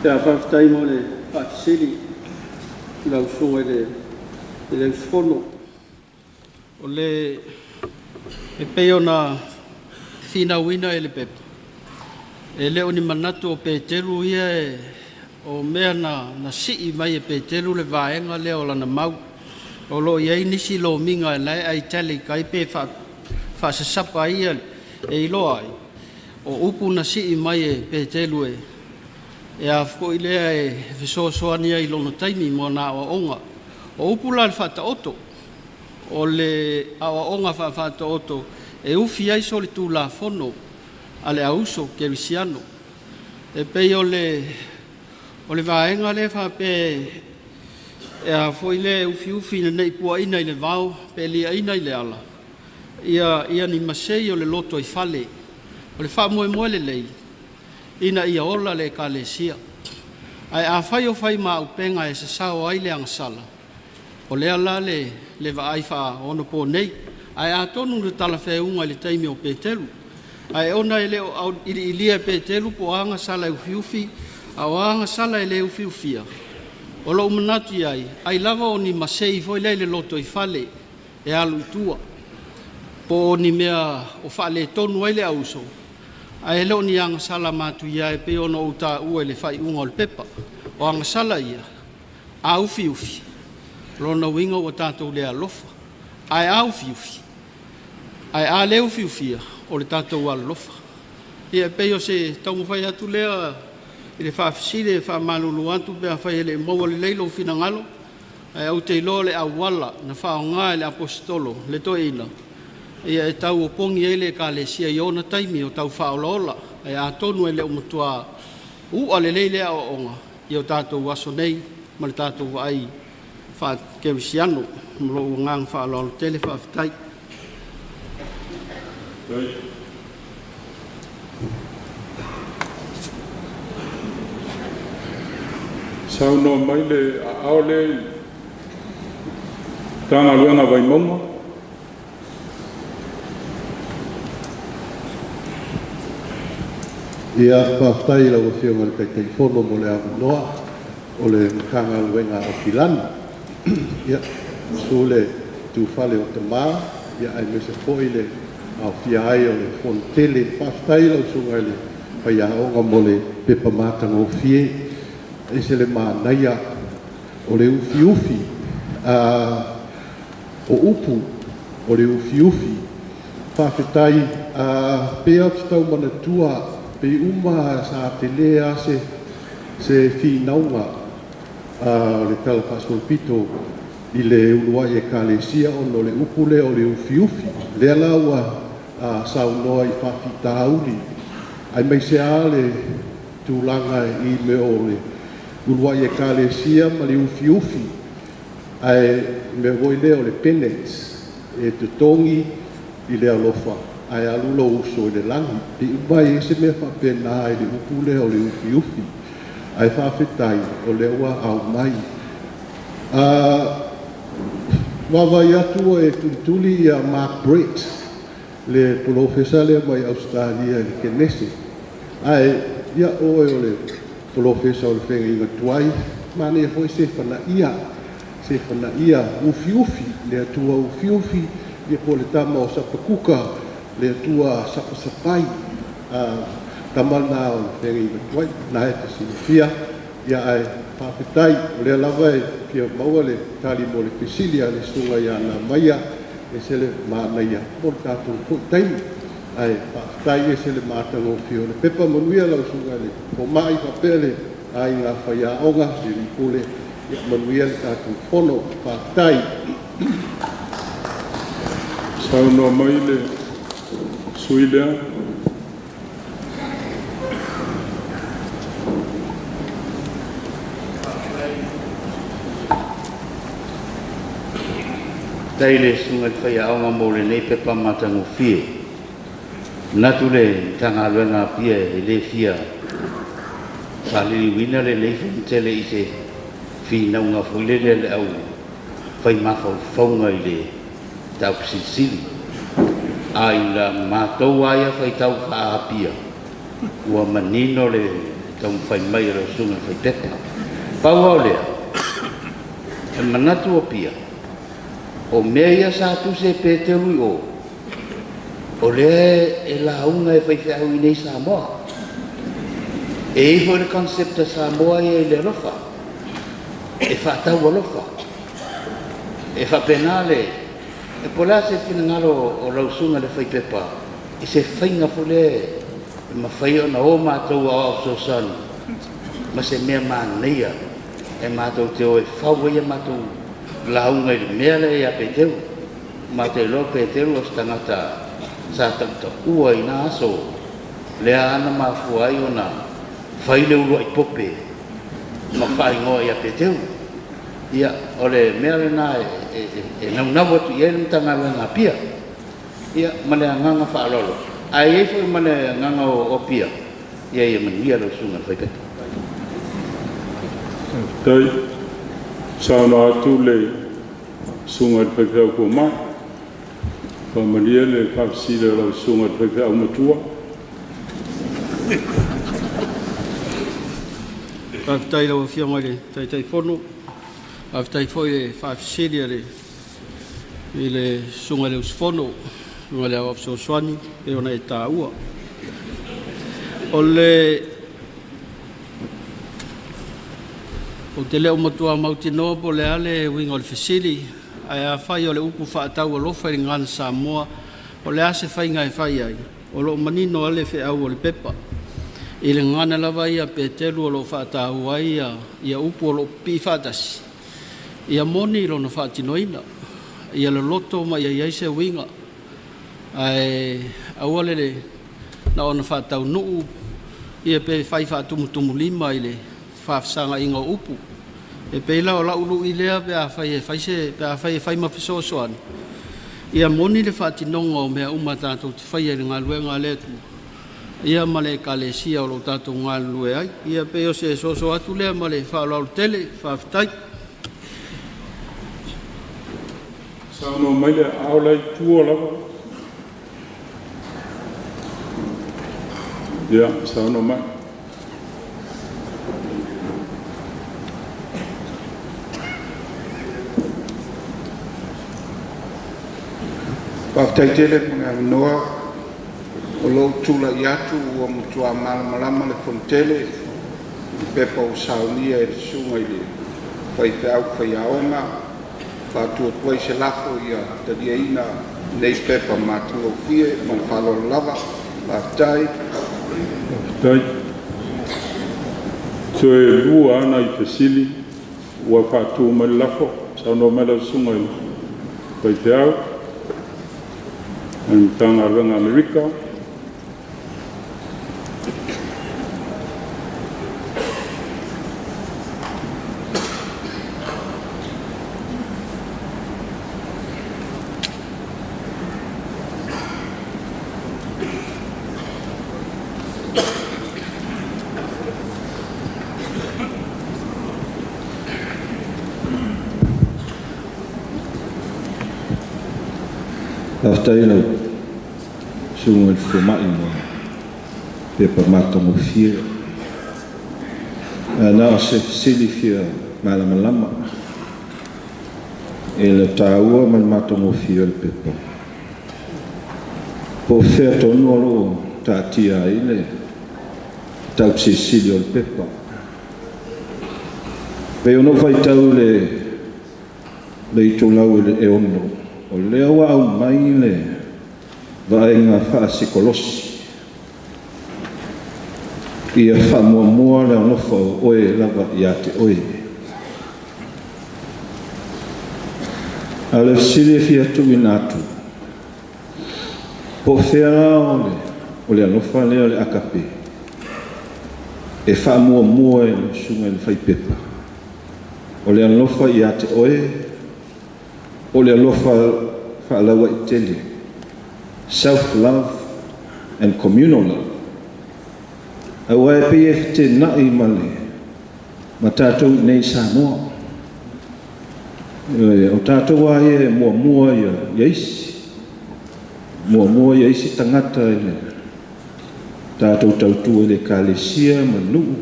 Ia, faafetai mo le faafesili i lau Susuga i le usufono. O le e pei ona finauina e le pepa, e le o ni manatu o Peteru ia e o mea na sii mai e Peteru le vaega lea o lana mau. O lo o i ai nisi lomiga la e italic ai pe faasasapa ai e iloa ai, o upu na sii mai e Peteru e a foi lea e fesoasoani ai i lona taimi mo na aoaoga. O upu la le faataoto, o le aoaoga faafaataoto e ufi ai solitulafono a le auso kerisiano. E pei o le vaega lea faapea e a foi lea e ufiufi ina ne i puaina i le vao pe liaina i le ala, ia ni masei o le loto i fale. O le faamoemoe lelei ina ia ola le Ekalesia. Ae afai o fai ma auupega e sasao ai le agasala, o lea la le vaai faaonapo nei. Ae atonu le talafeuga i le taimi o Peteru, ae ona e le o iliilia e Peteru po o a agasala e ufiufi, a o a agasala e le ufiufia, o lou manatu i ai, ai lava o ni masei foi lea i le loto i fale e alu i tua, po o ni mea o faaletonu ai le auso, ae le o ni agasala matuia e pei ona ou taua i le faaiuga o le pepa. O agasala ia, a ufiufi, lona uiga ua tatou le alofa, ae a ufiufi, ae a le ufiufia, o le tatou alolofa. Ia e pei o se taumafai atu lea i le faafesili e faamalulu atu pe afai e le i maua lelei lou finagalo, ae ou te iloa o le auala na faaaoga e le Aposetolo le toeaina, ia e tau opogi ai le Ekalesia i ona taimi o tau faaolaola, ae atonu e le o matua u'a lelei lea aoaoga i o tatou aso nei ma le tatou vaai faakerisiano. Ma lou agaga faaaloalo tele, faafetai. Saunoa mai le aao lea i le Matagaluega a Vaimauga. Ia, faafetai i lau Afioga i le Taitaifono mo le avanoa o le Matagaluega a Aukilani. Ia, susu le ituifale o Tama, ia aemaise foi le aofia ai o le Fonotele. Faafetai i lau Susuga i le Faiaoga mo le pepa matagofie. E ese le manaia o le ufiufi o upu, o le ufiufi. Faafetai, pei lava ou te tau manatua, pei uma sa tele lava se finauga o le Tala Faasolopito i le uluai Ekalesia ona o le upu lea o le ufiufi. Lea la ua saunoa i faafitauli, aemaise lava le tulaga i mea o le uluai Ekalesia ma le ufiufi, ae mea foi lea o le penance, e totogi i le alofa ae alu lou uso i le lagi. E uma e i ai se mea faapena i le upu lea o le ufiufi, ae faafetai o lea ua aumai. Vaavaai atu e tulituli ia Mark Brett, le polofesa lea mai Ausetalia i le Kenese, ae ia oe o le polofesa o le feagaiga tuai, manaia foi se fanaia, se fanaia ufiufi, le Atua ufiufi, ia po o le tama o Sapakuka, le Atua sapasapai, tama lena o le feagaiga tuai, na e te silafia. Ia ae faafetai, o lea lava e fia maua le tali mo le fesili a le susuga ia Namaia, ese le manaia mo le tatou foi taimi. Ae faafetai, ese le matagofie o le pepa. Manuia lau susuga i le fomai faapea le aiga faiaoga, le pule, ia manuia le tatou fono. Faafetai. Saunoa mai le sui lea. Faafetai i le susuga i le faiaoga mo lenei pepa matagofie. Manatu le Matagaluega a Apia e le fia faaliliuina lenei fonotele i se finauga foi lele le au fai mafaufauga i le mataupu silisili. A i la matou lava ia faitau faa-Apia, ua manino le taumafai mai o lau susuga i le faipepa. Pau lava o lea, e manatu Apia, o mea ia sa tusi e Peteru i o, o lea e lauga e faifeau i inei i Samoa. E i ai foi le concept a Samoa ia i le alofa, e faatau alofa. E faapena le, e po o le a se finagalo o lau susuga i le faipepa i se faiga foi lea e mafai ona o matou aoao fesoasoani ma se mea manaia e matou te o e fau ai a matou lauga i le mea lea ia Peteru. Matou iloa o Peteru o se tagata sa tautaua i na aso, lea na mafua ai ona fai le uluai pope ma faaigoa ia Peteru. Ia, o le mea lena e naunau atu i ai le Matagaluega a Apia. Ia, ma le agaga faaaloalo. Ae i ai foi ma le agaga o Apia, ia ia manuia lau susuga i le faipepa. Faafetai. Saunoa atu le susuga i le faifeau fomai. Faamalie le faafesili a lau susuga i le faifeau matua. Faafetai i lau Afioga i le Taitaifono. Faafetai foi i le faafesili a i le susuga i le usufono, susuga i le Aoao Fesoasoani pei ona e taua. Ou te le o matua mautinoa po o le a le uiga o le fesili, ae afai o le upu faataualofa i le gagana Samoa, o le a se faiga e fai ai, o lo o manino lava le feau o le pepa. I le gagana lava ia a Peteru o lo o faataua ai ia upu o lo o pipii faatasi, ia moni lona faatinoina, ia loloto ma ia i ai se uiga, ae aua le na ona faataunuu ia pe fai faatumutumulima i le faafesagaiga o upu. E pei la o lau lui lea pe afai e fai se pe afai e fai ma fesoasoani, ia moni le faatinoga o mea uma tatou te faia i le galuega a le Atua, ia ma le Ekalesia o lo o tatou galulue ai. Ia pei o se soso atu lea ma le faaaloalo tele. Faafetai. Saunoa mai le aao la i tua lava. Ia, saunoa mai. Faafetai tele mo le avanoa o lou tulai atu ua matua malamalama le Fonotele i pepa ua saunia e le Susuga i le Faifeau Faiaoga. E faatu atu ai se lafo, Ia taliaina nei pepa matagofie. Ma le faaaloalo lava. Faafetai. Faafetai. Toe lua lava nai fesili ua faatu mai le lafo. Saunoa mai lau Susuga i le Faifeau mai le Matagaluega a Amerika. Faafetai i lau Susuga i le Fomai mo le pepa matagofie. Ae na o se fesili fia malamalama i le taua ma le matagofie o le pepa. Po o fea tonu o lo o taatia ai le tausilisili o le pepa. Pei ona ou faitau i le itulau i le 6, o lea ua aumai le vaaiga faasikolasi. Ia faamuamua le alofa o oe lava ia te oe. A o le fesili e fia tuuina atu, po o fea la o le alofa lea o le agape e faamuamua e le susuga i le faipepa. O le alofa ia te oe, o le alofa faalauaitele, self-love and communal love. Aua e pei e fetenai ma le ma tatou nei Samoa. O tatou a ia e muamua ia isi. Muamua ia isi tagata i le tatou tautua i le Ekalesia ma le nuu.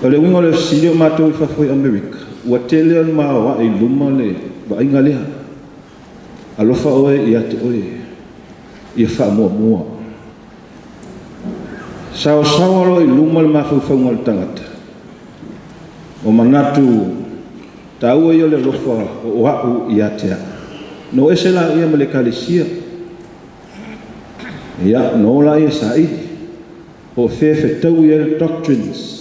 O le uiga o le fesili o matou i fafo i Amerika, ua tele ona maoae i luma le vaaiga lea. Alofa oe ia te oe, ia faamuamua. Saosaoa loa i luma le mafaufauga o le tagata. O manatu taua ia o le alofa o au ia te au. No ese la ia ma le Ekalesia. Ia, no la ia saili. Po o fea fetau ia le doctrines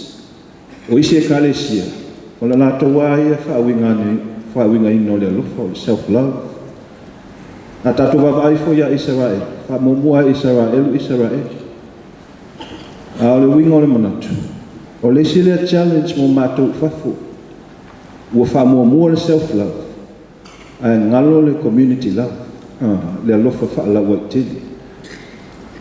o isi Ekalesia, o le latou a ia faauigaina o le alofa, o le self-love. A tatou vaavaai foi ia Isaraelu, faamuamua e Isaraelu Isaraelu. A o le uiga o le manatu, o le isi lea challenge mo matou i fafo, ua faamuamua le self-love, ae galo le community love, le alofa faalauaitele.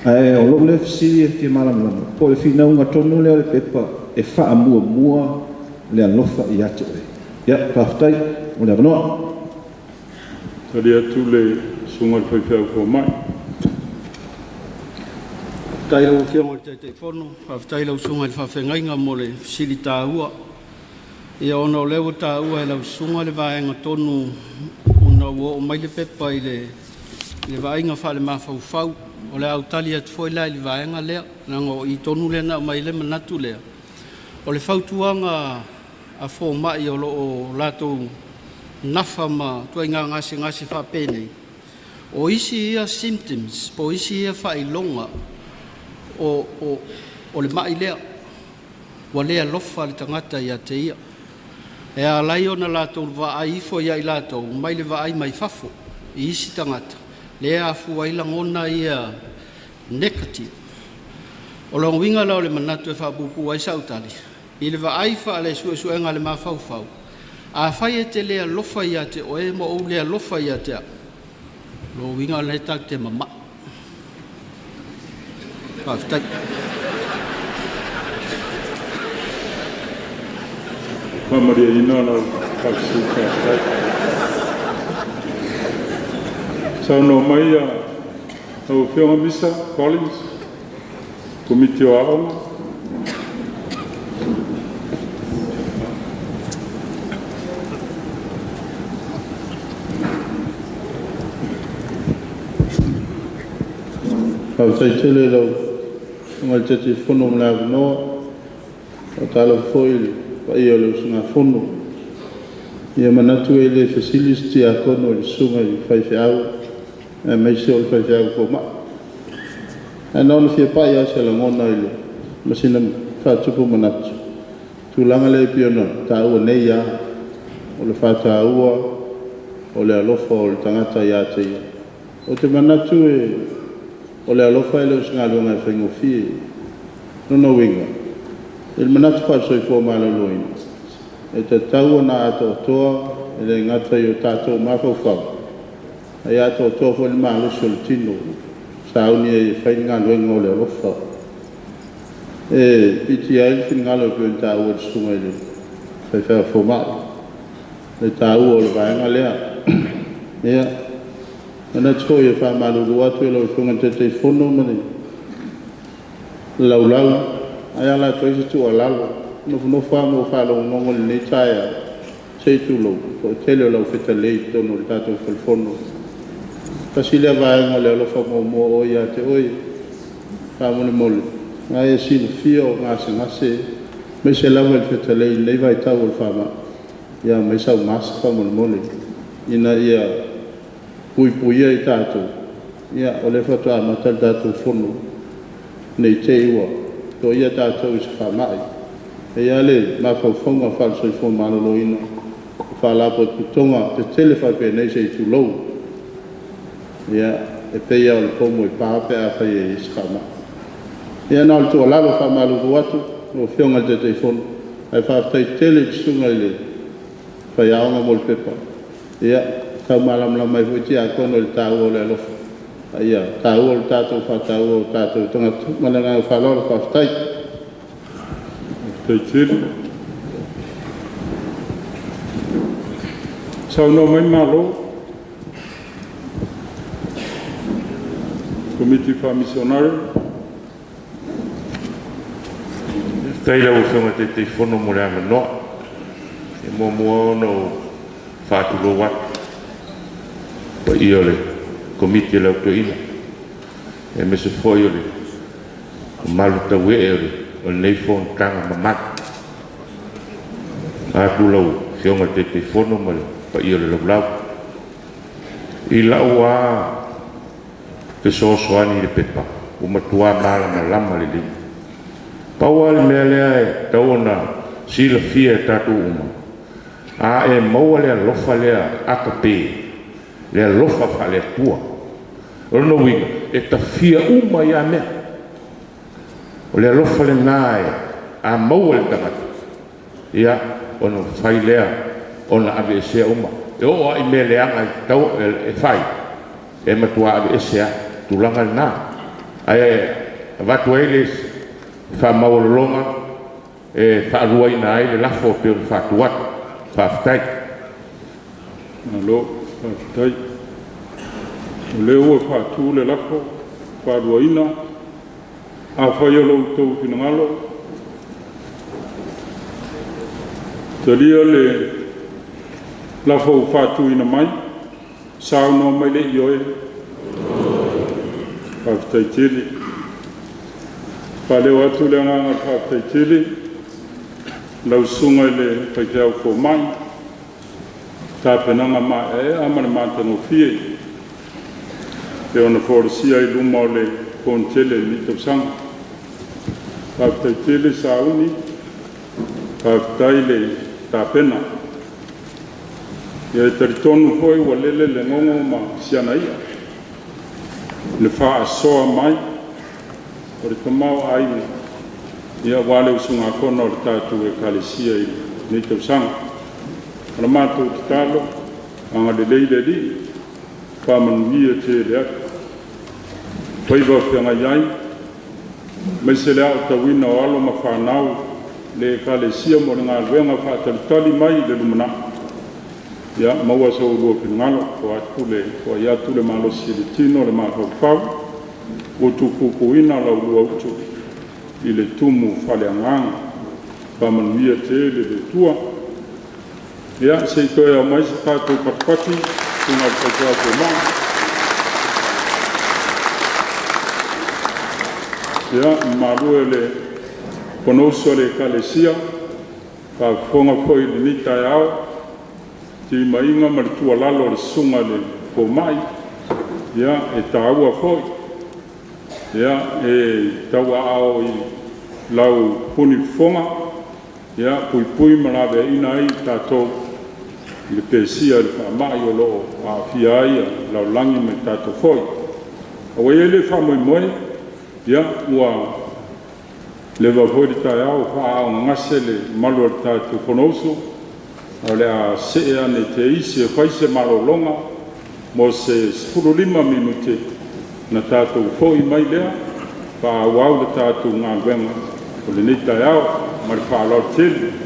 Ae o lou lea fesili e fia malamalama, po o le finauga tonu lea o le pepa e faamuamua le alofa ia te oe. Ia, faafetai mo le avanoa. Tali atu le Susuga i le Faifeau Fomai. Faafetai i lau Afioga i le Taitaifono, faafetai i lau Susuga i le Faafeagaiga mo le fesili taua. Ia, ona o lea ua taua e lau susuga le vaega tonu ona ua oo mai le pepa i le vaaiga faalemafaufau. O le a ou tali atu foi la i le vaega lea, leaga o i tonu lea na aumai ai le manatu lea. O le fautuaga a fomai o lo o latou nafa ma ituaiga gasegase faapenei, o isi ia symptoms po o isi ia faailoga o le mai lea, ua le alofa le tagata ia te ia. E ala ai ona latou vaai ifo ia i latou mai le vaai mai fafo i isi tagata, lea e afua ai lagona ia negative. O lona uiga la o le manatu e faapuupuu ai sau tali, i le vaai faale suesuega a le mafaufau, afai e te le alofa ia te oe ma ou le alofa ia te au, o lona uiga o lena tatou te mamai. Faafetai. Faamalieina lau faafesili, faafetai. Saunoa mai lau Afioga Misa Collins, Komiti o Aoga. Faafetai tele i lau Afioga i le Taitaifono mo le avanoa. Faatalofa foi i le paia o le usugafono. Ia, e manatu e le fesili se tiakono i le susuga i le faifeau aemaise o le faifeau fomai. Ae na ona fia pai lava o se lagona ma sina faatupu manatu i le tulaga lea pei ona taua nei lava, o le faataua o le alofa o le tagata ia te ia. Ou te manatu o le alofa e le o se galuega e faigofie. O lona uiga, i le manatu faale-soifua maloloina, e tatau ona atoatoa, e le gata i o tatou mafaufau, a ia atoatoa foi le malosi o le tino, e sauni ai e fai le galuega o le alofa. E piitia ai le finagalo e pei ona taua e le susuga i le faifeau fomai, le taua o le vaega lea. Ia, manatu foi e faamalulu atu i lau Afioga i le Taitaifono ma le laulau, ae ala atu ai se tuualalo, nofonofo lava ma ou faalogologo i lenei taeao, se i tulou, le toatele o le aufetalei i totonu o le tatou falefono. Tasi lea vaega o le alofa muamua oe ia te oe, faamolemole, o lena e silafia o gasegase, aemaise lava i le fetalai i lenei vaitau o le faamai, ia aumai sau mask faamolemole, ina ia puipuia i tatou. Ia o lea faatoa amata le tatou fono, ne i te i ua toia tatou i se faamai. E i ai lava le mafaufauga faale-soifua maloloina, o faalapotopotoga tetele faapenei se i tulou, ia, e pei lava o le pomu e pa pe afai e i ai se faamai. Ia na o le tuualalo faamalulu atu lau Afioga i le Taitaifono, ae faafetai tele i le susuga i le faiaoga mo le pepa. Ia, tau malamalama ai foi tiakono i le taua o le alofa, a ia taua lo tatou faataua o tatou tagata. Ma le agaga faaaloalo, faafetai. Faafetai tele. Saunoa mai le Malo, Komiti Faamisionare. Faafetai i lau Afioga i le Taitaifono mo le avanoa. E muamua ona ou faatulou atu i le paia o le Komiti a le Au Toeaina, aemaise foi o le mamalu tauee o lenei fonotaga mamalu. Vaeatu lau Afioga i le Taitaifono ma le paia o le laulau. I lau lava fesoasoani i le pepa, ua matua malamalama lelei. Pau lava le mea lea e tatau ona silafia e tatou uma, a e maua le alofa lea agape, le alofa faale-Atua, o lona uiga, e tafia uma ai lava mea. O le alofa lena a maua e le tagata, ia, ona mafai lea ona aveesea uma. E oo lava i mea leaga e tatau e fai, e matua aveese lava, tulaga lena. Ae avatu ai le faamaualaloga e faaluaina ai le lafo e pei ona faatu atu. Faafetai. Malo, faafetai. O lea ua faatu le lafo faaluaina. Afai o lo outou finagalo, talia le lafo ua faatuina mai, saunoa mai le ioe. Faafetai tele. Faaleo atu le agaga o le faafetai tele lau susuga i le faifeau fomai, tapenaga maeaea ma le matagofie pei ona folasia i luma o le Fonotele i lenei tausaga. Faafetai tele sauni, faafetai le tapena. Ia e talitonu foi ua lele le gogo ma siana i'a le faasoa mai o le tamaoaiga, ia aua le usugafono a le tatou Ekalesia i lenei tausaga. O le matou tatalo, agalelei le Alii, faamanuia tele atu. Faiva feagai ai Aemaise le aotauina o alo ma fanau le Ekalesia mo le galuega faatalitali mai i le lumanai. Ia maua so oulua finagalo, foai atu le malosi i le tino, le mafaufau, ua tupupuina la ulua utu i le tumu faaleagaga. Faamanuia tele le Atua. Ia, se i toe auai se tatou patupatu, susuga i le faifeau fomai. Ia, mamalu e o le Fonousu a le Ekalesia, faafofoga foi i lenei taeao, timaiga ma le tuualalo a le Susuga i le Fomai, ia, e taua foi. Ia, e tauaao i lau punifofoga, ia, puipui ma laveaiina ai tatou i le pesia o le faamai o lo o aafia ai le lalolagi ma i tatou foi. A ua i ai le faamoemoe, ia, ua leva foi le taeao ua faaaaogagase le mamalu o le tatou Fonousu, ae o le a see ane te isi e fai se malologa mo se 15 minute ona tatou foi mai lea faaauau le tatou galuega o lenei taeao. Ma le faaaloalo tele.